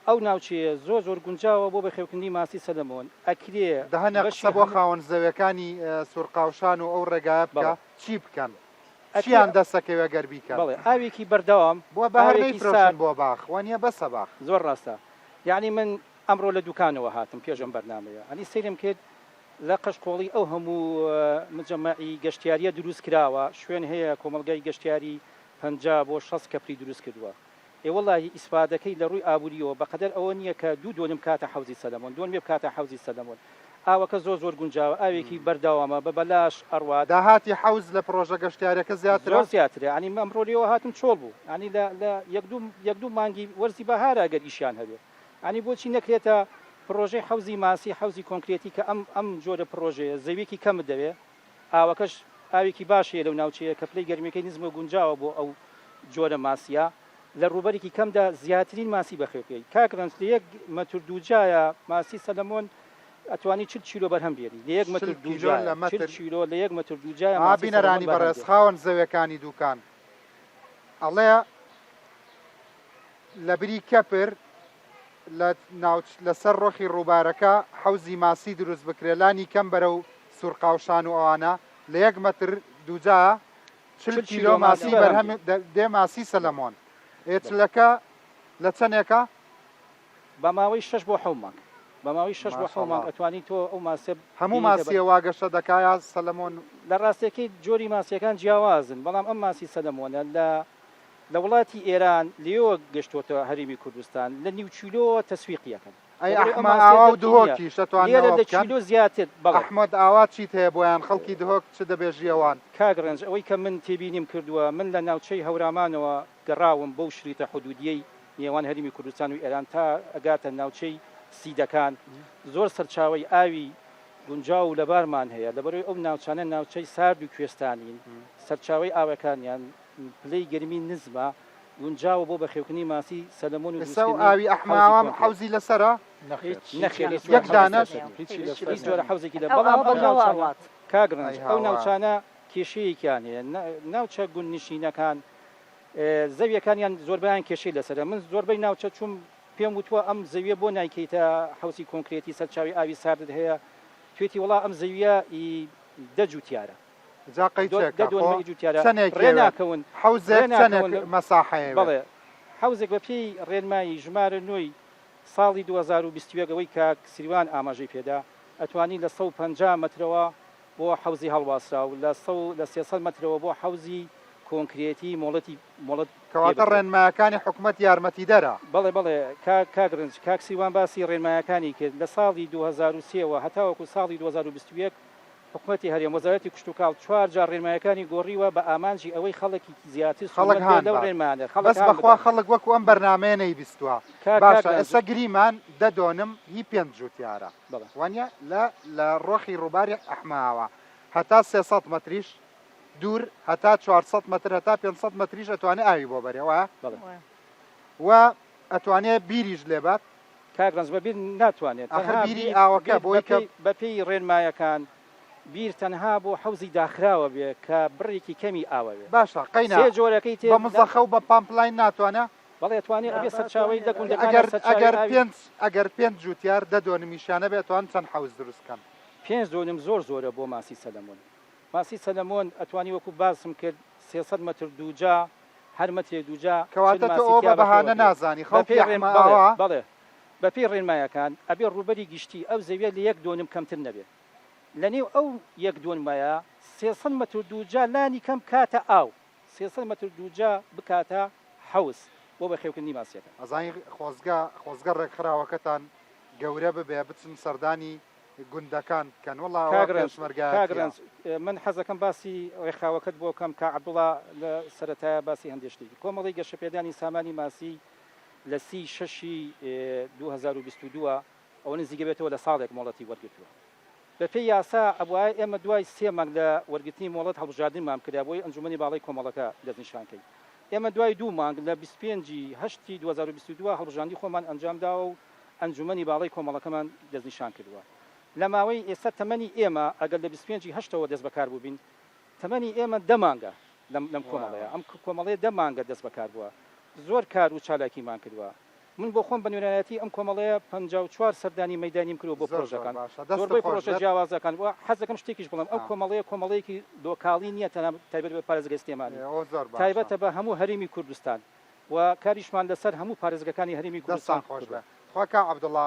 ئەو ناوچەیە زۆر زۆر گونجاوە بۆ بەخێوکردنی ماسی سەلەمۆن ئەکرێ دەهەنە بەشی قسە بۆ هەموو خاوەن زەوێکانی سورقاوشان و ئەو ڕێگایە بکە بەڵێ چی بکەن ئەکرێ چیان دەسەکەوێ گەر بیکەن. بەڵێ ئاوێکی بەردەوام بۆ بە هەر ئاوێکی نەیفرۆشن سارد. بۆ باخ وەنیە بەسە باخ. زۆر ڕاستە یەعنی من ئەمڕۆ لە دوکانەوە هاتم پێش ئەم بەرنامەیە ئەنی سەیرم کرد لە قەشقۆڵی ئەو هەموو مجەمەعی گەشتیاریە دروست کراوە شوێن هەیە کۆمەڵگای گەشتیاری 50 بۆ 60 کەپری دروست کردووە ئێ وەڵاهی ئیسفادەکەی لە ڕووی ئابووریەوە بەقەدەر ئەوە نییە کە دوو دۆنم بکاتە حەوزی سەلەمۆن دۆنمێ بکاتە حەوزی سەلەمۆن ئاوەکە زۆر زۆر گونجاوە ئاوێکی بەردەوامە بە بەلاش ئەڕوات. داهاتی حەوز لە پڕۆژە گەشتیاریەکە زیاترە؟ زۆر زیاترە یانی من ئەمڕۆ لێوە هاتم چۆڵ بوو یانی لە لە یەک دوو یەک دوو مانگی وەرزی بەهارە ئەگەر ئیشیان هەبێ یانی بۆچی نەکرێتە پڕۆژەی حەوزی ماسی حەوزی کۆنکرێتی کە ئەم ئەم جۆرە پڕۆژەیە زەویەکی کەمت دەوێ ئاوەکەش ئاوێکی باش هەیە لەو ناوچەیە کە پلەی گەرمیەکەی نزمە گونجاوە بۆ ئەو جۆرە ماسیە لە ڕووبەرێکی کەمدا زیاترین ماسی بەخێو بکەی کاک ڕەنج لە یەک مەتر دووجایە ماسی سەلەمۆن ئەتوانی 40 کیلۆ بەرهەم بێنی لە یەک مەتر 40 کیلۆ دووجایە لە 40 مەتر کیلۆ لە یەک مەتر دووجایە ئا ماسی سەلەمۆن بینەرانی بەرهەم بەڕێز دێ. خاوەن زەوێکانی دوکان ئەڵێ لە بری کەپر لە ناوچ لەسەر ڕۆخی ڕووبارەکە حەوزی ماسی دروست بکرێ لانی کەم بەرەو سوورقاوشان و ئەوانە لە یەک مەتر دووجا 40 40 کیلۆ کیلۆ ماسی ماسی بەرهەم بەرهەم دێ. دێ ماسی سەلەمۆن ئێ چلەکە لە چەنێکە؟ بە ماوەی شەش بۆ حەو مانگ. بە ماوەی شەش بۆ حەو مانگ ماشاءاللە. ئەتوانی تۆ ئەو ماسیە هەموو بێنیتە بەر. ماسیە وا گەشە دەکا یا سەلەمۆن؟ لە ڕاستیەکەی جۆری ماسیەکان جیاوازن بەڵام ئەم ماسی سەلەمۆنە لە لە وڵاتی ئێران لێوە گەشتۆتە هەرێمی کوردستان لە نیو کیلۆوە تەسویقی ئەکەن. ئەی لەبەرئەوەی ئەو ئەحمە ماسیە ئاوا و دەرکی نییە دهۆکیش ئەتوانن لێرە ئەوە لە بکەن؟ کیلۆ زیاتر بەڵێ. ئەحمەد ئاوا چیت هەیە بۆیان خەڵکی دهۆک چ دەبێژی ئەوان؟ کاک ڕەنج ئەوەی کە من تێبینیم کردووە من لە ناوچەی هەورامانەوە گەڕاوم بەو شریتە حدودیەی نێوان هەرێمی کوردستان و ئێران تا ئەگاتە ناوچەی سیدەکان زۆر سەرچاوەی ئاوی گونجاو و لەبارمان هەیە لەبەرئەوەی ئەو ناوچانە ناوچەی سارد و کوێستانین سەرچاوەی ئاوەکانیان پلەی گەرمی نزمە گونجاوە بۆ بەخێوکردنی ماسی سەلەمۆن و ئێستا ئەو دروستکردنی ئاوی حەوزی ئەحماوام کۆنکرێت. حەوزی لەسەرە؟ نەخێر نەخێر هیچ یەک جۆرە حەوزێکی دانەش؟ لەسەر نییە. هیچی هیچ لەسەر هیچ جۆرە نییە. حەوزێکی لە ئەو بەڵام ئاوە ئەو بەگەڵ ناوچانە ئەڕوات. کاک ڕەنج ئەی ئەو هاوار. ناوچانە کێشەیەکیان هەیە ناوچە گوندنشینەکان زەویەکانیان زۆربەیان کێشەی لەسەرە من زۆربەی ناوچە چووم پێم وتووە ئەم زەویە بۆ نایکەیتە حەوزی کۆنکرێتی سەرچاوی ئاوی ساردت هەیە توێتی وڵا ئەم زەویە ئی دە جوتیارە جا دۆ قەیچێکە دە خۆ دۆنمە ئی جوتیارە چەنێک ڕێ یەوێت ناکەون ڕێ حەوزێک چەنێک ناکەون لە مەساحەیەوێت؟ بەڵێ حەوزێک بە پێی ڕێنمایی ژمارە نۆی ساڵی 2021 ئەوەی کاک سریوان ئاماژەی پێدا ئەتوانی لە 150 مەترەوە بۆ حەوزی هەڵواسراو لە سەو لە 300 مەترەوە بۆ حەوزی کۆنکرێتی مۆڵەتی مۆڵەت پێ کەواتە بدرێت. ڕێنمایەکانی حکومەت یارمەتیدەرە. بەڵێ بەڵێ کاک کاک رنج کاک سیروان باسی ڕێنمایەکانی کرد لە ساڵی 2003 وە هەتاوەکو ساڵی 2021. حکومەتی هەرێم، وەزارەتی کشتوکاڵ چوار جار ڕێنمایەکانی گۆڕیوە بە ئامانجی ئەوەی خەڵکی زیاتر خەڵک سوودمەند هان بێت لەو بات ڕێنمایانە، خەڵک بەس هان بەخوا بدات. خەڵک وەکو ئەم بەرنامەیە نەیبیستوە کاک کاک باشە رەنج. ئێستا گریمان دە دۆنم هی پێنج جوتیارە بەڵێ. وانیە لە لە ڕۆخی ڕوباری ئەحمەئاوا هەتا 300 مەتریش دوور هەتا 400 مەتر هەتا 500 مەتریش ئەتوانێ ئاوی بۆ بەرێ وایە بەڵێ. و ئەتوانێ بیریش لێبات کاک ڕەنج بە بیر ناتوانێت ئاخر تەنها بیری بیر ئاوەکە بیر بۆی کە بەپێی بەپێی ڕێنمایەکان بیر تەنها بۆ حەوزی داخراوە بێ کە بڕێکی کەمی ئاوە بێ باشە قەینا سێ جۆرەکەی بە تر لە مزەخە و بە pump line ناتوانێ؟ بەڵێ ئەتوانێ نا ئەبێ با سەرچاوەی توانێ لە ئەگەر گوندەکانا ئەگەر سەرچاوەی ئەگەر ئاوی پێنج ئەگەر پێنج جوتیار دە دۆنمیشیان هەبێ ئەتوانن چەند حەوز دروست کەن؟ پێنج دۆنم زۆر زۆرە بۆ ماسی سەلەمۆن ماسی سەلەمۆن ئەتوانی وەکو باسم کرد 300 مەتر دووجا هەر مەترێک دووجا 40 کەواتە تۆ ماسی ئەوە تیا بە بەهانە بەخێوەکرێ نازانی خەڵکی بەپێی ڕێن بەڵێ ئەحمەئاوا بەڵێ بەپێی ڕێنمایەکان ئەبێ ڕووبەری گشتی ئەو زەویە لە یەک دۆنم کەمتر نەبێ لە نێو ئەو یەک دۆنمەیا 300 مەتر دووجا لانی کەم بکاتە ئاو 300 مەتر دووجا بکاتە حەوز بۆ بەخێوکردنی ماسیەکان. ئەزانی خۆزگە خۆزگە ڕێکخراوەکەتان گەورە ببێ بچن سەردانی گوندەکان بکەن وەڵا ئەوە کاک ڕەنج کاک پێشمەرگایەتیە. ڕەنج من حەزەکەم باسی ڕێکخراوەکەت بۆ کەم کاک عەبدوڵا لە سەرەتایە باسی هەندێ شتی کرد کۆمەڵەی گەشەپێدانی سامانی ماسی لە سی شەشی 2022 ئەوە نزیکە بێتەوە لە ساڵێک مۆڵەتی وەرگرتووە بەپێی یاسا ئەبوایە ئێمە دوای سێ مانگ لە وەرگرتنی مۆڵەت هەڵبژاردنمان بکرا بۆی ئەنجومەنی باڵای کۆمەڵەکە دەستنیشان کەین ئێمە دوای دوو مانگ لە 25 ی هەشتی 2022 هەڵبژاندنی خۆمان ئەنجام داوە و ئەنجومەنی باڵای کۆمەڵەکەمان دەستنیشان کردووە لە ماوەی ئێستا تەمەنی ئێمە ئەگەر لە 25 ی هەشتەوە دەست بەکار بووبین تەمەنی ئێمە دە مانگە لەم لەم کۆمەڵەیە ئەم کۆمەڵەیە دە مانگە دەست بەکار بووە زۆر کار و چالاکیمان کردووە من بۆ خۆم بە نوێنەرایەتی ئەم کۆمەڵەیە 54 سەردانی مەیدانیم کردووە بۆ زۆر زۆر پرۆژەکان باشە دەستت زۆربەی خۆش پرۆژە بێت. جیاوازەکان و حەز دەکەم شتێکیش بڵێم ئەو ئا. کۆمەڵەیە کۆمەڵەیەکی لۆکاڵی نییە تەنها تایبەت بە پارێزگای سلێمانی ئێ ئەوە زۆر باشە. تایبەتە بە هەموو هەرێمی کوردستان و کاریشمان لەسەر هەموو پارێزگەکانی هەرێمی کوردستان دەستان خۆش کردووە. بێ تخوا کاک عەبدوڵا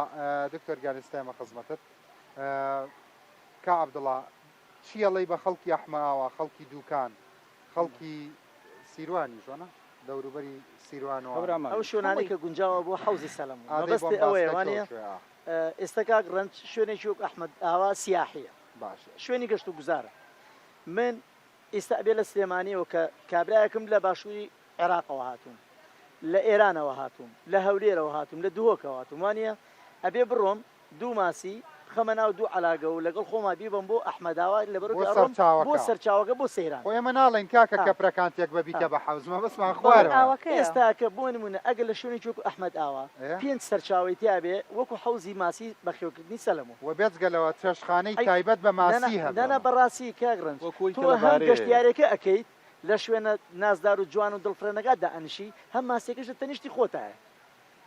دکتۆر گیان ئێستا ئێمە خزمەتت کاک عەبدوڵا چی ئەڵێی بە خەڵکی ئەحمەئاوا خەڵکی دوکان خەڵکی سیروانیش وەنا دەوروبەری سیروان و هەورامان. ئەو شوێنانەی هەمووی. کە گونجاوە بۆ حەوزی سەلەمون ئادەی مەبەستێ بۆم باس ئەوەیە کە وانیە کەو کوێ ئا. ئێستا کاک ڕەنج شوێنێکی وەک ئەحمەد ئاوا سیاحیە باشە. شوێنی گەشت و گوزارە من ئیستا ئەبێ لە سلێمانیەوە کە کابرایەکم لە باشوری عێراقەوە هاتووم لە ئێرانەوە هاتووم لە هەولێرەوە هاتووم لە دهۆکەوە هاتووم وانیە ئەبێ بڕۆم دوو ماسی بخەمە ناو دوو عەلاگە و لەگەڵ خۆما بیبەم بۆ ئەحمەداوا لەبەرو بۆ کە ئەڕۆم بۆ سەرچاوەکە. سەرچاوەکە بۆ سەیران خۆ ئێمە ناڵێین کاکە ئا کەپرەکان تێک بە بیکە ئا بە حەوز مەبەستمان بەڵێ خوارەوەیە. ئاوەکەیە. ئێستا کە بۆ نمونە ئەگەر لە شوێنێکی وەکو ئەحمەد ئاوا ئێ. پێنج سەرچاوەی تیا بێ وەکو حەوزی ماسی بەخێوکردنی سەلەمۆ. وە بێجگە لەوە چێشتخانەی ئەی تایبەت بە نا نا ماسی نا هەبێ. نا بەڕاستی کاک ڕەنج وەکو ئەوەی تۆ کە لە هەم بارەیە. گەشتیارێکە ئەکەیت لە شوێنە نازدار و جوان و دڵفرێنەکات دائەنیشی هەم ماسیەکەش لە تەنیشتی خۆتایە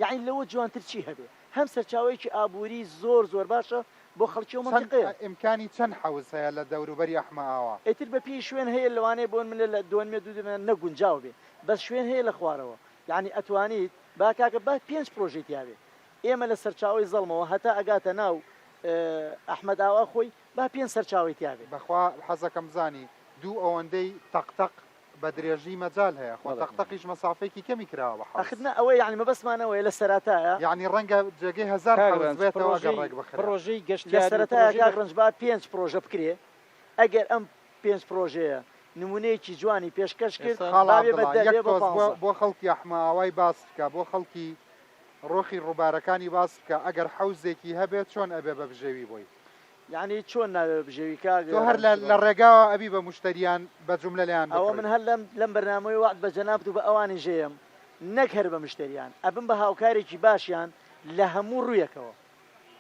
یەعنی لەوە جوانتر چی هەبێ هەم سەرچاوەیەکی ئابووری زۆر زۆر باشە بۆ خەڵکی ئەو چەند مەنتیقەیە. ئیمکانی چەند حەوز هەیە لە دەوروبەری ئەحمەئاوا؟ ئیتر بە پێی شوێن هەیە لەوانەیە بۆ نمونە لە دۆنمێ دوو دۆنمێ نەگونجاو بێ بەس شوێن هەیە لە خوارەوە یەعنی ئەتوانیت با کاکە با پێنج پرۆژەی تیا بێ ئێمە لە سەرچاوەی زەڵمەوە هەتا ئەگاتە ناو ئەحمەد ئاوا خۆی با پێنج سەرچاوەی تیا بێ. بەخوا حەزەکەم بزانی دوو ئەوەندەی تەق تەق بە درێژی مەجال هەیە خۆ بەڵێ. تەق تەقیش مەسافەیەکی کەمی کراوە بە حەوز. ئەخر نا ئەوەیە یەعنی مەبەستمان ئەوەیە لە سەراتایە. یەعنی ڕەنگە جێگەی هەزار کاک حەوز ڕەنج بێتەوە ئەگەر پڕۆژەی ڕێک بخرێ. پڕۆژەی لە گەشتیاری و سەرەتایە پڕۆژەی کاک بەخ. ڕەنج با پێنج پڕۆژە بکرێ ئەگەر ئەم پێنج پڕۆژەیە نمونەیەکی جوانی پێشکەش کرد ئێستا خاڵە با بێ بە عەبدوڵا دە یەک بێ بە تۆز بۆ پانزە. بۆ خەڵکی ئەحمەئاوای باس بکە بۆ خەڵکی ڕۆخی ڕووبارەکانی باس بکە ئەگەر حەوزێکی هەبێ چۆن ئەبێ بە بژێوی بۆی. یەعنی چۆن نابێ بە بژێوی کاک تۆ هەر ڕەنج لە لە بەڵێ. ڕێگاوە ئەبی بە موشتەریان بە جوملە لێیان ئەوە من بکڕی. هەر لەم لەم بەرنامەوەی وەعد بە جەنابت و بە ئەوانیش ئەیەم نەک هەر بە مشتەریان ئەبم بە هاوکارێکی باشیان لە هەموو ڕوویەکەوە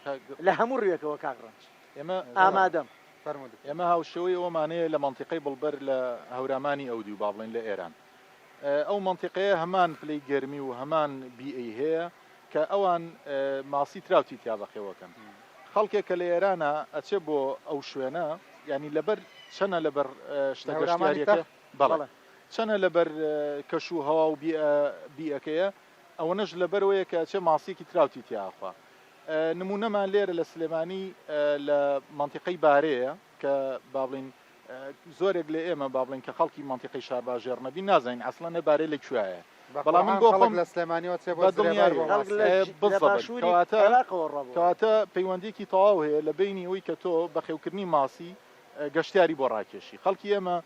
کاک لە هەموو ڕوویەکەوە کاک ڕەنج ئێمە ئامادەم. فەرموو دکتۆر. ئێمە هاوشێوەی ئەوەمان هەیە لە مەنتیقەی بڵبەر لە هەورامانی ئەودیو با بڵێین لە ئێران ئەو مەنتیقەیە هەمان پلەی گەرمی و هەمان بیئەی هەیە کە ئەوان ماسی تراوتی تیا بەخێوەکەن خەڵکێک کە لە ئێرانە ئەچێ بۆ ئەو شوێنە یانی لەبەر چەنە لەبەر شتە گەشتیاریەکە بەڵێ چەنە لەبەر کەش و هەوا و بیئەکەیە ئەوەنەش لەبەرەوەیە کە ئەچێ ماسیەکی تراوتی تیا ئەخوا نمونەمان لێرە لە سلێمانی لە مەنتیقەی بارەیە کە با بڵین زۆرێک لە ئێمە با بڵێین کە خەڵکی مەنتیقەی شارباژێڕ نەبین نازانین ئەسڵەن ئە بارێ لە کوێیە بە بەڵام من قورعان بۆ خەڵک خۆم لە سلێمانیەوە چێ بۆ بە زرێبار دڵنیایی بۆ خەڵک ماسی. لە ئێ لە بالضبط باشووری کەواتە عێراقەوە ڕابووە. کەواتە پەیوەندیەکی تەواو هەیە لە بەینی ئەوەی کە تۆ بەخێوکردنی ماسی گەشتیاری بۆ ڕاکێشی. خەڵکی ئێمە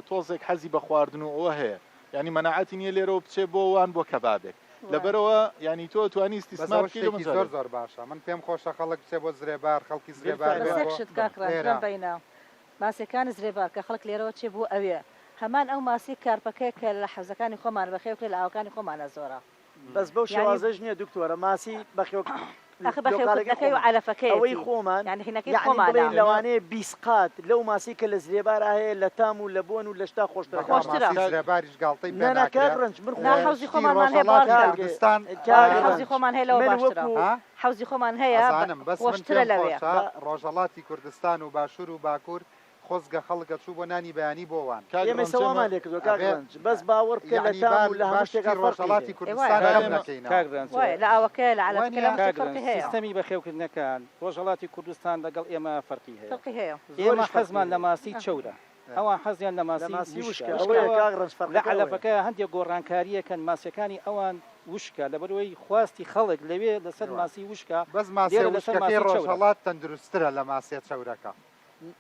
تۆزێک حەزی بە خواردن و ئەوە هەیە یانی مەناعەتی نییە لێرەوە بچێ بۆ وان بۆ کەبابێک لەبەرەوە یانی تۆ توانی بەس ئیستیسمار ئەوە بکەی لەو شتێکی مەجالە. زۆر زۆر باشە من پێم خۆشە خەڵک بچێ بۆ زرێبار خەڵکی زرێبار بەس بێن یەک بۆ شت کاک ڕەنج ئێرە. لەم بەینە ماسیەکانی زرێبار کە خەڵک لێرەوە چێ بۆ ئەوێ هەمان ئەو ماسی کارپەکەیە کە لە حەوزەکانی خۆمان بەخێو کرێ لە ئاوەکانی خۆمانە زۆرە. بەس بەو یانی شێوازەش نیە دکتۆرە ماسی بەخێو ئەخە لۆکالەکەی بەخێوکردنەکەی و خۆمان عەلەفەکەیەتی ئەوەی خۆمان یانی هینەکەی یەعنی خۆمانە. بڵێین ئێمە لەوانەیە 20 قات لەو ماسی کە لە زرێبارا هەیە لە تام و لە بۆن و لە شتا خۆشترە بەخوا کاک خۆشترە. ماسی کاک زرێباریش گاڵتەی پێ نا نا کاک ناکرێ ڕەنج من نا خۆم حەوزی شتی خۆمانمان هەیە ڕۆژهەڵاتی باوەڕکە کاک کوردستان کاک نا حەوزی ڕەنج خۆمان هەیە لەوە من باشترە وەکو ها حەوزی خۆمان هەیە بە ئەزانم بەس من خۆشترە پێم لەوێ. خۆشە بە ڕۆژهەڵاتی کوردستان و باشوور و باکوور خۆزگە خەڵک ئەچوو بۆ نانی بەیانی بۆ وان. کاک ئێمە ڕەنج ئێستا ئێمە وامان لێ کردوە کاک ئەبێ ڕەنج بەس باوەڕ بکە لە یەعنی تام با و لە با هەموو شتی شتێکا فەرقی ڕۆژهەڵاتی هەیە ئێ وایە کوردستان کاک کەم ئێمە نەکەینەوە. کاک ڕەنج وایە لە ئاوەکەیە لە وا عەلەفەکە لە نیە؟ هەموو شتێک کاک ڕەنج فەرقی هەیە. سیستەمی بەخێوکردنەکان ڕۆژهەڵاتی کوردستان لەگەڵ ئێمە فەرقی هەیە. فەرقی هەیە. ئێمە زۆریش فەرقی حەزمان لە هەیە. ماسی چەورە ئەوان حەزیان لە لە ماسی ماسی وشکە وشکە ئەوەیە وشکەوە کاک ڕەنج لە فەرقەکە ئەوەیە. عەلەفەکە هەندێک گۆڕانکارییەکەن ماسیەکانی ئەوان وشکە لەبەرئەوەی خواستی خەڵک لەوێ لەسەر ماسی وشکە بەس ماسیە لێرە لەسەر وشکەکەی ماسی چەورە. ڕۆژهەڵات تەندروستترە لە ماسیە چەورەکە.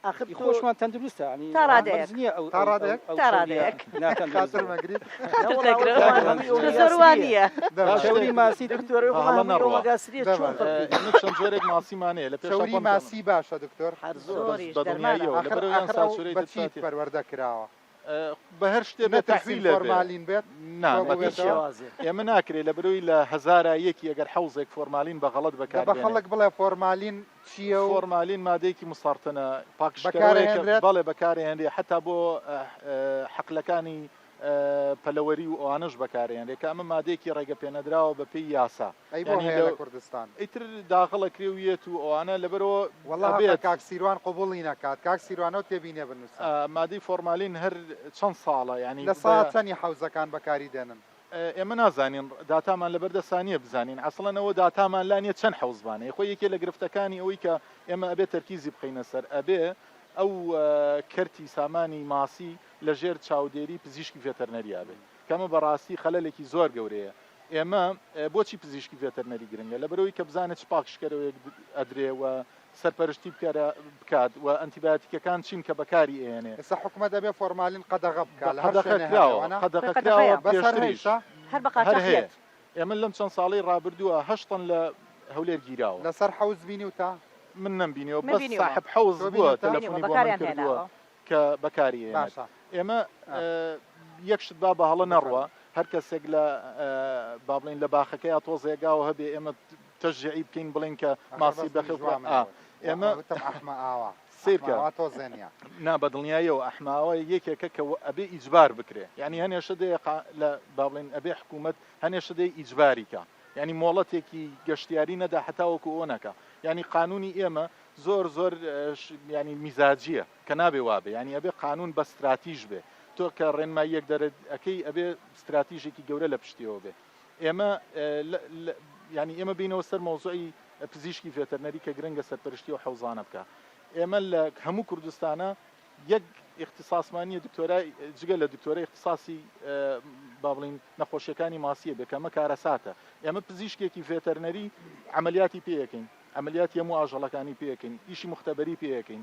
ئاخر ئی تۆ خۆشمان تەندروستە یانی تا مەرج ڕادەیەک. نییە ئەو تا ئەو ئەو ڕادەیەک؟ ئەو تا چەورییە ڕادەیەک. ناتەندروست خاتر بێ. مەگریت. نەوەڵا خاتر ئەوەی دەگرم. کاک خۆمان ڕەنج هەمووی چونکە ئۆمیگا زۆر وا سرییە. نییە. دەباشە. چەوری ماسی دکتۆر ئەوەی بە خۆمان هەڵە هەمووی نەڕوا. ئۆمێگا سرییە چۆن دەباشە. فەرقی هەیە؟ ئێمە چەند جۆرێک ماسیمان هەیە لە پێشا چەوری بەم ماسی باشە دکتۆر؟ هەر زۆر. بەس زۆریش بە دەرمانە. دڵنیاییەوە ئاخر لەبەرئەوەی یان ئاخر ئەو ساچورەیتد بە چی فاتیە. پەروەردە کراوە؟ بە هەر شتێ بێ نەترسین تەحویل ئەبێ. فۆرمالین بێت نا کۆ بە بە هیچ بووبێتەوە؟ شێوازێک. ئێمە ناکرێ لەبەرئەوەی لە هەزارا یەکی ئەگەر حەوزێک فۆرمالین بە غەڵەت دە بەکار بە بێنێ. خەڵک بڵێ فۆرمالین چییە و فۆرمالین مادەیەکی مسەڕتنە، پاکژکەرەوەیەکە، بەکارئەهێنرێت؟ بەڵێ بەکارئەهێنرێ حەتا بۆ حەقلەکانی پەلەوەری و ئەوانەش بەکارئەهێنرێ کە ئەمە مادەیەکی ڕێگەپێنەدراوە بەپێی یاسا. ئەی بۆ یانی هەیە لە لە کوردستان؟ ئیتر داخڵ ئەکرێ و یەت و ئەوانە لەبەرئەوە وەڵا هەقە ئەبێت. کاک سیروان قبوڵی نەکات کاک سیروان ئەو تێبینیە بنوسە. مادەی فۆرمالین هەر چەند ساڵە یانی لە بە. سا چەنی حەوزەکان بەکاری دێنن؟ ئێمە نازانین داتامان لەبەر دەسا نیە بزانین عەسڵەن ئەوە داتامان لا نیە چەند حەوزمان هەیە خۆی یەکێ لە گرفتەکانی ئەوەی کە ئێمە ئەبێ تەرکیزی بخەینە سەر ئەبێ ئەو کەرتی سامانی ماسی لە ژێر چاودێری پزیشکی ڤێتەرنەریا بێ کە ئەمە بەڕاستی خەلەلێکی زۆر گەورەیە ئێمە بۆچی پزیشکی ڤێتەرنەری گرنگە؟ لەبەرئەوەی کە بزانێت چ پاکژکەرەوەیەک ئەدرێ و سەرپەرشتی بکەرە بکات و ئەنتیبایۆتیکەکان چین کە بەکاری ئەیەنێ. ئێستا حکومەت ئەبێ فۆرمالین قەدەغە بکا لە هەر قەدەغە شوێنێ هەبێ کراوە وانە؟ قەدەغە قەدەغەیە. کراوە بەس هەر پێشتریش هەیشە؟ هەر بە هەر قاچاخ هەیە یەت. ئێمە لەم چەند ساڵەی ڕابردووە هەشت تەن لە هەولێر گیراوە. لەسەر حەوز بینیوتە؟ من نەمبینیوە من بەس بینیومە. ساحەب حەوز تۆ بووە بینیوتە؟ بینیومە تەلەفۆنی بۆ من بەکاریان کردووە هێناوە. کە بەکاری ئەیەنێت. باشە. ئێمە یەک شت با بە هەڵە نەڕوا، هەر کەسێک لە با بڵێین لە باخەکەیا تۆزێک ئاو هەبێ ئێمە تەشجیعی بکەین بڵێین کە ماسی بەخێو بکە. ئا ئێمە سەیرکە نا بە دڵنیاییەوە ئەحماوە یەکێکە کە ئەبێ ئیجبار بکرێ یانی هەنێ شت هەیە لە با بڵێین ئەبێ حکوومەت هەنێ شت هەیە ئیجباری کا یانی مۆڵەتێکی گەشتیاری نەدا هەتاوەکو ئەوە نەکا یانی قانوونی ئێمە زۆر زۆر یانی میزاجیە کە نابێ وابێ یانی ئەبێ قانون بە ستراتیژ بێ تۆ کە ڕێنماییەک دەرە ئەکەی ئەبێ ستراتیژێکی گەورە لە پشتیەوە بێ ئێمە یانی ئێمە بینەوە سەر مەوزوعی پزیشکی ڤێتەرنەری کە گرنگە سەرپەرشتی و حەوزانە بکە ئێمە لە هەموو کوردستانە یەک ئیختیساسمان نییە دکتۆرای جگە لە دکتۆرای ئیختیساسی با بڵین نەخۆشیەکانی ماسیە بێ کە ئەمە کارەساتە ئێمە پزیشکێکی ڤێتەرنەری عەمەلیاتی پێ ئەکەین عەمەلیاتی هەموو ئاژەڵەکانی پێ ئەکەین ئیشی موختەبەری پێ ئەکەین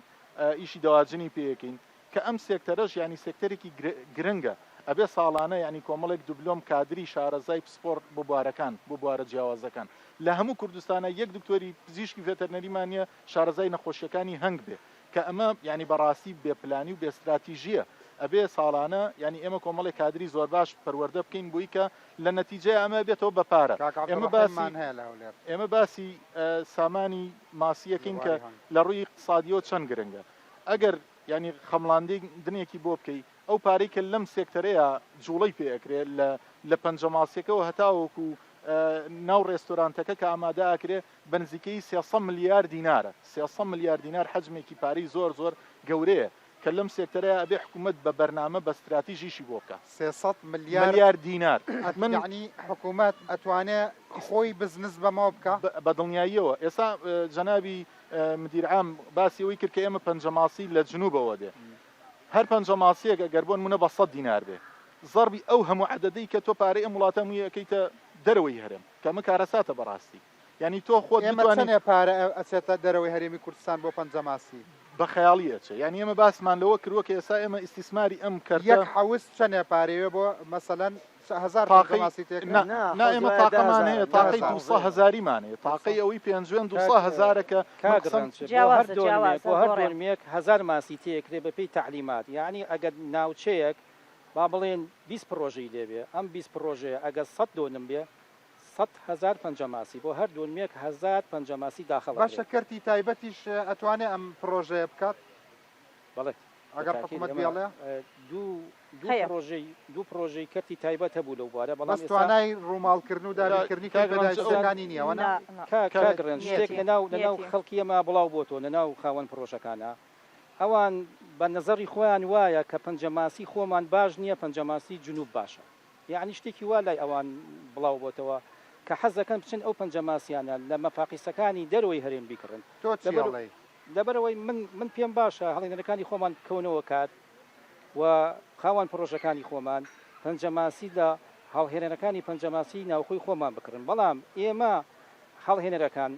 ئیشی دەواجنی پێ ئەکەین کە ئەم سێکتەرەش یانی سێکتەرێکی گرنگە ئەبێ ساڵانە یانی کۆمەڵێک دبلۆم کادری شارەزای پسپۆڕ بۆ بوارەکان بۆ بوارە جیاوازەکان لە هەموو کوردستانا یەک دکتۆری پزیشکی ڤێتەرنەریمان نیە شارەزای نەخۆشیەکانی هەنگ بێ کە ئەمە یانی بەڕاستی بێ پلانی و بێ ستراتیژیە ئەبێ ساڵانە یانی ئێمە کۆمەڵێک کادری زۆرباش پەروەردە بکەین بۆی کە لە نەتیجەیا ئەمە ئەبێتەوە بە پارە کاک ئێمە عەبدولڕەحیم باسی مان هەیە لە هەولێر. ئێمە باسی سامانی ماسیەکەین کە لە بواری هەنگ. لە ڕووی ئیقتسادیەوە چەند گرنگە ئەگەر یانی خەمڵاندنێکی بۆ بکەی ئەو پارەی کە لەم سێکتەرەیا جوڵەی پێ ئەکرێ لە لە پەنجەماسیەکەوە هەتاوەکو ناو ڕێستۆرانتەکە کە ئامادە ئەکرێ بە نزیکەیی 300 ملیار دینارە 300 ملیار دینار حەجمێکی پارەی زۆر زۆر گەورەیە کە لەم سێکتەرەیا ئەبێ حکوومەت بە بەرنامە بە ستراتیژ ئیشی بۆ بکا. 300 ملیار ملیار دینار من یەعنی حکوومەت ئەتوانێ خۆی بزنس بەمەوە بکا؟ بە دڵنیاییەوە ئێستا جەنابی مدیر عام باسی ئەوەی کرد کە ئێمە پەنجەماسی لە جنوبەوە دێ هەر پەنجەماسیەک ئەگەر بۆ نمونە بە 100 دینار بێ زەربی ئەو هەموو عەدەدەی کە تۆ پارەی ئەم وڵاتە هەمووی ئەکەیتە دەرەوەی هەرێم کە ئەمە کارەساتە بەڕاستی یانی تۆ خۆت ئێمە بتوانی چەنێ پارە ئەچێتە دەرەوەی هەرێمی کوردستان بۆ پەنجەماسی؟ بە خەیاڵی ئەچێ یانی ئێمە باسمان لەوە کردوە کە ئێستا ئێمە ئیستیسماری ئەم کەرتە. یەک حەوز چەنێ پارەیە بۆ مەسەلەن هەزار تاقەی ماسی تێکرا؟ نا نا ئێمە تاقەمان هەیە تاقەی دوو هەزاریمان هەیە تاقەی ئەوەی پێنجوێن دوو هەزارە کە من کاک قسەم ڕەنج بۆ هەر جیاوازە دۆنمێک جیاوازە بۆ هەر گۆڕێ. دۆنمێک هەزار ماسی تێکرێ بە پێی تەعلیمات یانی ئەگەر ناوچەیەک با بڵێن 20 پڕۆژەی لێبێ ئەم 20 پڕۆژەیە ئەگەر 100 دۆنم بێ 100 هەزار پەنجەماسی بۆ هەر دۆنمێک هەزار پەنجەماسی داخڵ باشە ئەکرێ. کەرتی تایبەتیش ئەتوانێ ئەم پڕۆژەیە بکات؟ بەڵێ ئەگەر بەتاکید حکومەت ئێمە بیڵێ؟ دوو دوو هەیە. پڕۆژەی دوو پڕۆژەی کەرتی تایبەت هەبوو لەو بوارە بەڵام بەس ئێستا توانای ڕووماڵکردن و دابینکردنی کۆی کاک ڕەنج ئەو پێداویستییەکانی نییە وەنا؟ نا نا. کاک کاک کاک ڕەنج شتێک نیەتی لە ناو لە ناو نیەتی. خەڵکی ئێمە بڵاو بۆتەوە لە ناو خاوەن پڕۆژەکانە ئەوان بە نەزەڕی خۆیان وایە کە پەنجەماسی خۆمان باش نییە پەنجەماسی جنوب باشە یەعنی شتێکی وا لای ئەوان بڵاو بۆتەوە کە حەز دەکەن بچن ئەو پەنجەماسیانە لە مەفاقیسەکانی دەرەوەی هەرێم بیکڕن تۆ چی لەبەر ئەڵێی؟ لەبەرئەوەی من من پێم باشە هەڵێنەرەکانی خۆمان بکەونەوە کار و خاوەن پڕۆژەکانی خۆمان پەنجەماسی لە هەڵهێنەرەکانی پەنجەماسی ناوخۆی خۆمان بکڕن بەڵام ئێمە هەڵهێنەرەکان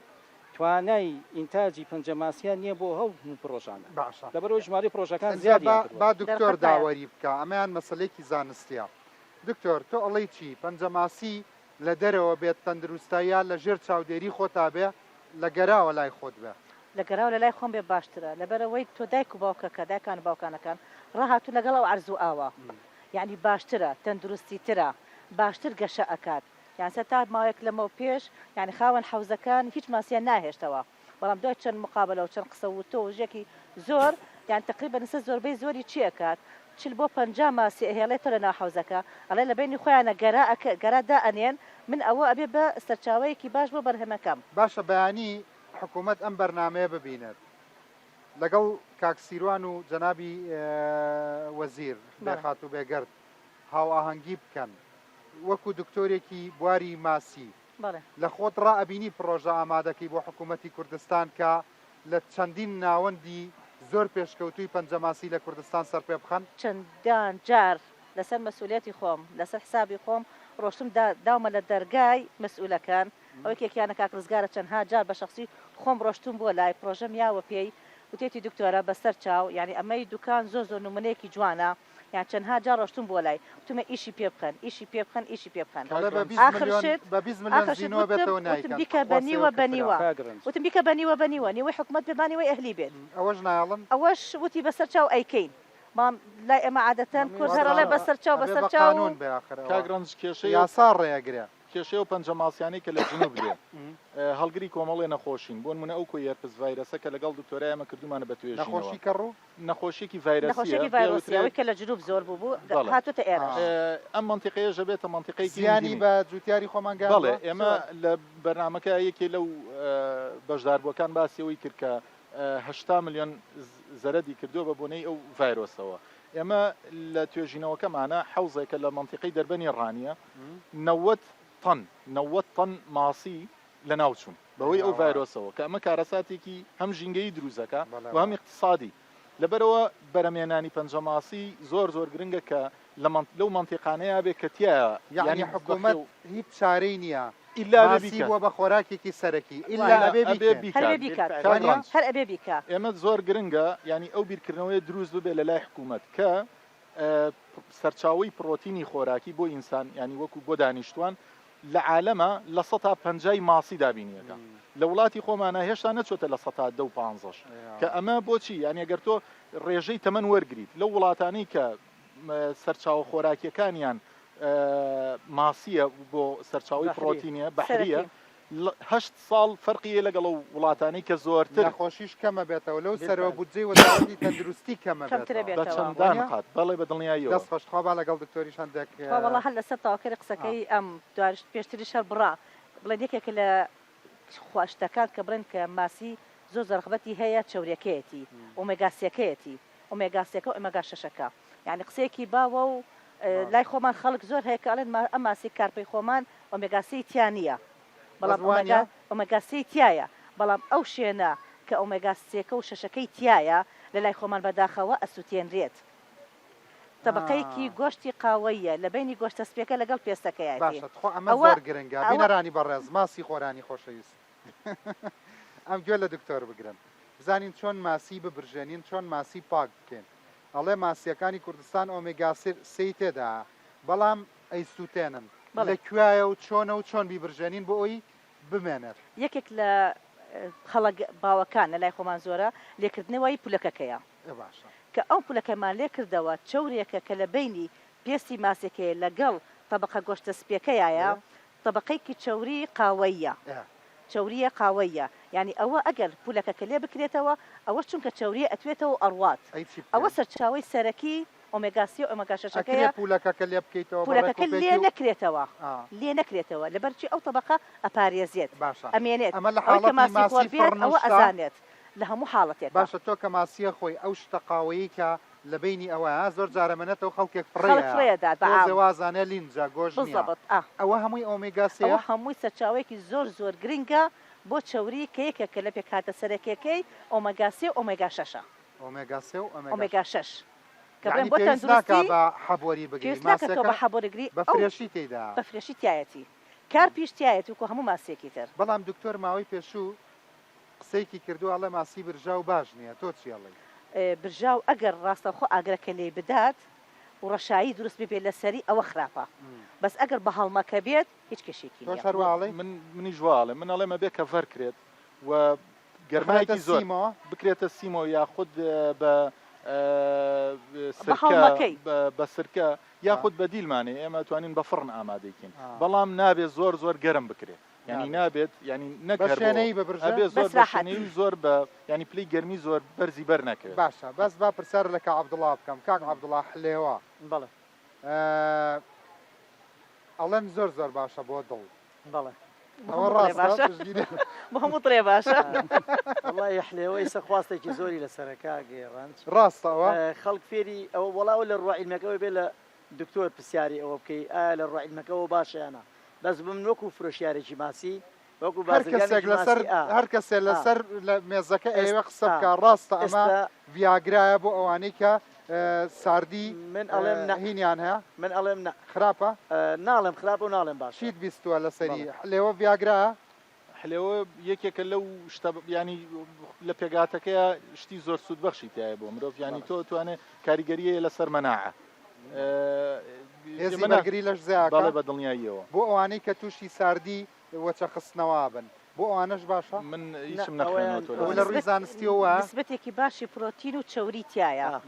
توانای ئینتاجی پەنجەماسیان نییە بۆ ئەو هەموو پڕۆژانە باشە لەبەرئەوەی ژمارەی پڕۆژەکان ئینجا زیادیان با کردووە. با دکتۆر دەرفەت هەیە. داوەری بکا ئەمەیان مەسەلەیەکی زانستیە دکتۆر تۆ ئەڵێی چی پەنجەماسی لە دەرەوە بێت تەندروستە یا لە ژێر چاودێری خۆتا بێ لە گەراوە لای خۆت بێ؟ لە گەراوە لە لای خۆم بێ باشترە لەبەرئەوەی تۆ دایک و باوکەکە دایکان و باوکانەکان ڕاهاتوون لەگەڵ ئەو عەرز و ئاوە یانی باشترە تەندروستی ترە باشتر گەشە ئەکات یان سە تا ماوەیەک لەمەو پێش یانی خاوەن حەوزەکان هیچ ماسیان ناهێشتەوە بەڵام دوای چەند مقابەلە و چەند قسە و وتۆ و ژێکی زۆر یان تەقریبەن سە زۆربەی زۆری چی ئەکات 40 بۆ 50 ماسی ئەهێڵێتەوە لە ناو حەوزەکە ئەڵێ لە بەینی خۆیانە گەرا ئەکە گەرا دائەنێن من ئەوە ئەبێ بە سەرچاوەیەکی باش بۆ بەرهەمەکەم. باشە بەیانی حکومەت ئەم بەرنامەیە ببینێت لەگەڵ کاک سیروان و جەنابی وەزیر بێ بەڵێ. خاتوو بێگەرد هاوئاهەنگی بکەن وەکو دکتۆرێکی بواری ماسی بەڵێ. لە خۆت ڕا ئەبینی پڕۆژە ئامادەکەی بۆ حکوومەتی کوردستان کە لە چەندین ناوەندی زۆر پێشکەوتووی پەنجەماسی لە کوردستان سەرپێ بخەن؟ چەندان جار لەسەر مەسئولیەتی خۆم، لەسەر حسابی خۆم ڕۆشتم دا داومە لە دەرگای مەسئولەکان، ئەوەی کێکیانە کاک ڕزگارە چەندها جار بە شەخسی خۆم ڕۆشتوم بۆ لای، پڕۆژەم یاوە پێی، وتێتی دکتۆرە بەسەر چاو، یانی ئەمەی دوکان زۆر زۆر نمونەیەکی جوانە، یان چەندها جار ڕۆشتوم بۆ لای وتومە ئیشی پێ بخەن ئیشی پێ بخەن ئیشی پێ بخەن ئەڵێ بە 20 ئاخر ملیۆن شت بە 20 ملیۆن ئاخر شت زینۆ وتم بێتەوە وتم نایکەن بیکە تخوا بە نیوە سێوە بە کفرە. نیوە کاک ڕەنج. وتم بیکە بە نیوە بە نیوە نیوەی حکومەت بێ با نیوەی ئەهلی بێت ئەوەش نایەڵن؟ ئەوەش وتی بەسەر چاو ئەیکەین بەڵام لای ئێمە عادەتەن کورد هەر ئەڵێ وازانم بەسەر چاو ئەبێ بەسەر بە چاو و قانون بێ ئاخر ئەوە کاک ڕەنج کێشەی ئەو یاسا ڕێئەگرێ. کێشەی ئەو پەنجە ماسیانەی کە لە جنوب دێ هەڵگری کۆمەڵێ نەخۆشین بۆ نمونە ئەو کۆی هێرپس ڤایرەسە کە لەگەڵ دکتۆرای ئێمە کردومانە بە توێژینەوە نەخۆشی کەڕوو؟ نەخۆشیەکی ڤایرەسیە نەخۆشیەکی پێی ڤایرۆسیە ئەوترێ ئەوەی کە لە جنوب زۆر بوو بوو بەڵێ هاتووتە ئێرەش. ئەم مەنتیقەیەش ئەبێتە مەنتیقەیەکی زیانی ئیندیمی. بە جوتیاری خۆمان بەڵێ گەیاندووە؟ ئێمە زۆر. لە بەرنامەکە یەکێ لەو بەشداربووەکان باسی ئەوەی کرد کە 80 ملیۆن زەرەدی کردووە بە بۆنەی ئەو ڤایرۆسەوە. ئێمە لە توێژینەوەکەمانە حەوزێکە لە مەنتیقەی دەربەنی ڕانیە 90 تەن 90 تەن ماسی لەناو چوون بەهۆی ئەو ڤایرۆسەوە کە ئەمە کارەساتێکی هەم ژینگەیی دروست دەکا و هەم ئیقتیسادی لەبەرئەوە بەرەمێنانی پەنجەماسی زۆر زۆر گرنگە کە لە لەو مەنتیقانەیا بێ کە تیایا یەعنی یانی حکوومەت بەخێو هیچ چارەی نییە ئیلا ئەبێ ماسی بیکات. بووە بە خۆراکێکی سەرەکی ئیلا ئیلا ئەبێ ئەبێ بیکەن. هەر ئەبێ بیکات بیکات کاک وانیە؟ ڕەنج هەر ئەبێ بیکا. ئێمە زۆر گرنگە یانی ئەو بیرکردنەوەیە دروست ببێ لە لای حکوومەت کە سەرچاوەی پڕۆتینی خۆراکی بۆ ئینسان یانی وەکو بۆ دانیشتوان لە عالەما لە سەتا پەنجای ماسی دابینی ئەکا لە وڵاتی خۆمانا هێشتا نەچۆتە لە سەتا دە و پانزەش کە ئەمە بۆچی یانی ئەگەر تۆ ڕێژەی تەمەن وەرگریت لەو وڵاتانەی کە سەرچاوە خۆراکیەکانیان ماسیە بۆ سەرچاوەی پڕۆتینیە بەحریە هەشت ساڵ فەرقی هەیە لەگەڵ ئەو وڵاتانەی کە زۆرتر. نەخۆشیش کەمە بێتەوە لەو سەرەوە بودجەی وەزارەتی تەندروستی کەمە کەمترە بێتەوە بە بێتەوە. چەندان وانیە؟ قات بەڵێ بە دڵنیاییەوە. دەست خۆش تخوا با لەگەڵ دکتۆریش هەندێک تخوا وەڵا هەر لەسەر تەواوکەری قسەکەی ئەم دوارش پێشتریش هەر بڕا بڵێن یەکێکە لە خوا شتەکان کە بڵێن کە ماسی زۆر زۆر ڕەغبەتی هەیە چەوریەکەیەتی ئۆمێگا سێکەیەتی ئۆمێگا سێکە و ئۆمێگا شەشەکە یانی قسەیەکی باوە و لای خۆمان خەڵک زۆر هەیە کە ئەڵێن ئەم ماسی کارپەی خۆمان ئۆمێگا سێی تیا نییە بەڵام ئۆمێگا ئۆمێگا سێی تیایە بەڵام ئەو شوێنە کە ئۆمێگا سێکە و شەشەکەی تیایە لە لای خۆمان بەداخەوە ئەسوتێنرێت تەبەقەیەکی گۆشتی قاوەییە لە بەینی گۆشتە سپیەکە لەگەڵ پێستەکەیەتی باشە تخوا ئەمە ئەوە زۆر گرنگە ئەوە بینەرانی بەڕێز ماسی خۆرانی خۆشەویست ئەم گوێ لە دکتۆر بگرن. بزانین چۆن ماسی ببرژێنین چۆن ماسی پاک بکەین ئەڵێ ماسیەکانی کوردستان ئۆمێگا سێی تێدایە بەڵام ئەیسوتێنن بەڵێ. لە کوایە و چۆنە و چۆن بیبرژێنین بۆ ئەوی بمێنێت؟ یەکێک لە خەڵک باوەکان لە لای خۆمان زۆرە لێکردنەوەی پولەکەکەیە ئێ باشە. کە ئەو پولەکەمان لێکردەوە چەورێکە کە لە بەینی پێستی ماسیەکەیە لەگەڵ تەبەقە گۆشتە سپیەکەیایە ئێ. تەبەقەیەکی چەوری قاوەییە ئێ. چەورییە قاوەییە یانی ئەوە ئەگەر پولەکەکە لێ بکرێتەوە ئەوەش چونکە چەورییە ئەتوێتەوە و ئەڕوات ئەی چی ئەوە بکەین؟ سەرچاوەی سەرەکی ئۆمێگا سێ و ئۆمێگا ئەکرێ شەشەکەیە. پولەکەکە لێ بکەیتەوە بە پولەکەکە لێ ڕێکوپێکی و نەکرێتەوە ئا. لێ نەکرێتەوە لەبەر چی ئەو تەبەقە ئەپارێزێت باشە ئەمێنێت ئەمە لە ئەوەی کە حاڵەتی ماسی خۆر ماسی بێت ئەوە فڕنوشتا؟ ئەزانێت لە هەموو حاڵەتێکا. باشە تۆ کە ماسیە خۆی ئەو شتە قاوەیی کە لە بەینی ئەوەیە زۆر جار ئەمێنێتەوە خەڵکێک فڕێی خەڵک ئەیا فڕێ ئەدات بە تۆزێ عام. وازانێ لینجە گۆشت نیە بزەبت ئا. ئەوە هەمووی ئۆمێگا ئەوە سێیە؟ هەمووی سەرچاوەیەکی زۆر زۆر گرنگە بۆ چەوری کە یەکێکە لە پێکهاتە سەرەکیەکەی ئۆمێگا سێ و ئۆمێگا شەشە. ئۆمێگا سێ و ئۆمێگا ئۆمێگا شەش. شەش کە بڵێن یەعنی بۆ پێویست ناکا تەندروستی بە حەب وەری بگری پێویست ناکا تۆ ماسیەکە بە حەب وەرگری بە ئەو fresh ی تێیدایە. بە fresh ی تیایەتی carp یش تیایەتی وەکو هەموو ماسیەکی تر. بەڵام دکتۆر ماوەی پێشوو قسەیەکی کردووە ئەڵێ ماسی برژاو باش نییە تۆ چی ئەڵێی؟ برژاو ئەگەر ڕاستەوخۆ ئاگرەکە لێی بدات و ڕەشایی دروست ببێت لەسەری ئەوە خراپە بەس ئەگەر بە هەڵمەکە بێت هیچ کێشەیەکی تۆش نییە. هەر وا ئەڵێی؟ من منیش وا ئەڵێم من ئەڵێم ئەبێ cover کرێت و بخرێتە گەرمایەکی زۆر سیمەوە؟ بکرێتە سیمەوە یاخود بە بە سرکە هەڵمەکەی. بە سرکە یاخود بەدیلمان هەیە ئێمە ئەتوانین بە فڕن ئامادەی کەین ئا. بەڵام نابێت زۆر زۆر گەرم بکرێت. یانی نابێت. نابێت یانی نەک بە هەر بۆ شێنەیی ببرژێ؟ ئەبێ بەس زۆر بە راحەت. شێنەیی و زۆر بە یانی پلەی گەرمی زۆر بەرزی بەر نەکەوێت. باشە بەس با پرسیار لە کاک عەبدوڵا بکەم کاک عەبدوڵا حلێوە بەڵێ. ئەڵێن زۆر زۆر باشە بۆ دڵ بەڵێ. بۆ ئەوە هەموو دڵێ ڕاستە باشە پشتگیری بۆ هەموو دڵێ باشە. وەڵاهی حلێوە ئیسە خواستێکی زۆری لەسەرە کاک ڕەنج. ڕاستە ئەوە؟ خەڵک فێری ئەوە وەڵا ئەوە لە ڕووە عیلمیەکەوە بێ لە دکتۆر پرسیاری ئەوە بکەی ئایا لە ڕووە عیلمەکەوە باشە یان نا بەس من وەکو فرۆشیارێکی ماسی وەکو هەر کەسێک بازرگانێکی لەسەر ماسی ئا هەر کەسێ ئا لەسەر لە مێزەکە ئێست ئەیەوێ قسە ئا بکا ڕاستە ئەمە ئێستا ڤیاگرایە بۆ ئەوانەی کە ساردی من ئەڵێم نە هینیان هەیە من ئەڵێم نە خراپە؟ ناڵێم خراپە و ناڵێم باشە چیت بیستووە لەسەری بەڵێ. لێوە ڤیاگرایە؟ حلێوە یەکێکە لەو شتە یانی لە پێکهاتەکەیا شتی زۆر سوودبەخشی تایە بۆ مرۆڤ یانی بەڵێ. تۆ توانێ کاریگەری هەیە لەسەر مەناعە هێزی ئێمە نا بەرگری لەش زیاکا؟ بەڵێ بە دڵنیاییەوە. بۆ ئەوانەی کە تووشی ساردی وەچە خستنەوە بن بۆ ئەوانەش باشە؟ من نا هیچم ئەوەیان نەخوێنوەتەوە ئەوە لەسەر. لە ڕووی نسبەت زانستیەوە وایە؟ نسبەتێکی باشی پرۆتین و چەوری تیایە ئا.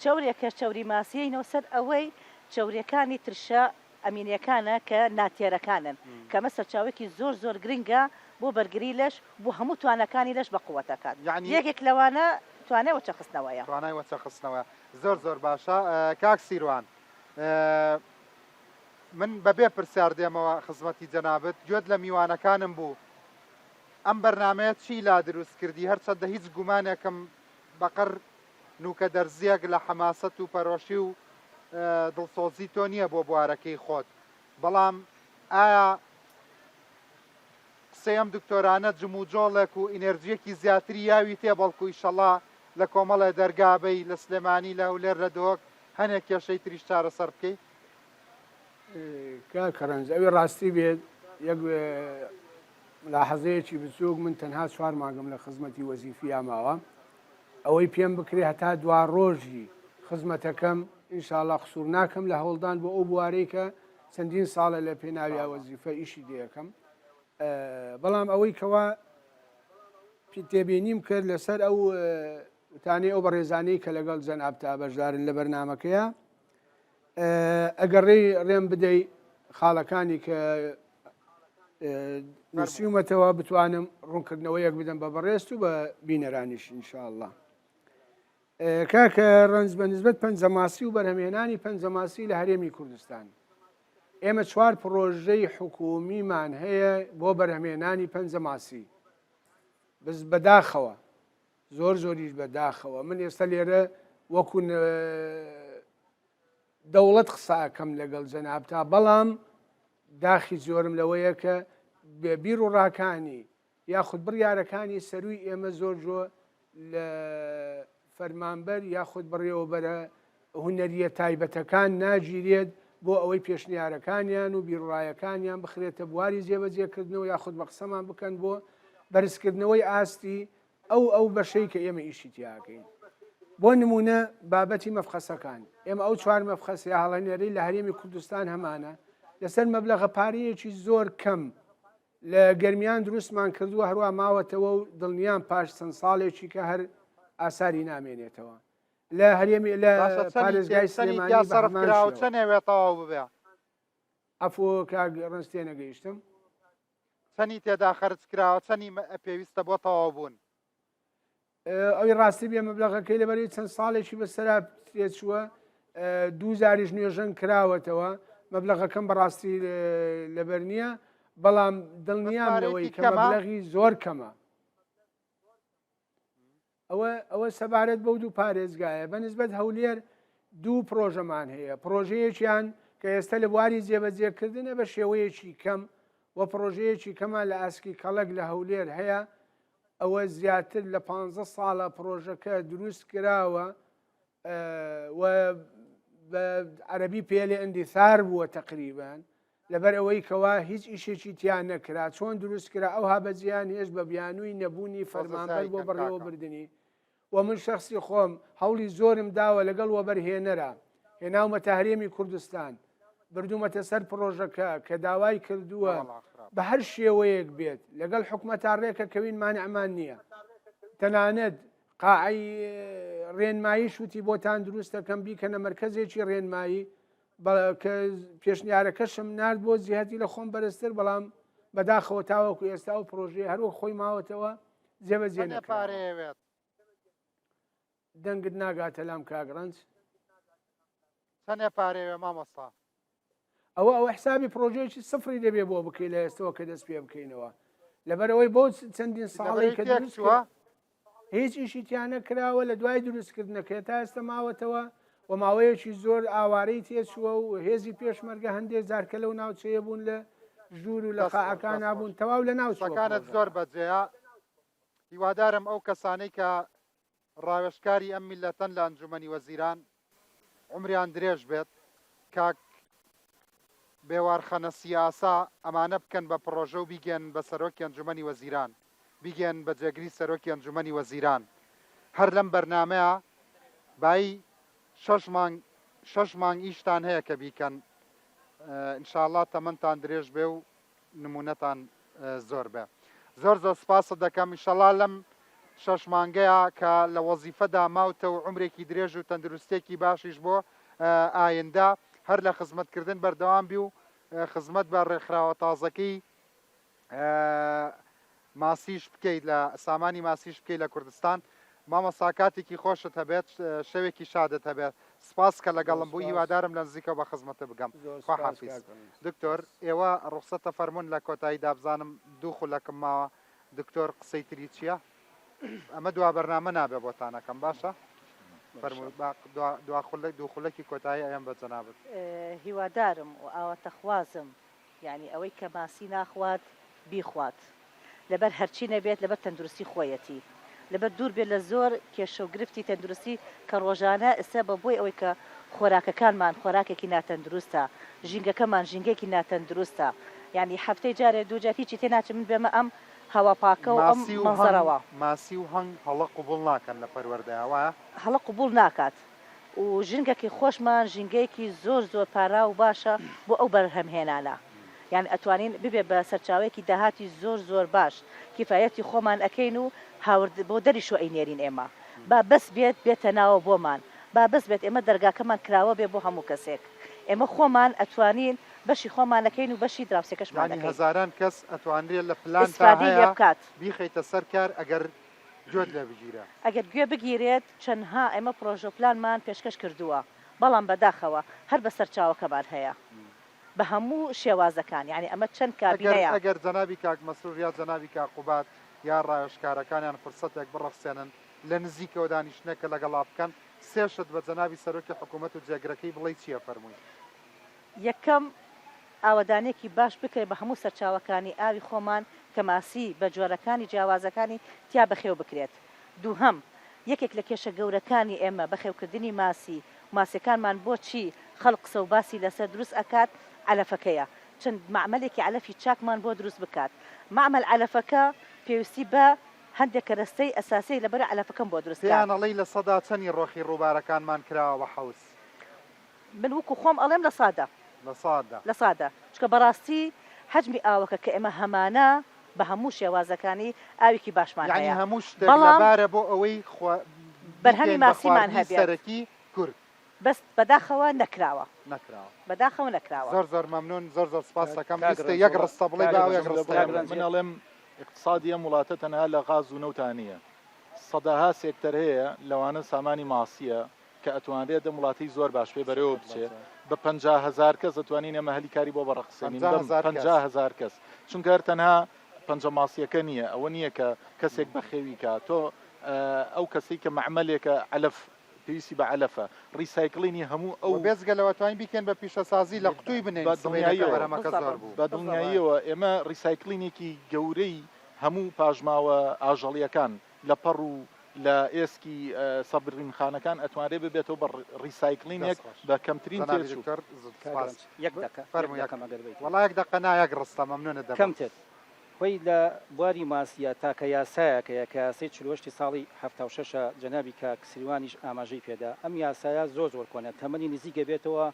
چەورێکە چەوری ماسیەینەوە سەر ئەوەی چەوریەکانی ترشە ئەمینیەکانە کە ناتێرەکانن کە ئەمە سەرچاوەیەکی زۆر زۆر گرنگە بۆ بەرگری لەش بۆ هەموو تواناکانی لەش بە قوەت ئەکات یەعنی. یەکێک لەوانە توانای وەچە خستنەوەیە. توانای وەچە خستنەوە زۆر زۆر باشە کاک سیروان من بەبێ پرسیار دێمەوە خزمەتی جەنابت گوێت لە میوانەکانم بوو ئەم بەرنامەیە چی لا دروست کردی هەرچەندە هیچ گومانێکم بەقەر نوکە دەرزیەک لە حەماسەت و پەرۆشی و دڵسۆزی تۆ نییە بۆ بوارەکەی خۆت بەڵام ئایا قسەی ئەم دکتۆرانە جموجۆڵێک و ئینێرجیەکی زیاتری یاویتێ بەڵکو ئیشەڵا لە کۆمەڵێ دەرگا بەی لە سلێمانی لە هەولێر لە دهۆک هەنێک کێشەی تریش چارەسەر بکەی؟ کاکە ڕەنج ئەوی ڕاستی بێت یەک ملاحەزەیەکی بچووک من تەنها چوار مانگم لە خزمەتی وەزیفیا ماوە ئەوەی پێم بکرێ هەتا دوا ڕۆژی خزمەتەکەم ئینشاءاللە قسوور ناکەم لە هەوڵدان بۆ ئەو بوارەی کە چەندین ساڵە لە پێناویا وەزیفە ئیشی دەکەم بەڵام ئەوەی کەوا تێبینیم کرد لەسەر ئەو وتانەی ئەو بەڕێزانەی کە لەگەڵ جەنابتا بەشدارن لە بەرنمەکەیە ئەگەر ڕێی ڕێم بدەی خاڵەکانی کە نووسیومەتەوە بتوانم ڕوونکردنەوەیەک بدەم بە بەڕێزت و بە بینەرانیش ئینشاءاللە. کاکە ڕەنج بە نسبەت پەنجەماسی و بەرهەمهێنانی پەنجەماسی لە هەرێمی کوردستان ئێمە چوار پڕۆژەی حکومیمان هەیە بۆ بەرهەمهێنانی پەنجەماسی بەس بەداخەوە زۆر زۆریش بەداخەوە من ئێستا لێرە وەکو دەوڵەت قسە ئەکەم لەگەڵ جەنابتا بەڵام داخی زۆرم لەوەیە کە بیر و ڕاکانی یاخود بڕیارەکانی سەروی ئێمە زۆر جۆ لە فەرمانبەر یاخود بەڕێوەبەرە هونەریە تایبەتەکان ناگیرێت بۆ ئەوەی پێشنیارەکانیان و بیرڕایەکانیان بخرێتە بواری جێبەجێکردنەوە یاخود بە قسەمان بکەن بۆ بەرزکردنەوەی ئاستی. ئەو ئەو بەشەی کە ئێمە ئیشی تیاکەین بۆ نمونە بابەتی مەفخەسەکان ئێمە ئەو چوار مەفخەس یا هەڵهێنەرەی لە هەرێمی کوردستان هەمانە لەسەر مەبلەغە پارەیەکی زۆر کەم لە گەرمیان دروستمان کردووە هەروە ماوەتەوە و دڵنیام پاش چەند ساڵێکی کە هەر ئاساری نامێنێتەوە لە هەرێمی لە پارێزگای سلێمانی سەرف کراوە چەنێ تەواو ببێ؟ عەفو کاک ڕەنج تێنەگەیشتم. چەنی تێدا خەرج کراوە چەنی پێویستە بۆ تەواو بوون؟ ئەوی ڕاستی بێ مەبلەغەکەی لەبەری چەند ساڵێکی بەسەرا تێچووە دوو جاریش نوێژەن کراوەتەوە مەبلەغەکەم بەڕاستی لەبەر نییە بەڵام دڵنیام لەوەی کە مەبلەغی زۆر کەمە ئەوە ئەوە سەبارەت بەو دوو پارێزگایە بە نسبەت هەولێر دوو پرۆژەمان هەیە پرۆژەیەکیان کە ئێستا لە بواری جێبەجێکردنە بە شێوەیەکی کەم و پرۆژەیەکی کەمان لە ئاسکی کەڵک لە هەولێر هەیە ئەوە زیاتر لە پ ساڵە پرۆژەکە دروست کراوە و بە عەربی پێلێ اندثار بووە تقریبان لەبەر ئەوەی کەوا هیچ ئیشێکی تیا نەکرا چۆن دروست کرا ئەوها بەجێیان هێشت بە بیانووی نەبوونی فەرمانبەر بۆ بەڕێوەبردنی و من شەخسی خۆم هەوڵی زۆرم داوە لەگەڵ وەبەرهێنەرا هێناومەتە هەرێمی کوردستان بردوومەتە سەر پڕۆژەکە کە داوای کردووە بە هەر شێوەیەک بێت لەگەڵ حکومەتا ڕێکەکەوین مانعمان نییە تەنانەت قاعەی ڕێنماییش وتی بۆتان دروست دەکەم بیکەنە مەرکەزێکی ڕێنمایی کە پێشنیارەکەشم نارد بۆ جیهەتی لە خۆم بەرزتر بەڵام بەداخەوە تاوەکو ئێستا ئەو پرۆژەیە هەروەک خۆی ماوەتەوە جێبەجێ نەکراوە. دەنگت ناگاتە لام کاک ڕەنج. چەنێ پارەیەوێ مامۆستا؟ ئەوە ئەوە حسابی پرۆژەیەکی سفری دەبێ بۆ بکەی لە ئێستەوە کە دەست پێ بکەینەوە لەبەرئەوەی بۆ چەندین ساڵی کە دروست کرا هیچ ئیشی تیا نەکراوە لە دوای دروستکردنەکەی تا ئێستا ماوەتەوە و ماوەیەکی زۆر ئاوارەی تێچووە و هێزی پێشمەرگە هەندێک جار کە لەو ناوچەیە بوون لە ژوور و لە قاعەکانا بوون تەواو لە ناو چووە قسەکانت زۆر پڕۆژەکە. بەجێیە هیوادارم ئەو کەسانەی کە ڕاوێژکاری ئەم میللەتەن لە ئەنجومەنی وەزیران عومریان درێژ بێت کاک بێوار خەنەسی ئاسا ئەمانە بکەن بە پڕۆژە و بیگەیەنن بە سەرۆکی ئەنجومەنی وەزیران بیگەیەنن بە جێگری سەرۆکی ئەنجومەنی وەزیران هەر لەم بەرنامەیە بایی شەش مانگ شەش مانگ ئیشتان هەیە کە بیکەن ان شاء اللە تەمەنتان درێژ بێ و نمونەتان زۆر بێ زۆر زۆر سپاست دەکەم ئیشەڵا لەم شەش مانگەیە کە لە وەزیفەدا ماوتە و عومرێکی درێژ و تەندروستێکی باشیش بۆ ئایندە هەر لە خزمەتکردن بەردەوام بی و خزمەت بە ڕێکخراوە تازەکەی ماسیش بکەیت لە سامانی ماسیش بکەیت لە کوردستان مامۆستا کاتێکی خۆشت هەبێت شەوێکی شادت هەبێت سپاس کە لەگەڵم بووی هیوادارم لە نزیکەوە بە خزمەتت بگەم خواحافیز دکتۆر ئێوە ڕوخسەتە فەرموون لە کۆتاییدا بزانم دوو خولەکم ماوە دکتۆر قسەی تری چییە ئەمە دوا بەرنامە نابێ بۆتان ئەکەم باشە فەرموو با دوا خولەک دوو خولەکی کۆتایی ئەیەم بە جەنابت. هیوادارم و ئاواتەخوازم یانی ئەوەی کە ماسی ناخوات بیخوات لەبەر هەرچی نەبێت لەبەر تەندروستی خۆیەتی لەبەر دوور بێت لە زۆر کێشە و گرفتی تەندروستی کە ڕۆژانە ئێستا بە بۆی ئەوەی کە خۆراکەکانمان خۆراکێکی ناتەندروستە ژینگەکەمان ژینگەیەکی ناتەندروستە یانی هەفتەی جارێ دوو جار هیچی تێ ناچێت من بێمە ئەم هەوا پاکە و ئەم ماسی و هەنگ مەنزەرەوە. ماسی و هەنگ هەڵە قبوڵ ناکەن لە پەروەردەیا وایە؟ هەڵە قبوڵ ناکات. و ژینگەکەی خۆشمان ژینگەیەکی زۆر زۆر پاراو و باشە بۆ ئەو بەرهەمهێنانە یان ئەتوانین ببێ بە سەرچاوەیەکی داهاتی زۆر زۆر باش کیفایەتی خۆمان ئەکەین و هاورد بۆ دەریشۆ ئەینێرین ئێمە با بەس بێت بێتە ناوە بۆمان با بەس بێت ئێمە دەرگاکەمان کراوە بێ بۆ هەموو کەسێک ئێمە خۆمان ئەتوانین بەشی خۆمان ئەکەین و بەشی دراوسێکەشمان یانی ئەکەین. هەزاران کەس ئەتوانرێ لە پلانتا ئیسفادەی لێ هەیە بکات. بیخەیتە سەر کار ئەگەر گوێت لێ بگیرێ. ئەگەر گوێ بگیرێت چەندها ئێمە پرۆژەو پلانمان پێشکەش کردووە بەڵام بەداخەوە هەر بە سەرچاوەکەمان هەیە بە هەموو شێوازەکان یانی ئەمە چەند ئەگەر کابینەیە. ئەگەر جەنابی کاک مەسرور یا جەنابی کاک قوباد یا ڕاوێژکارەکانیان فرسەتێک بڕەخسێنن لە نزیکەوە دانیشتنێکە لەگەڵا بکەن سێ شت بە جەنابی سەرۆکی حکوومەت و جێگرەکەی بڵێی چییە فەرمووی؟ یەکەم، ئاوەدانیەکی باش بکرێت بە هەموو سەرچاوەکانی ئاوی خۆمان کە ماسی بە جۆرەکانی جیاوازەکانی تیا بەخێو بکرێت. دووهەم، یەکێک لە کێشە گەورەکانی ئێمە بەخێوکردنی ماسی و ماسیەکانمان بۆچی خەڵک قسە و باسی لەسەر دروست ئەکات عەلەفەکەیە چەند مەعمەلێکی عەلەفی چاکمان بۆ دروست بکات مەعمەل عەلەفەکە پێویستی بە. هەندێک کەرەستەی ئەساسی لەبەر عەلەفەکەم بۆ دروست کا. پێیان ئەڵێی چەنی ڕۆخی ڕووبارەکانمان کراوە بە حەوز؟ من وەکو خۆم ئەڵێم لە سادا. لە سادا. لە سادا چونکە بەڕاستی حەجمی ئاوەکە کە ئێمە هەمانە بە هەموو شێوازەکانی ئاوێکی باشمان یەعنی هەیە هەموو شتێک بەڵام لەبارە بۆ ئەوەی خوا بەرهەمی بیکەین بە ماسیمان خواردنی هەبێت. سەرەکی کورد. بەس بەداخەوە نەکراوە. نەکراوە. بەداخەوە نەکراوە. زۆر زۆر مەمنون زۆر زۆر سپاست ئەکەم کاک ویستە ڕەنج یەک وەڵا ڕستە بڵێی کاک با ئەو یەک ڕەنج ڕستەیە کاک بڵێم. ڕەنج من ئەڵێم ئیقتسادی ئەم وڵاتە تەنها لە غاز و نەوتا نییە سەدەها سێکتەر هەیە لەوانە سامانی ماسییە کە ئەتوانرێت ئەم وڵاتەی زۆر باش پێ بەرێوە بچێ بە 50 هەزار کەس ئەتوانین ئێمە هەلی کاری بۆ بەڕەخسێنین 50 بەم هەزار کەس. 50 هەزار کەس چونکە هەر تەنها پەنجە ماسیەکە نییە ئەوە نییە کە کەسێک بەخێوی کا تۆ ئەو کەسەی کە مەعمەلێکە عەلەف پێویستی بە عەلەفە recycling ی هەموو و ئەو بێجگە لەوە توانین بیکەین بە پیشەسازی لە قوتووی بنێین بە سبەینێ کە دڵنیاییەوە بەرهەمەکە بالضبط زۆر بوو. بە بالضبط دڵنیاییەوە ئێمە recycling ێکی گەورەی هەموو پاشماوە ئاژەڵییەکان لە پەڕ و لە ئێسکی سەربڕینخانەکان ئەتوانرێ ببێتەوە بە recycling ێک دەست خۆش بە کەمترین جەنابی تێچوو. دکتۆر زۆر کاک سپاس. ڕەنج یەک دەقە یەک فەرموو یەک دەقەم ئەگەر بەیتەوە. وەڵا یەک دەقە نا یەک ڕستە مەمنونت دەبم. کەمتر. خۆی لە بواری ماسییە تاکە یاسایەک هەیە کە یاسای 48 ی ساڵی 76 ە جەنابی کاک سریوانیش ئاماژەی پێدا ئەم یاسایە زۆر زۆر کۆنە تەمەنی نزیک ئەبێتەوە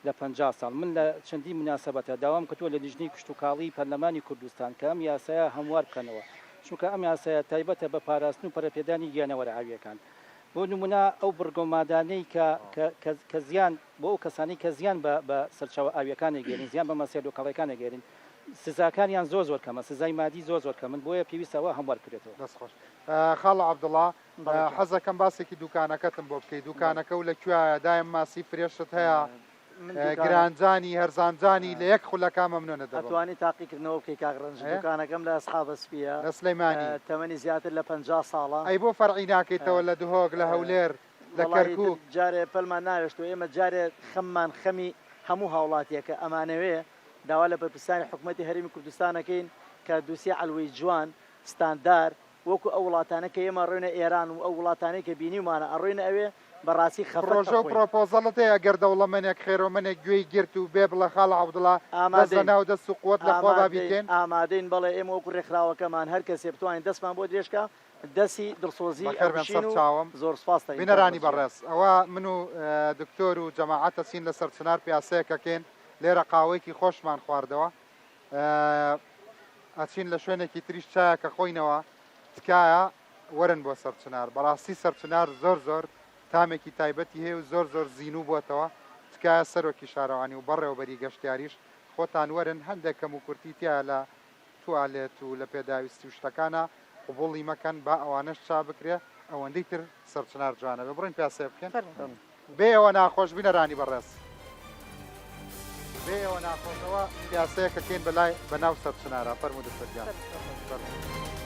لە 50 ساڵ من لە چەندین موناسەبەتە داوام کردووە لە لیژنەی کشتوکاڵی پەرلەمانی کوردستان کە ئەم یاسایە هەموار بکەنەوە چونکە ئەم یاسایە تایبەتە بە پاراستن و پەرەپێدانی گیانەوەرە ئاوییەکان بۆ نمونە ئەو بڕگە و مادانەی کە کە کە کە زیان بۆ ئەو کەسانەی کە زیان بە بە سەرچاوە ئاوییەکان ئەگەیەنن زیان بە ماسیە لۆکاڵیەکان ئەگەیەنن سزاکانیان زۆر زۆر کەمە، سزای مادی زۆر زۆر کەمن، بۆیە پێویستە ئەوە هەموار بکرێتەوە. دەست خۆش خاڵە عەبدوڵا بەڵێ گیان. حەزەکەم باسێکی دوکانەکەتم بۆ بکەی بەڵێ. دوکانەکە و لە کوێیە دایم ماسی fresh ت هەیە من دوکانە گرانجانی هەرزانجانی لە یەک خولەکا مەمنونت دەبم. ئەتوانی تاقیکردنەوە بکەی کاک ڕەنج ئێ؟ دوکانەکەم لە ئەسحابە سپیە لە سلەیمانی. تەمەنی زیاتر لە 50 ساڵە. ئەی بۆ فەرعی ناکەیتەوە لە دهۆک لە هەولێر لە وەڵا ئیتر کەرکوک؟ جارێ پەلمان ناوێشتوە ئێمە جارێ خەممان خەمی هەموو هاوڵاتیەکە ئەمانەوێ داوا لە بەرپرسانی حکومەتی هەرێمی کوردستان ئەکەین کە دووسێ عەلوەی جوان، ستاندار، وەکو ئەو وڵاتانە کە ئێمە ئەڕۆینە ئێران و ئەو وڵاتانەی کە بینیومانە ئەڕۆینە ئەوێ بە ڕاستی خەفەت پڕۆژە و ئەخۆین. پڕۆپۆزەڵت هەیە گەر دەوڵەمەنێک خێرۆمەنێک گوێی گرت و بێ بڵێ خاڵە عەبدوڵا دەست لە ئامادەین ناو دەست و قوت لە خوا با ئامادەین بیکەین؟ ئامادەین بەڵێ ئێمە وەکو ڕێکخراوەکەمان هەر کەسێ بتوانین دەستمان بۆ درێژ کا دەستی دڵسۆزی بەخێر بێن ئەگوشین و سەرچاوم. زۆر سوپاس تەین کاک بینەرانی ڕەنج گیان. بەڕێز ئەوە من و دکتۆر و جەماعەت ئەچین لە سەرچنار پیاسەیەک ئەکەین لێرە قاوەیەکی خۆشمان خواردەوە ئەچین لە شوێنێکی تریش چایەک ئەخۆینەوە تکایە وەرن بۆ سەرچنار بەڕاستی سەرچنار زۆر زۆر تامێکی تایبەتی هەیە و زۆر زۆر زینوو بۆتەوە تکایە سەرۆکی شارەوانی و بەڕێوەبەری گەشتیاریش خۆتان وەرن هەندێک کەم و کورتی تیا لە توالێت و لە پێداویستی و شتەکانا قبوڵی مەکەن با ئەوانەش چا بکرێ ئەوەندەی تر سەرچنار جوانە بێ بڕۆین پیاسەیە بکەین بێ ئێوە ناخۆش بینەرانی بەڕێز بێ ئێوە ناخۆشەوە پیاسەیەکەکەین بەلای بەناو سەرچنارە فەرموو دکتۆر گیان فەرموو.